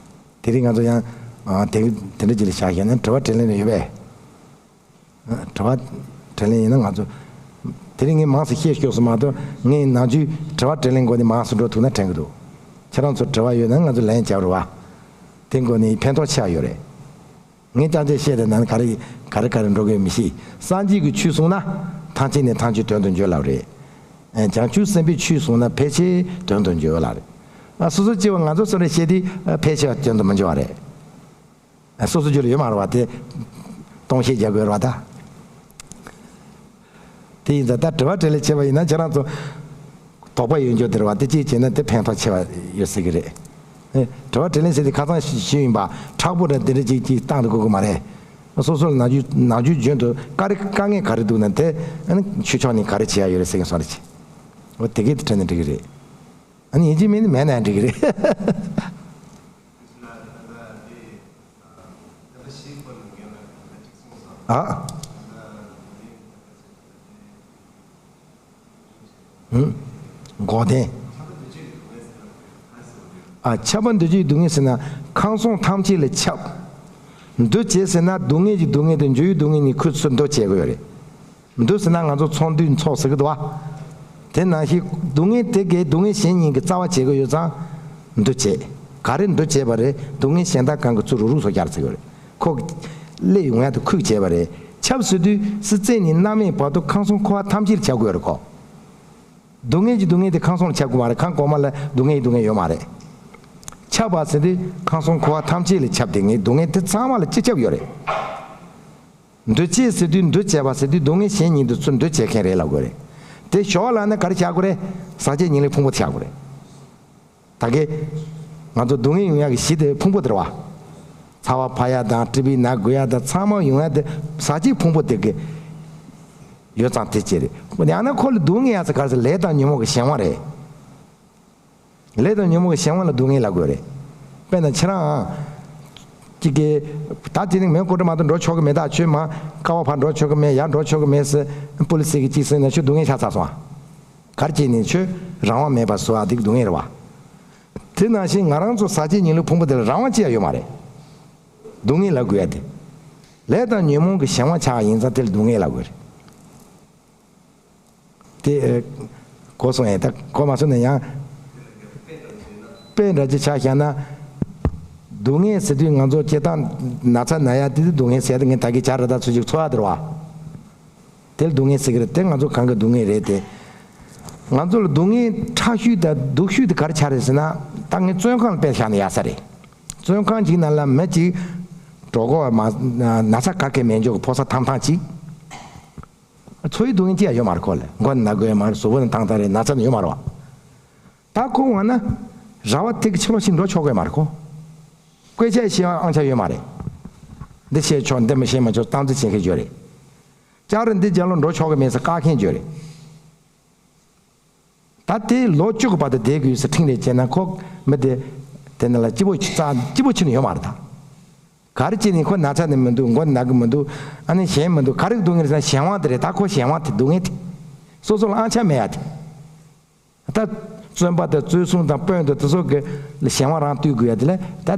དེ་རིང་ང་ཚོ་ཡང་ཨ་དེ་དེ་འདྲ་ཅིག་ལ་བཞག་བཞག་ན་དྲི་བ་དྲིས་ལན་ཡོད་པས། དྲི་བ་དྲིས་ལན་ཡིན་ན་ང་ཚོ། དེ་རིང་ངས་མང་ཙམ་བཤད་ཤོག་སོང་མ་གཏོགས་ངས་ནམ་རྒྱུན་དྲི་བ་དྲིས་ལན་སྒོ་ནས་མང་ཙམ་འགྲོ་ཐུབ་ན་དྲན་གྱི་འདུག་ཁྱེད་རང་ཚོ་དྲི་བ་ཡོད་ན་ང་ཚོ་ལན་རྒྱག་རོགས་ཨ། དེ་སྒོ་ནས་ཕན་ཐོགས་ཆེ་བ་ཡོད་རེད། ངས་ཅང་ཅང་བཤད་དེ་ན་ག་རེ་ག་རེ་ག་རེ་འགྲོ་གི་མི་ཤེས། སངས་རྒྱས་ཀྱི་ཆོས་གསུངས་ན་ཐམས་ཅད་ནས་ཐམས་ཅད་དོན་དུ་འགྱུར་ལབ་རེད། ཨེ་བྱང་ཆུབ་སེམས་དཔའི་ཆོས་གསུངས་ན་ཕལ་ཆེར་དོན་དུ་འགྱུར་ལབ་རེད། ཨ་སོ་སོ་སྐྱེ་བོ་ང་ཚོ་སོ་རེ་བཤད་དུས་ཨ་ཕལ་ཆེར་དོན་དུ་མི་འགྱུར་བ་རེད། སོ་སོ་རྒྱུད་ལ་ཡོད་མ་རེད་བ་དེ། སྟོང་བཤད་རྒྱག་དགོས་རེད་བ་ད། དེ་ཡིན་ཙང་ད་དྲི་བ་དྲིས་ལན་བྱས་པ་ཡིན་ན་ཁྱེད་རང་ཚོ་དོགས་པ་ཡོད་འཇོག་དེ་རེད་བ། དེ་གཅིག་བྱས་ན་དེ་ཕན་ཐོགས་ཆེ་བ་ཡོད་སྲིད་ཀྱི་རེད། ཨེ་དྲི་བ་དྲིས་ལན་ཟེར་དེ་ཁ་སང་ཞུས་ཡིན་པ། མཁྲེགས་པོ་ར་དེ་འདྲ་ཅིག་ཅིག་བཏང་དུ་དགོས་ཀྱི་མ་རེད། སོ་སོ་ལ་ནམ་རྒྱུན་ནམ་རྒྱུན་རྒྱུན་དུ་དཀའ་རེ་དཀའ་ངལ་ག་རེ་འདུག་ན་དེ་ཨ་ནི་ཆོས་ཕྱོགས་ནས་ག་རེ་བྱེད་ཡ་ཡོད་རེད་ཟེར་གྱི་སོང་རེད་ཅེ། འོ་དེ་གས་དེ་དྲན་ན་འགྲིག་གི་རེད། ཨ་ནི་ཡིན་གཅིག་མིན་གཅིག་མེད་ན་ཡང་འགྲིག་གི་རེད། ཨ། ཧུམ། འགོག་བདེན། ཨ་ཁྱབ་པ་འདུ་བྱེད་སྡུག་བསྔལ་ཟེར་ན་ཁམས་གསུམ་ཐམས་ཅད་ལ་ཁྱབ། འདུ་བྱེད་ཟེར་ན་སྡུག་བསྔལ་གྱི་སྡུག་བསྔལ་དང་འགྱུར་བའི་སྡུག་བསྔལ་གཉིས་ཁོ་ཚོ་འདུ་བྱེད་དགོས་ཡོད་རེད། འདུ་ཟེར་ན་ང་ཚོ་ཚོགས་འདུའི་ཚོགས་ཟེར་གི་འདུག་བ། དེ་ནང་བཞིན་སྡུག་བསྔལ་དེ་གའི་སྡུག་བསྔལ་གཞན་གཉིས་ཀྱི་རྩ་བ་བྱེད་ཀྱི་ཡོད་ཙང་། འདུ་བྱེད། ག་རེ་འདུ་བྱེད་པ་རེད། སྡུག་བསྔལ་གཞན་དག་གང་གི་ཚུར་རུག་རུག་སོགས་རྒྱག་ཟེར་གི་རེད། ཁོ། སླེབས་ཡོང་ཡ་དེ་ཁུག་བྱེད་པ་རེད། ཁྱབ་ཟེར་དུས་སྲིད་རྩེ་ནས་རྣམ་སྨིན་བར་དུ་ཁམས་གསུམ་འཁོར་བ་ཐམས་ཅད་ལ་ཁྱབ་དགོས་རེད་ཁོ། སྡུག་བསྔལ་གྱི་སྡུག་བསྔལ་དེ་ཁམས་གསུམ་ལ་ཁྱབ་དགོས་མ་རེད། ཁམས་གོང་མ་ལ་སྡུག་བསྔལ་གྱི་སྡུག་བསྔལ་ཡོད་མ་རེད། ཁྱབ་པ་ཟེར་དུས་ཁམས་གསུམ་འཁོར་བ་ཐམས་ཅད་ལ་ཁྱབ་དེ་ངའི་སྡུག་བསྔལ་དེ་ཚང་མ་ལ་གཅིག་ཁྱབ་ཡོད་རེད། འདུ་བྱེད་ཟེར་དུས་འདུ་བྱེད་པ་ཟེར་དུས་སྡུག་བསྔལ་གཞན་གཉིས་འདི་ཚུར་འདུ་བྱེད་མཁན་རེད་ལབ་དགོས་རེད། དེ་ཞོར་ལ་ནི་ག་རེ་བྱ་དགོས་རེད། ཟག་བཅས་ཉེར་ལེན་ཕུང་པོ་དེ་བྱ་དགོས་རེད། ད་གི། ང་ཚོ་སྡུག་བསྔལ་ཡོང་ཡག་གི་གཞི་དེ་ཕུང་པོ་དེ་རེད་བ། ཚ་བ་འཕར་ཡག་དང་སྲིད་པའི་ནད་འགོས་ཡག་དང་ཚང་མ་ཡོང་ཡག་དེ་ཟག་བཅས་ཕུང་པོ་དེ་གི། ཡོད་ཙང་དེ་ཅི་རེད། ཡང་ན་ཁོ་ལ་སྡུག་བསྔལ་ཡག་ཚ་ག་རེ་ཟེར་ལས་དང་ཉོན་མོངས་ཀྱི་གཞན་དབང་རེད། ལས་དང་ཉོན་མོངས་ཀྱི་གཞན་དབང་ལ་སྡུག་བསྔལ་ལབ་དགོས་རེད། དཔེར་ན་ཁྱེད་རང་། གཅིག་གིས། ད་དེ་ནི་མོན་གྷོ་གྲོ་མ་གཏོགས་འགྲོ་ཆོག་གི་མེད། ད་ཁྱོད་མ་ཀ་བ་ཕར་འགྲོ་ཆོག་གི་མེད། ཡར་འགྲོ་ཆོག་གི་མེད་ཟེར་པུ་ལི་སི་གིས་གཅིག་ཟེར་ན་ཁྱོད་སྡུག་བསྔལ་ཆགས་ཚར་སོང་ཨ། ག་རེ་བྱས་ནས་ཁྱོད་རང་དབང་མེད་པར་བཟོ་ཨ། དེ་གི་སྡུག་བསྔལ་རེད་བ། དེ་ནང་བཞིན་ང་རང་ཚོ་ཟག་བཅས་ཉེར་ལེན་ཕུང་པོ་དེ་ལ་རང་དབང་ཅི་ཡང་ཡོད་མ་རེད། སྡུག་བསྔལ་ལབ་དགོས་ཡ་དེ། ལས་དང་ཉོན་མོངས་ཀྱི་གཞན་དབང་ཆགས་ཡིན་ཙང་དེ་ལ་སྡུག་བསྔལ་ལབ་དགོས་རེད། དེ། གོ་སོང་ཨེ། ད་གོ་མ་སོང་ན་ཡང་། དཔེ་འདྲ་ཅིག་ཆ་བཞག་ན། སྡུག་བསྔལ་ཟེར་དུས་ང་ཚོ་སྐྱེ་སྟངས་ན་ཚ་ན་ཡ་དེ་དུས་སྡུག་བསྔལ་ཟེར་ཏེ་ངས་ད་གི་བྱ་ར་ད་ཚོ་ཅིག་འཚོ་བ་དེ་རེད་བ། དེ་ལ་སྡུག་བསྔལ་ཟེར་གི་རེད། དེ་ང་ཚོ་གང་གི་སྡུག་བསྔལ་རེད་དེ། ང་ཚོ་ལ་སྡུག་བསྔལ་ཕྲ་ཤོས་དང་སྡུག་ཤོས་དེ་ག་རེ་ཆགས་རེད་ཟེར་ན། ད་ངས་བཙོན་ཁང་ལ་དཔེ་བཞག་ན་ཡག་ས་རེད། བཙོན་ཁང་ཅིག་ནང་ལ་མི་གཅིག་གྲོད་ཁོག་མ་ན་ཚ་ག་གེ་མེད་འཇོག་གི་ཕོ་གསར་ཐང་ཐང་ཅིག་འཚོ་བའི་སྡུག་བསྔལ་ཅི་ཡང་ཡོད་མ་རེད་ཁོ་ལ། མགོ་ན་དགོས་ཡོད་མ་རེད། གཟུགས་པོ་ན་ཐང་ཐང་རེད། ན་ཚ་ནི་ཡོད་མ་རེད་བ། ད་ཁོ་འོ་ན། ར་བ་ཐིག་གི་ཕྱི་ལོགས་ཤིག་འགྲོ་ཆོག་གི་ཡོད་མ་རེད་ཁོ། སྐད་ཆ་བཤད་ཡག་ཨང་ཆ་ཡོད་མ་རེད། འདི་བཤད་ཆོག་འདི་མི་བཤད་མ་ཆོག་སྟངས་འཛིན་བྱེད་མཁན་ཡོད་རེད། ལྕགས་རི་འདི་རྒྱབ་ལོགས་འགྲོ་ཆོག་གི་མེད་ཟེར་བཀག་མཁན་ཡོད་རེད། ད་དེ་ལོ་བཅུ་གི་བར་དུ་བསྡད་དགོས་ཟེར་ཁྲིམས་ལས་བྱས་ན་ཁོ་མི་དེ། དེ་ནང་ལ་སྐྱིད་པོ་རྩ་སྐྱིད་པོ་ཆེ་ནི་ཡོད་མ་རེད་ད། ག་རེ་བྱས་ནས་ཁོ་ན་ཚ་ནི་མི་འདུག་མགོ་ན་གི་མི་འདུག་ཨ་ནི་གཞན་མི་འདུག་ག་རེ་སྡུག་བསྔལ་རེད་ཟེར་ན་གཞན་དབང་དེ་རེད། ད་ཁོ་གཞན་དབང་དེ་སྡུག་བསྔལ་དེ། སོ་སོ་ལ་ཨང་ཆ་མེད་ཡ་དེ། ད་བཙོན་པ་དང་བཙོན་སྲུང་དང་དཔོན་དང་དེ་ཚོ་གི་ལ་གཞན་དབང་རང་སྟེར་དགོས་ཡ་དེ་ལ་ད་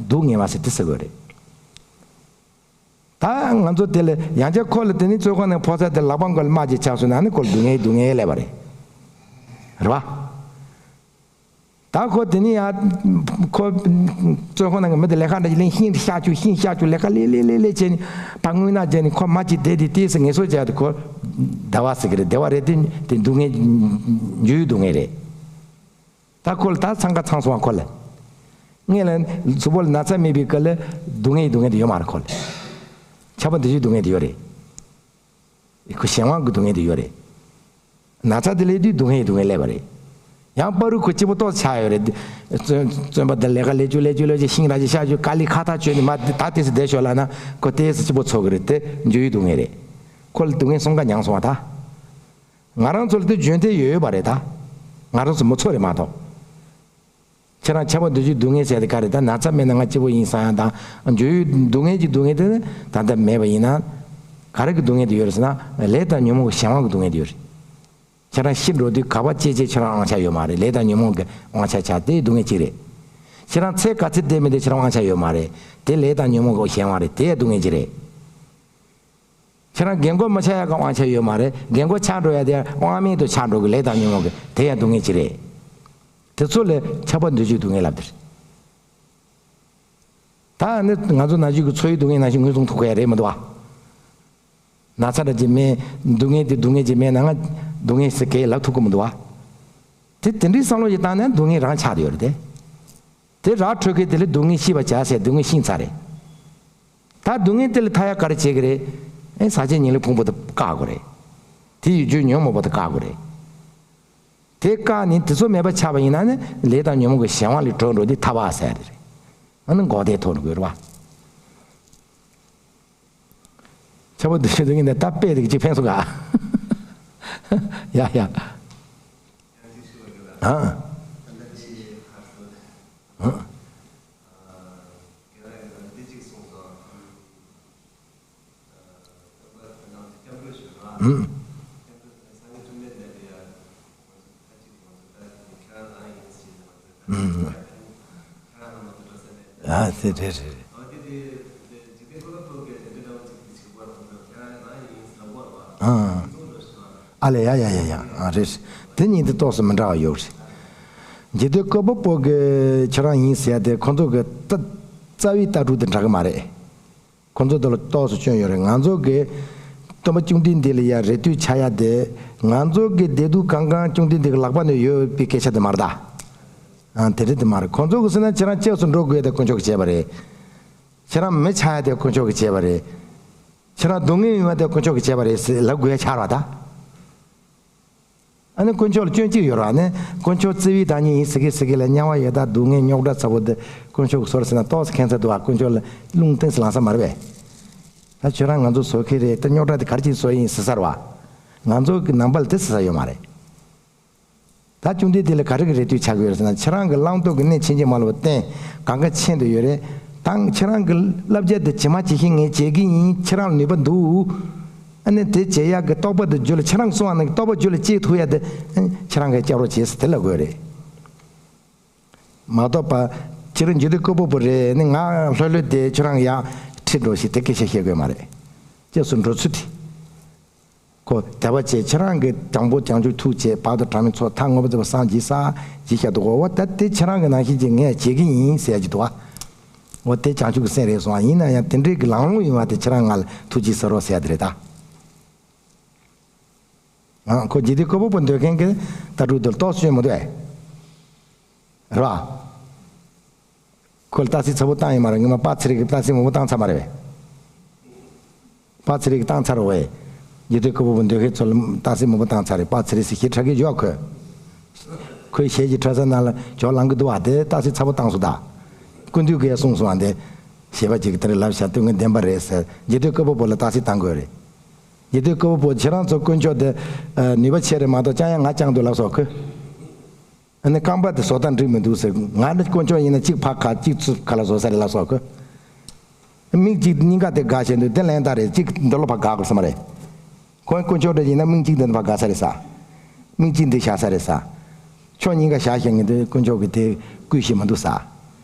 སྡུག་བསྔལ་བ་ཟེར་དེ་ཟེར་དགོས་རེད། ད་ང་ཚོ་དེ་ལ་ཡང་བསྐྱར་ཁོ་ལ་དེ་ནི་བཙོན་ཁང་ནང་ཕོ་གསར་དེ་ལག་པ་མགོ་ལ་རྨ་ཅིག་ཆགས་སོང་ན་ནི་ཁོ་ལ་སྡུག་བསྔལ་སྡུག་བསྔལ་སླེབས་པ་རེད། རེད་བ། ད་ཁོ་དེ་ནི་ཡ། ཁོ་བཙོན་ཁང་ནང་གི་མི་དེ་ལས་ཀ་འདྲ་ཅིག་ལེན། ཤིང་དེ་བཤགས་བཅུག་ཤིང་བཤགས་བཅུག་ལས་ཀ་ལས་ལས་ལས་ལས་བྱས་ནས་ཕར་རྔུལ་ནག་བྱས་ནས་ཁོ་མ་ཅིག་བསྡད་དེ་དེ་ཟེར་ངལ་གསོ་བྱས་ཏེ་ཁོ་བདེ་བ་ཟེར་གི་རེད། བདེ་བ་རེད་དེ་དེ་སྡུག་བསྔལ་འགྱུར་བའི་སྡུག་བསྔལ་རེད། ད་ཁོ་ལ་ད་འཚང་ཁ་འཚང་སོང་བ་ཁོ་ལ། ངས་ལ་གཟུགས་པོ་ལ་ན་ཚ་མེད་པའི་སྐབས་ལ་སྡུག་བསྔལ་སྡུག་བསྔལ་དེ་ཡོད་མ་རེད་ཁོ་ལ། ཆགས་པ་འདོད་ཆགས་སྡུག་བསྔལ་དེ་ཡོད་རེད། ཁོ་གཞན་དབང་གི་སྡུག་བསྔལ་དེ་ཡོད་རེད། ན་ཚ་དེ་ལས་དུས་སྡུག་བསྔལ་སྡུག་བསྔལ་སླེབས་པ་རེད། ཡང་བར་དུ་ཁོ་སྐྱིད་པོ་ཏོག་ཙམ་ཆགས་ཡོད་རེད། བཙོན་བཙོན་པ་དེ་ལས་ཀ་ལས་རྒྱུ་ལས་རྒྱུ་ལས་རྒྱུ་ཤིང་ར་ཅིག་བཤའ་རྒྱུ་དཀའ་ལས་ཁག་ཐག་ཆོད་ནས་མ་ད་དེ་ཚོ་བསྡད་ཤོག་ལབ་ན་ཁོ་དེ་ཚོ་སྐྱིད་པོ་ཚོར་གི་རེད། དེ་འགྱོད་བའི་སྡུག་བསྔལ་རེད། ཁོ་ལ་སྡུག་བསྔལ་གསུམ་ཀ་མྱངས་སོང་བ་ད། ང་རང་ཚོ་ལ་དེ་རྒྱུན་མཐའི་ཡོད་ཡོད་པ་རེད་ད། ང་རང་ཚོ་མི་ཚོ་རེད་མ་གཏོགས། ཁྱེད་རང་ཆགས་པ་འདོད་ཆགས་སྡུག་བསྔལ་ཟེར་དེ་ག་རེ་ད་ན་ཚ་མེད་ན་ང་སྐྱིད་པོ་ཡིན་བསམ་ཡང་དང་འགྱོད་བའི་སྡུག་བསྔལ་གྱི་སྡུག་བསྔལ་དེ་ནི་ད་ལྟ་མེད་པ་ཡིན་ན། ག་རེ་གི་སྡུག་བསྔལ་དེ་ཡོད་རེད་ཟེར་ན་ལས་དང་ཉོན་མོངས་ཀྱི་གཞན་དབང་གི་སྡུག་བསྔལ་དེ་ཡོད་རེད། ཁྱེད་རང་ཤི་འགྲོ་དུས་ག་པ་སྐྱེ་སྐྱེ་ཁྱེད་རང་དབང་ཆ་ཡོད་མ་རེད། ལས་དང་ཉོན་མོངས་ཀྱི་དབང་ཆ་ཆགས་དེ་སྡུག་བསྔལ་གཅིག་རེད། ཁྱེད་རང་ཚེ་ག་ཚོད་བསྡད་མི་དེ་ཁྱེད་རང་དབང་ཆ་ཡོད་མ་རེད། དེ་ལས་དང་ཉོན་མོངས་ཀྱི་གཞན་དབང་རེད། དེ་ཡང་སྡུག་བསྔལ་གཅིག་རེད། ཁྱེད་རང་རྒན་གོག་མ་ཆགས་ཡག་གི་དབང་ཆ་ཡོད་མ་རེད། རྒན་གོག་ཆགས་འགྲོ་ཡ་དེ་དབང་མེད་དུ་ཆགས་འགྲོ་གི་ལས་དང་ཉོན་མོངས་ཀྱི་དེ་ཡང་སྡུག་བསྔལ་གཅིག་རེད། དེ་ཚོ་ལས་ཆགས་པ་འདོད་ཆགས་སྡུག་བསྔལ་ལབ་དེ་རེད། ད་ནི་ང་ཚོ་ན་གཞོན་གྱི་འཚོ་བའི་སྡུག་བསྔལ་ནང་བཞིན་ངོས་བཟུང་ཐུབ་ཀྱི་ཡ་རེད་མི་འདུག་བ། ན་ཚ་འདྲ་ཅིག་མེད། སྡུག་བསྔལ་དེ་སྡུག་བསྔལ་ཅིག་མེད་ན་ང་སྡུག་བསྔལ་ཟེར་གས་ལབ་ཐུབ་ཀྱི་མི་འདུག་བ། དེ་དེ་འདྲའི་བསམ་བློ་ཞིག་བཏང་ན་སྡུག་བསྔལ་རང་ཆགས་བསྡད་ཡོད་རེད་དེ། དེ་ར་འཕྲོད་མཁན་དེ་ལ་སྡུག་བསྔལ་ཤེས་པར་བྱ་ཟེར་སྡུག་བསྔལ་ཤེས་ཚར་རེད། ད་སྡུག་བསྔལ་དེ་ལས་ཐར་ཡག་ག་རེ་བྱེད་ཀྱི་རེད། ཨེ་ཟག་བཅས་ཉེར་ལེན་ཕུང་པོ་དེ་བཀག་དགོས་རེད། དེ་ཡི་རྒྱུ་ཉོན་མོངས་པ་དེ་བཀག་དགོས་རེད། དེ་བཀག་ནས་དེ་ཚོ་མེད་པ་ཆགས་པ་ཡིན་ན་ནི་ལས་དང་ཉོན་མོངས་ཀྱི་གཞན་དབང་ལས་གྲོལ་འགྲོ་དེ་ཐར་པ་ཟེར་དེ་རེད། ཨ་ནི་འགོག་བདེན་ཐོབ་དགོས་རེད་བ། ཆགས་པ་འདོད་ཆགས་སྡུག་བསྔལ་འདི་ད་དཔེ་དེ་གཅིག་ཕན་སོང་ག་ཡ་ཡ། ཨ། ཨ། ཨུམ། ཨུམ། ཨ་དེ་རེད་རེད། ཨ། ཨ་ལེ་ཡ་ཡ་ཡ་ཡ། ཨ་རེད། དེ་གཉིས་དེ་ཏོག་ཙམ་མི་འདྲ་བ་ཡོད་རེད། འཇིག་རྟེན་བཀོད་པ་པོ་གི་ཁྱེད་རང་ཡིན་ཟེར་ཡ་དེ་ཁོ་ཚོ་གི་ལྟ་རྩ་བའི་ལྟ་གྲུབ་དེ་འདྲ་གི་མ་རེད། ཁོ་ཚོ་དེ་ལ་ཏོག་ཙམ་སྐྱོན་ཡོད་རེད། ང་ཚོ་གི་སྟོན་པ་བཅོམ་ལྡན་འདས་ལ་ཡ་རེ་ལྟོས་བྱ་ཡ་དེ་ང་ཚོ་གི་བདེ་སྡུག་གང་གང་བཅོམ་ལྡན་འདས་ཀྱི་ལག་པ་ནས་ཡོད་པའི་སྐད་ཆ་དེ་མ་རེད་ད། ཨ་དེ་རེད་དེ་མ་རེད། ཁོ་ཚོ་གི་ཟེར་ན་ཁྱེད་རང་སྐྱབས་སུ་འགྲོ་དགོས་ཡ་དེ་དཀོན་མཆོག་གིས་བྱས་པ་རེད། ཁྱེད་རང་མི་ཆགས་ཡ་དེ་དཀོན་མཆོག་གིས་བྱས་པ་རེད། ཁྱེད་རང་སྡུག་བསྔལ་ཡོང་ཡ་དེ་དཀོན་མཆོག་གིས་བྱས་པ་རེད་ཟེར་ལབ་དགོས་ཡ་ཆགས་རེད་ད། ཨ་ནི་དཀོན་མཆོག་ལ་སྐྱོན་གཅིག་ཡོད་རེད་བ། ཨ་ནི་དཀོན་མཆོག་བརྩེ་བའི་བདག་ཉིད་ཡིན་ཟེར་གི་ཟེར་གི་ལ་དམྱལ་བ་ཡི་དྭགས་སྡུག་བསྔལ་རྙོག་དྲ་ཚ་པོ་འདི་དཀོན་མཆོག་གིས་བཟོས་རེད་ཟེར་ན་ཏོག་ཙམ་ཁྱད་མཚར་འདུག་བ། དཀོན་མཆོག་ལ་རླུང་བཏང་ཟེར་ལངས་ས་མ་རེད་པས། ད་ཁྱོད་རང་ང་ཚོ་བཟོ་གི་རེད། ད་རྙོག་དྲ་དེ་ག་རེ་བྱས་བཟོས་ཡིན་ཟེར་ས་རེད་བ། ང་ཚོ་གི་ནང་པ་ལ་དེ་ཟེར་ས་ཡོད་མ་རེད། ད་བཅོམ་ལྡན་འདས་ལ་ག་རེ་གི་རེ་ལྟོས་བྱ་དགོས་རེད་ཟེར་ན་ཁྱེད་རང་གི་བླང་དོར་གྱི་གནས་ཕྱིན་ཅི་མ་ལོག་པར་བསྟན། གང་ག་མཁྱེན་དུ་ཡོད་རེད། ད་ཁྱེད་རང་གི་བསླབ་བྱ་དེ་ཇི་མ་ཇི་བཞིན་ངས་བྱེད་ཀྱི་ཡིན། ཁྱེད་རང་ལ་ནུས་པ་འདུག་ཨ་ནི་དེ་བྱེད་ཡག་གི་རྟོགས་པ་དེ་རྒྱུད་ལ་ཁྱེད་རང་གསུང་བ་ནང་གི་རྟོགས་པ་རྒྱུད་ལ་སྐྱེ་ཐུབ་ཡ་དེ་ཨ་ནི་ཁྱེད་རང་གིས་སྐྱབས་རོགས་བྱེད་ཟེར་དེ་ལབ་དགོས་རེད། མ་གཏོགས་པ་ཁྱེད་རང་འཇིག་རྟེན་བཀོད་པ་པོ་རེད། ཨ་ནི་ང་ལྷོད་ལྷོད་དེ་ཁྱེད་རང་ཡང་ཁྲིད་འགྲོ་ཞེས་དེ་སྐད་ཆ་བཤད་དགོས་མ་རེད། སྐྱབས་སུ་འགྲོ་ཚུལ་དེ། ཁོ་དད་པ་བྱས་ཁྱེད་རང་གི་དྲང་པོ་བྱང་ཆུབ་ཐུགས་བྱས་བར་དུ་གྲངས་མེད་ཚོགས་མཐའ་མངོན་པར་མཛད་པ་སངས་རྒྱས་ས་རྒྱས་ཤ་འདུག་གོ། འོ་ད་དེ་ཁྱེད་རང་གི་ནང་བཞིན་གྱི་ངས་བྱེད་ཀྱི་ཡིན་ཟེར་ཡ་ཅིག་འདུག་བ། འོ་དེ་བྱང་ཆུབ་ཀྱི་སེམས་རེད་སོང་བ། ཡིན་ན་ཡང་དེ་འདྲའི་གི་ལང་ལོང་ཡོང་བ་དེ་ཁྱེད་རང་ང་ལ་ཐུགས་རྗེ་ཟེར་རོགས་ཟེར་ཡ་དེ་རེད་ད། ཨ་ཁོ་འཇིག་རྟེན་བཀོད་པ་པོ་འདོད་མཁན་གྱི་ལྟ་གྲུབ་དེ་ལ་ཏོག་ཙམ་སྐྱོན་མི་འདུག་ཨེ། རེད་བ། ཁོ་ལ་རྟགས་གསལ་ཚ་པོ་བཏང་ཡོད་མ་རེད། སྔོན་མ་དཔལ་ཚེ་རིང་གིས་རྟགས་གསལ་མང་པོ་བཏང་ཚར་མ་རེད་པས། དཔལ་ཚེ་རིང་གིས་བཏང་ཚར་བས། འཇིག་རྟེན་བཀོད་པ་པོ་འདོད་མཁན་ཚོ་ལ་རྟགས་གསལ་མང་པོ་བཏང་ཚར་རེད། དཔལ་ཚེ་རིང་ཟེར་ཞེ་དྲག་གི་འཇོག་ཁོས། ཁོའི་ཞལ་གྱི་ཁྲ་ས་ནང་ལ་ཇོ་ལང་གི་འདུག་བ། དེ་རྟགས་གསལ་ཚ་པོ་བཏང་སོང་ད། སྐུ་མདུན་གྱིས་གསུངས་སོང་བ། འདི་ཞེས་པ་ཅིག་གིས་དེ་རིང་ལབ་བཞག་དུས་ངས་བདེན་པ་རེད་ཟེར། འཇིག་རྟེན་བཀོད་པ་པོ་ལ་རྟགས་གསལ་བཏང་དགོས་རེད། འཇིག་རྟེན་བཀོད་པ་པོ་ཁྱེད་རང་ཚོ་དཀོན་མཆོག་དེ་ནུས་པ་ཆེ་རེད་མ་གཏོགས་བཅང་ཡང་ང་བཅང་འདུག་ལབ་སོང་ཁོས། ཨ་ནི་རྐང་པ་དེ་བཟོ་སྟངས་འགྲིག་མི་འདུག་ཟེར། ང་ནི་དཀོན་མཆོག་ཡིན་ན་གཅིག་ཕར་ག་གཅིག་ཚུར་ག་ལ་བཟོ་ས་རེད་ལབ་སོང་ཁོས། མིག་གཅིག་སྙིང་ག་དེ་དགའ་བྱས་འདུག་དེ་ལན་ད་རེད། གཅིག་འདི་ལོ་ཕར་དགའ་དགོས་ས་མ་རེད། ཁོ་དཀོན་མཆོག་འདྲ་ཡིན་ན་མིག་གཅིག་འདི་ཕར་དགའ་ས་རེད་ས། མིག་གཅིག་འདི་བཞག་ས་རེད་ས། ཕྱོགས་གཉིས་ཀ་བཞག་བཞག་ངེས་འདུག་དཀོན་མཆོག་གིས་དེ་བསྐུལ་ཞིག་མི་འདུག་ས།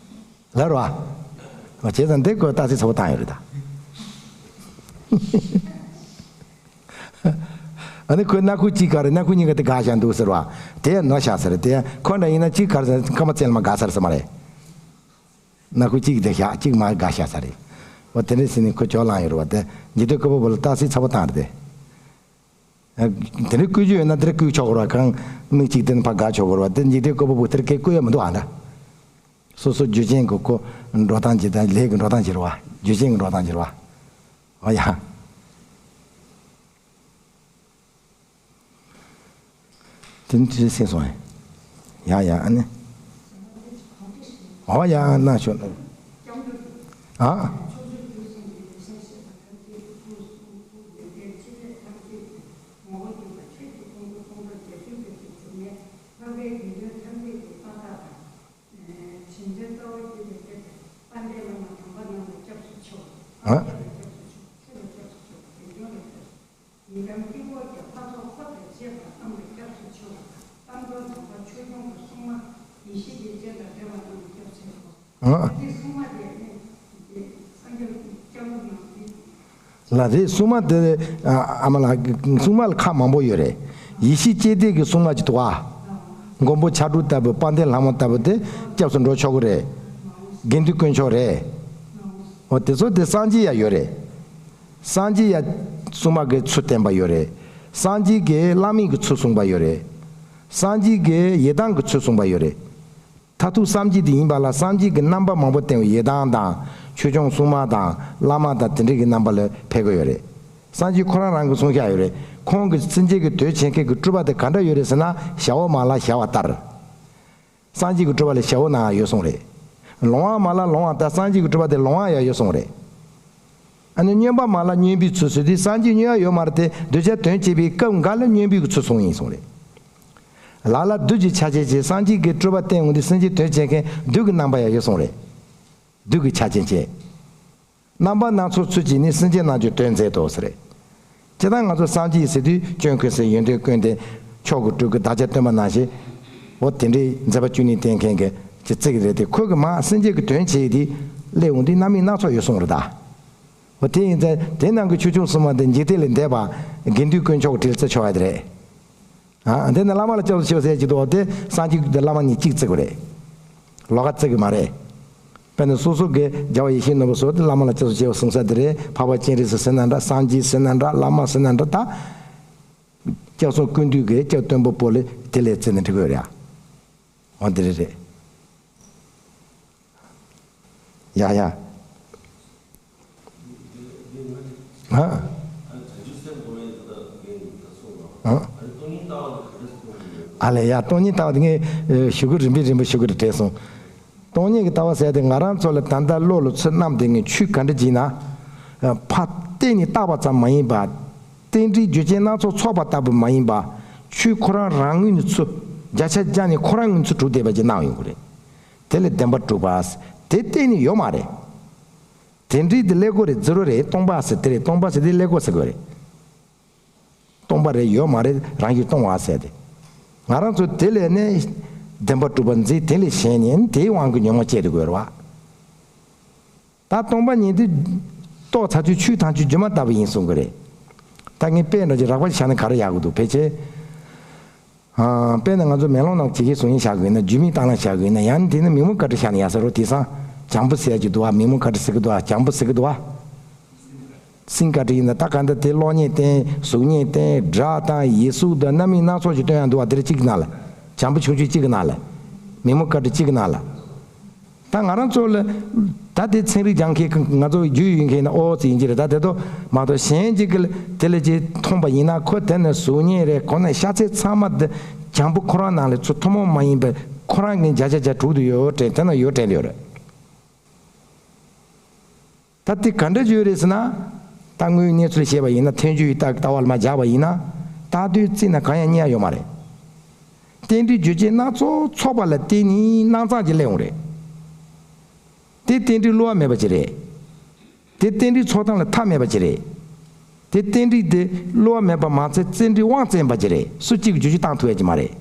ལབ་རོ། བྱས་ཙང་འདི་ཁོས་རྟགས་གསལ་ཚ་པོ་བཏང་ཡོད་རེད་ད། ཨ་ནི་ཁོའི་སྣ་ཁུག་གཅིག་ག་རེ་སྣ་ཁུག་གཉིས་ཀ་དེ་དགའ་བཞག་འདུག་ཟེར་བ། དེ་ཡང་ནོར་བཞག་ས་རེད། དེ་ཡང་ཁོ་འདྲ་ཡིན་ན་གཅིག་ག་རེ་ཟེར་ཁ་མ་བཙལ་མ་དགའ་ས་རེད་ཟེར་མ་རེད། སྣ་ཁུག་གཅིག་དེ་བཞག་གཅིག་མ་དགའ་བཞག་ས་རེད། འོ་དེ་འདྲ་ཟེར་ནས་ཁོ་ཇོ་ལང་ཡོད་རེད་བ། དེ་འཇིག་རྟེན་བཀོད་པ་པོ་ལ་རྟགས་གསལ་ཚ་པོ་བཏང་རེད་དེ། དེ་འདྲ་བསྐུལ་རྒྱུ་ཡོད་ན་དེ་འདྲ་བསྐུལ་ཆོག་གི་རེད་བ། གང་མིག་གཅིག་དེ་ནས་ཕར་དགའ་ཆོག་གི་རེད་བ། དེ་འཇིག་རྟེན་བཀོད་པ་པོ་དེར་སྐད་བསྐུལ་ཡ་མི་འདུག་ཨ་འདྲ། སོ་སོ་རྒྱུ་ཅན་གྱི་ཁོ་འགྲོ་སྟངས་ཀྱི་དང་ལས་ཀྱི་འགྲོ་སྟངས་ཀྱི་རེད་བ། རྒྱུ་ཅན་གྱི་འགྲོ་སྟངས་ཀྱི་རེད་བ། ཨོ་ཡ། དེ་ནི་དེ་སེམས་སོང་ཡ། ཡ་ཡ་ཨ་ནི། ཨོ་ཡ་ཨ་ན་ཤོ་ན། ཨ། ཨ། ཨ། ལ་རེད། སྲུང་མ་དེ་ཨ་མ་ལ་སྲུང་མ་ལ་ཁག་མང་པོ་ཡོད་རེད། ཡེ་ཤེས་སྐྱེས་སྡེ་གི་སྲུང་མ་ཅིག་འདུག་ཨ། མགོན་པོ་ཕྱག་དྲུག་ལྟ་བུ་དཔལ་ལྡན་ལྷ་མོ་ལྟ་བུ་དེ་སྐྱབས་སུ་འགྲོ་ཆོག་གི་རེད། དགེ་འདུན་དཀོན་མཆོག་རེད། འོ་དེ་ཚོ་དེ་སངས་རྒྱས་ཡ་ཡོད་རེད། སངས་རྒྱས་ཡ་སྲུང་མ་གི་ཚུལ་བསྟན་པ་ཡོད་རེད། སངས་རྒྱས་ཀྱི་བླ་མའི་གི་ཚུལ་གསུངས་པ་ཡོད་རེད། སངས་རྒྱས་ཀྱི་ཡི་དམ་གི་ཚུལ་གསུངས་པ་ཡོད་རེད། མཐར་ཐུག་སངས་རྒྱས་དེ་ཡིན་པ་ལ་སངས་རྒྱས་ཀྱི་རྣམ་པ་མང་པོ་བསྟན་པའི་ཡི་དམ་དང་ཆོས་སྐྱོང་སྲུང་མ་དང་བླ་མ་དང་དེ་འདྲའི་གི་རྣམ་པ་ལ་ཕེབས་ཀྱི་ཡོད་རེད། སངས་རྒྱས་ཁོ་རང་རང་གི་གསུང་བཤད་ཡོད་རེད། ཁོང་གི་སེམས་ཅན་གྱི་དོན་བྱེད་མཁན་གྱི་སྤྲུལ་པ་དེ་ག་འདྲ་ཡོད་རེད་ཟེར་ན་ཞབས་འོག་མ་ལ་ཞབས་པ་ལྟར། སངས་རྒྱས་ཀྱི་སྤྲུལ་པ་ལ་ཞབས་འོག་ནང་ཡོད་གསུངས་རེད། ལོང་བ་མ་ལ་ལོང་བ་ལྟར་སངས་རྒྱས་ཀྱི་སྤྲུལ་པ་དེ་ལོང་བ་ཡང་ཡོད་གསུངས་རེད། ཨ་ནི་སྨྱོན་པ་མ་ལ་སྨྱོན་པའི་ཚུལ་ཟེར་དུས་སངས་རྒྱས་སྨྱོན་ཡ་ཡོད་མ་རེད་དེ། གདུལ་བྱ་དོན་བྱེད་པའི་སྐབས་འགའ་ལ་སྨྱོན་པའི་ཚུལ་གསུངས་ཡིན་གསུངས་རེད། ལ་ལ་བདུད་ཀྱི་ཆ་ཅན་བྱས། སངས་རྒྱས་ཀྱི་སྤྲུལ་པ་བསྟན་འོང་དུས་སེམས་ཅན་དོན་བྱེད་མཁན་བདུད་ཀྱི་རྣམ་པ་ཡང་ཡོད་གསུངས་རེད། བདུད་ཀྱི་ཆ་ཅན་བྱས། རྣམ་པ་སྣ་ཚོགས་ཚུལ་གྱིས་ནི། སེམས་ཅན་རྣམས་ཀྱི་དོན་མཛད་དོ་ཟེར་རེད། སྤྱིར་བཏང་ང་ཚོ་སངས་རྒྱས་ཟེར་དུས་སྐྱོན་ཀུན་ཟད་ཡོན་ཏན་ཀུན་ལྡན་མཆོག་གི་སྤྲུལ་སྐུ་བདག་ཅག་སྟོན་པ་ནང་བཞིན། འོ་དེ་འདྲའི་མཛད་པ་བཅུ་གཉིས་བསྟན་མཁན་གྱི་ཅི་ཙིག་རེད་དེ། ཁོ་གི་མ་སེམས་ཅན་གྱི་དོན་བྱེད་དེ་སླེབས་འོང་དུས་རྣམ་སྨིན་སྣ་ཚོགས་ཡོད་གསུངས་རེད་ད། འོ་དེ་ཡིན་ཙང་དེ་ནང་གི་ཆོས་སྐྱོང་སྲུང་མ་དེ་འཇིག་རྟེན་ལས་འདས་པ་དགེ་འདུན་དཀོན་མཆོག་གི་གྲས་ལ་བརྩི་ཆོག་ཡ་དེ་རེད། ཨ་དེ་ནི་བླ་མ་ལ་སྐྱབས་སུ་མཆིའོ་ཟེར་གྱི་འདུག་དེ་སངས་རྒྱས་ཀྱི་བླ་མ་གཉིས་གཅིག་བརྩི་དགོས་རེད། ལོགས་ཀ་བརྩི་གི་མ་རེད། དཔེར་ན་སོ་སོ་གི་རྒྱལ་བ་ཡིད་བཞིན་ནོར་བུ་སོགས་དེ་བླ་མ་ལ་སྐྱབས་སུ་མཆིའོ་གསུང་ས་དེ་རེད། འཕགས་པ་སྤྱན་རས་གཟིགས་ཟེར་ན་འདྲ། སངས་རྒྱས་ཟེར་ན་འདྲ། བླ་མ་ཟེར་ན་འདྲ། ད་སྐྱབས་སོང་ཀུན་འདུས་ཀྱི་སྐྱབས་སྟོན་པ་པོ་ལ་དེ་ལས་བརྩི་ནས་འགྲིག་གི་ཡོད་རེད་ཨ། འོ་དེ་རེད་རེད། ཡ་ཡ། ཧ། ཧ། ཨ་ལས་ཡ། སྟོང་ཉིད་ལྟ་བ་དེ་ངས་ཞུ་གི་རིམ་པས་རིམ་པས་ཞུ་གི་རེད་དྲན་སོང་། སྟོང་ཉིད་ཀྱི་ལྟ་བ་ཟེར་དེ་ང་རང་ཚོ་ལ་ད་ལྟ་བློ་ལ་ཚུར་བསྣམས་དེ་ངས་ཆོས་ག་འདྲ་བགྱིས་ན། ཕར་བལྟས་ནས་བཏགས་པ་ཙམ་མ་ཡིན་པ། རྟེན་འབྲེལ་རྒྱུ་རྐྱེན་སྣ་ཚོགས་ཚོགས་པ་ལྟ་བུ་མ་ཡིན་པ། ཆོས་ཁོ་རང་རང་ངོས་ནས་ཚུར་བརྒྱ་ཆ་བརྒྱ་ནས་ཁོ་རང་ངོས་ནས་ཚུར་གྲུབ་བསྡད་པ་ཅིག་གནང་ཡོང་གི་རེད། དེ་ལས་བདེན་པར་གྲུབ་པ། དེ་གཏན་ནས་ཡོད་མ་རེད། དེ་འདྲའི་དེ་ཀླད་ཀོར་རེད། ཛི་རོ་རེད། སྟོང་པ་ཟེར་དེ་རེད། སྟོང་པ་ཟེར་དེ་ཀླད་ཀོར་ཟེར་དགོས་རེད། སྟོང་པ་རེད། ཡོད་མ་རེད། རང་བཞིན་སྟོང་བ་ཟེར་དེ། ང་རང་ཚོ་དེ་ལས་ནས་བདེན་པར་གྲུབ་པ་འཛིན། དེ་ལས་གཞན་ནས་དེའི་དབང་གིས་ཉོན་མོངས་སྐྱེ་དགོས་རེད་བ། ད་སྟོང་པ་ཉིད་དེ་རྟོགས་ཚར་དུས་ཆོས་ཐམས་ཅད་སྒྱུ་མ་ལྟ་བུ་ཡིན་གསུང་གི་རེད། ད་ངས་དཔེ་འདྲ་ཅིག་རགས་པ་ཞིག་བཞག་ན་ག་རེ་ཡག་གི་འདུག་ཕལ་ཆེར། ཨ། དཔེར་ན་ང་ཚོ་མེ་ལོང་ནང་ཇི་སྐད་གསུང་ཡིན་བཞག་གི་ཡིན་ན། རྒྱུད་སྨིན་བཏང་ལ་བཞག་གི་ཡིན་ན། ཡང་ན་དེ་ནི་མི་མོ་བཀའ་དྲིན་བཞག་ན་ཡག་ས་རེད། དེང་སང་བྱང་བུ་ཟེར་གྱི་འདུག་བ། མི་མོ་བཀའ་དྲིན་ཟེར་གྱི་འདུག་བ། བྱང་བུ་ཟེར་གྱི་འདུག་བ། སེང་བཀའ་དྲིན་ཡིན་ན་ད་ག་འདི་དེ་གློག་བརྙན་བསྟན། གཟུགས་བརྙན་བསྟན། སྒྲ་དང་ཡིག་གཟུགས་དང་རྣམ་སྨིན་སྣ་ཚོགས་ཀྱི་སྟོན་ཡང་འདུག་བ། དེ་རེད། གཅིག་གི་ནང་ལ། བྱང་བུ་ཆུང་ཆུང་གཅིག་གི་ནང་ལ། མི་མོ་བཀའ་དྲིན་གཅིག་གི་ནང་ལ། ད་ང་རང་ཚོ་ལ་ད་དེ་ཚན་རིག་སྦྱང་མཁན་ང་ཚོ་རྒྱུས་ཡོད་མཁན་ན་ཨོ་ཙི་ཡིན་གྱི་རེད། ད་དེ་ཚོ་མ་གཏོགས་གཞན་གཅིག་གིས་དེ་ལ་ཅིག་མཐོང་པ་ཡིན་ན། ཁོ་དེ་ནི་གཟུགས་བརྙན་རེད། ཁོ་ན་ཤ་ཚའི་ཚང་མ་དེ་བྱང་བུ་ཁོ་རང་ནང་ལ་ཚུར་ཐུན་མོང་མ་ཡིན་པའི་ཁོ་རང་གི་བརྒྱ་ཆ་བརྒྱ་གྲུབ་ཏུ་ཡོད་དྲན། དེ་ན་ཡོད་དྲན་ཡོད་རེད། ད་དེ་ག་འདྲ་བརྗོད་རེད་ཟེར་ན། ད་དངོས་གནས་ཚུལ་བཤད་པ་ཡིན་ན། ཐལ་འགྱུར་ཡི་ལྟ་ལྟ་བ་ལ་མ་སྦྱར་བ་ཡིན་ན། ལྟ་དུས་རྩིས་ན་གང་ཡང་རྙེད་ཡ་ཡོད་མ་རེད། རྟེན་འབྲེལ་རྒྱུ་རྐྱེན་སྣ་ཚོགས་ཚོགས་པ་ལ་བརྟེན་ནས་སྣང་ཙམ་གྱི་སླེབས་འོང་རེད། དེ་རྟེན་འབྲེལ་བསླུ་བ་མེད་པ་ཅིག་རེད། དེ་རྟེན་འབྲེལ་ཚོགས་སྟངས་ལ་མཐའ་མེད་པ་ཅིག་རེད། དེ་རྟེན་འབྲེལ་དེ་བསླུ་བ་མེད་པ་མ་ཚད་རྟེན་འབྲེལ་དབང་བཙན་པ་ཅིག་རེད། སུ་གཅིག་གིས་བསྒྱུར་བཅོས་བཏང་ཐུབ་ཡ་ཅིག་མ་རེད།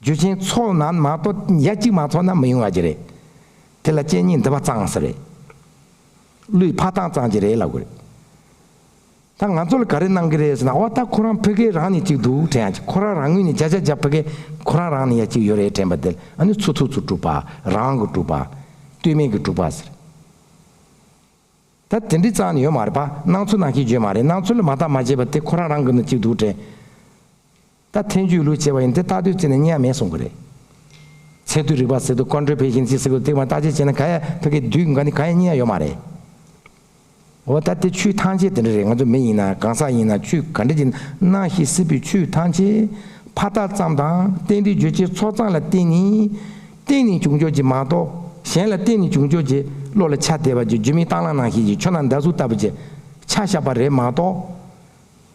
རྒྱུ་རྐྱེན་ཚོགས་ན་མ་གཏོགས་ཡ་གཅིག་མ་ཚོགས་ན་མི་ཡོང་བ་ཅིག་རེད། དེ་ལ་རྐྱེན་ཉིད་འདུས་པ་ཙམ་ཟེར་རེད། བློའི་ཕར་བཏང་ཙམ་ཅིག་རེད་ལབ་དགོས་རེད། ད་ང་ཚོ་ལ་ག་རེ་གནང་གི་རེད་ཟེར་ན། འོ་ད་ཁོ་རང་ཕ་གི་རང་ནས་གཅིག་འདུག་དྲན་ཡ་ཅིག་ཁོ་རང་རང་ངོས་ནས་བརྒྱ་ཆ་བརྒྱ་ཕ་གི་ཁོ་རང་རང་ནས་ཡ་གཅིག་ཡོད་རེད་དྲན་པ་དེ། ཨ་ནི་ཚུར་ཐུག་ཚུར་གྲུབ་པ། རང་གི་གྲུབ་པ། ལྟོས་མེད་ཀྱི་གྲུབ་པ་ཟེར། ད་དེ་འདྲའི་རྩ་ནས་ཡོད་མ་རེད་པ། སྣང་ཚུལ་ནང་བཞིན་བརྗོད་མ་རེད། སྣང་ཚུལ་ལ་མ་བརྟགས་མ་དཔྱད་པ་དེ་ཁོ་རང་རང་གི་ནང་གཅིག་འདུག་དྲན། ད་ཐལ་འགྱུར་ལུགས་བྱས་པ་ཡིན་ཏེ་ལྟ་དུས་རྩིས་ན་རྙེད་ཡ་མེད་གསུང་གི་རེད། ཚད་རྡུལ་རིག་པ་ཟེར་དུས་ཀོན་ཊོལ་ཕེ་ཤན་ཅིག་ཟེར་དགོས་དེ་མ་བརྟག་དཔྱད་བྱས་ན་ག་ཡ་ཐུག་གི་དུས་འགའ་ནི་ག་ཡ་རྙེད་ཡ་ཡོད་མ་རེད། འོ་ད་དེ་ཆོས་ཐམས་ཅད་དེ་འདྲ་རེད། ང་ཚོ་མི་ཡིན་ན་གང་ཟག་ཡིན་ན་ཆོས་ག་འདྲ་ཅིག་སྣང་ཞིང་སྲིད་པའི་ཆོས་ཐམས་ཅད་ཕ་མཐའ་ཙམ་དང་རྟེན་འབྲེལ་རྒྱུ་རྐྱེན་ཚོགས་ཙམ་ལ་བརྟེན་ནས་བརྟེན་ནས་བྱུང་ཕྱོགས་ཀྱི་མ་གཏོགས་གཞན་ལ་བརྟེན་ནས་བྱུང་ཕྱོགས་ཀྱི་བློ་ལ་ཆ་དད་པ་ཀྱི་རྒྱུ་མེད་སྟག་ལུང་ནང་བཞིན་གྱི་ཆུ་ནང་མདའ་ཟུག་ལྟ་བུ་ཅིག་ཆ་བཞག་པ་རེད་མ་གཏོགས།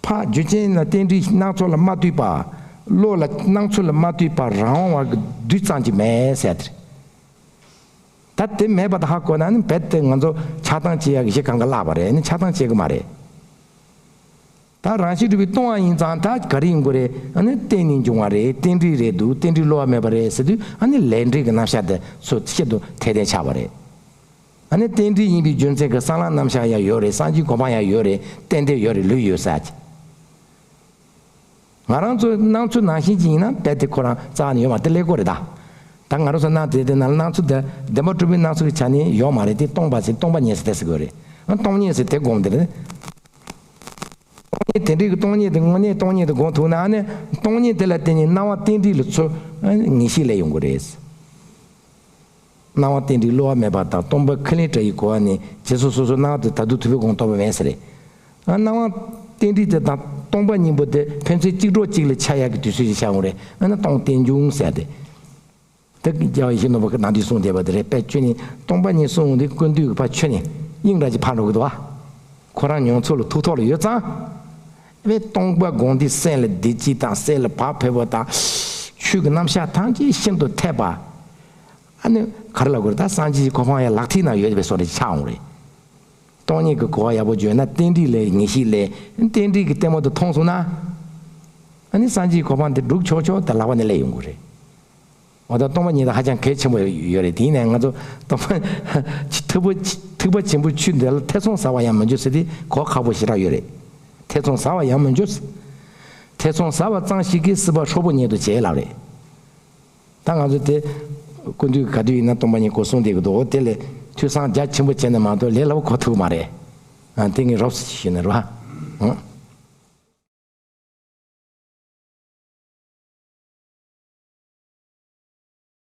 ཕར་རྒྱུ་རྐྱེན་ལ་རྟེན་འབྲེལ་སྣ་ཚོགས་ལ་མ་ལྟོས་པར་བློ་ལ་སྣང་ཚུལ་ལ་མ་ལྟོས་པར་རང་དབང་བ་གི་རྡུལ་ཙམ་གྱིས་མེད་ཟེར་དེ་རེད། ད་དེ་མེད་པ་དེ་ཧ་གོ་ན་ནི་རྦད་དེ་ང་ཚོ་ཆགས་སྡང་བྱེད་ཡག་གི་གཞི་གང་ག་བརླག་པ་རེད། ནི་ཆགས་སྡང་བྱེད་གི་མ་རེད། ད་རང་བཞིན་གྲུབ་པའི་སྟོང་བ་ཡིན་ཙང་ད་ག་རེ་ཡིན་དགོས་རེད། ཨ་ནི་བརྟེན་ནས་འབྱུང་བ་རེད། རྟེན་འབྲེལ་རེད་འདུག་རྟེན་འབྲེལ་བསླུ་བ་མེད་པ་རེད་ཟེར་དུས་ཨ་ནི་ལས་འབྲས་ཀྱི་རྣམ་གཞག་དེ་ཚོ་ཤིན་ཏུ་ཐད་ཐད་ཆགས་པ་རེད། ཨ་ནི་རྟེན་འབྲེལ་ཡིན་པའི་རྒྱུ་མཚན་གྱི་གསལ་ལམ་རྣམ་གཞག་ཡང་ཡོད་རེད། སངས་རྒྱས་གོ་འཕང་ཡང་ཡོད་རེད། གཏན་བདེ་ཡོད་རེད། ལུས་ཡོད་ཟེར་གྱི། ང་རང་ཚོའི་སྣང་ཚུལ་ནང་བཞིན་གྱི་ཡིན་ན་རྦད་དེ་ཁོ་རང་རྩ་བ་ནས་ཡོད་མ་རེད། དེ་ཀླད་ཀོར་རེད་ད། ད་ང་རང་ཚོ་སྣང་དེ་དེ་ནང་ལ་སྣང་ཚུལ་དེ་བདེན་པ་གྲུབ་པའི་སྣང་ཚུལ་གྱི་ཆ་ནས་ཡོད་མ་རེད། དེ་སྟོང་པ་ཟེར་སྟོང་པ་ཉིད་ཟེར་དེ་ཟེར་དགོས་རེད། ཨ་སྟོང་ཉིད་ཟེར་དེ་དགོངས་དེ་རེད། སྟོང་ཉིད་དེ་འདྲའི་གི་སྟོང་ཉིད་དེ་དངོས་གནས་སྟོང་ཉིད་དེ་དགོངས་ཐུབ་ན་ནི་སྟོང་ཉིད་དེ་ལ་བརྟེན་ནས་སྣང་བ་རྟེན་འབྲེལ་ལ་ཚུར་ངེས་ཤེས་སླེབས་ཡོང་གི་རེད། སྣང་བ་རྟེན་འབྲེལ་བསླུ་བ་མེད་པ་དང་སྟོང་པ་ཁས་ལེན་བྲལ་བའི་གོ་བ་ནི་རྗེས་སུ་སོ་སོར་སྣང་བ་དེ་ད་དུང་ཐུབ་པའི་དགོངས་རྟོགས་པ་མེད་ཟེར་རེད། ཨ་སྣང་བ་རྟེན་འབྲེལ་དེ་དང་སྟོང་པ་ཉིད་པོ་དེ་ཕན་ཚུན་གཅིག་གྲོགས་གཅིག་ལ་ཆགས་ཡག་གི་དུས་ཚོད་ཅིག་ཆགས་འོང་རེད། ཨ་ནི་སྟོང་རྟེན་འབྱུང་ཟེར་ཏེ། དེ་རྒྱལ་བ་ཡིད་བཞིན་ནོར་བུ་གི་ནམ་རྒྱུན་གསུངས་བསྡད་པ་དེ་རེད། དཔེ་ཁྱོད་ནི་སྟོང་པ་ཉིད་གསུངས་འོང་དུས་ཀུན་འདུས་ཀྱི་ཕར་ཁྱོད་ནི་དབྱིངས་འདྲ་ཅིག་ཕར་འགྲོ་གི་འདུག་བ། ཁོ་རང་མྱོང་ཚོར་ལ་ཐུགས་ཐོག་ལ་ཡོད་ཙང་། དཔེ་སྟོང་པ་དགོངས་ཏེ་སེམས་ལ་བདེ་སྐྱིད་དང་སེམས་ལ་བག་ཕེབས་པ་དང་། ཆོས་ཀྱི་རྣམ་གཞག་ཐམས་ཅད་ཤིན་ཏུ་འཐད་པ། ཨ་ནི་ག་རེ་ལབ་དགོས་རེད། ད་སངས་རྒྱས་ཀྱི་གོ་འཕང་ཡང་ལག་མཐིལ་ན་ཡོད་པའི་བཟོ་འདྲ་ཆགས་འོང་རེད། སྟོང་ཉིད་ཀྱི་གོ་བ་ཡག་པོ་བརྗོད་ན་རྟེན་འབྲེལ་ལ་ངེས་ཤེས་སླེབས། རྟེན་འབྲེལ་གྱི་ལྟད་མོ་དེ་མཐོང་སོང་ན། ཨ་ནི་སངས་རྒྱས་ཀྱི་གོ་འཕང་དེ་སྒྲུབ་ཆོག་ཆོག་དེ་ལག་པ་ནས་སླེབས་ཡོང་གི་རེད། འོ་ད་སྟོང་པ་ཉིད་དེ་ཧ་ཅང་གལ་ཆེན་པོ་ཡོད་རེད། དེ་ཡིན་ནའི་ང་ཚོ་སྟོང་པ་ཐེག་པ་ཐེག་པ་ཆེན་པོའི་ཆོས་འདི་ལ་ཐེ་ཚོམ་ཟ་བ་ཡང་མི་འཇུག་ཟེར་དེ་གོ་ཁག་པོ་ཞེ་དྲག་ཡོད་རེད། ཐེ་ཚོམ་ཟ་བ་ཡང་མི་འཇུག་ཐེ་ཚོམ་ཟ་བ་ཙམ་ཞིག་གིས་སྲིད་པ་ཧྲིལ་པོ་ཉིད་དུ་བྱེད་ལབ་རེད། ད་ང་ཚོ་དེ་ཀུན་འདུས་ག་དུས་ཡིན་ན་སྟོང་པ་ཉིད་སྐོར་གསུངས་བསྡད་ཀྱི་འདུག་འོ་དེ་ལས་ཐོས་བསམ་རྒྱ་ཆེན་པོ་བྱས་ནས་མ་གཏོགས་ལས་སླ་པོ་གོ་ཐུབ་མ་རེད། ཨ་དེ་ངས་རོབ་ཙམ་ཞུས་ནས་རོ། ཨང་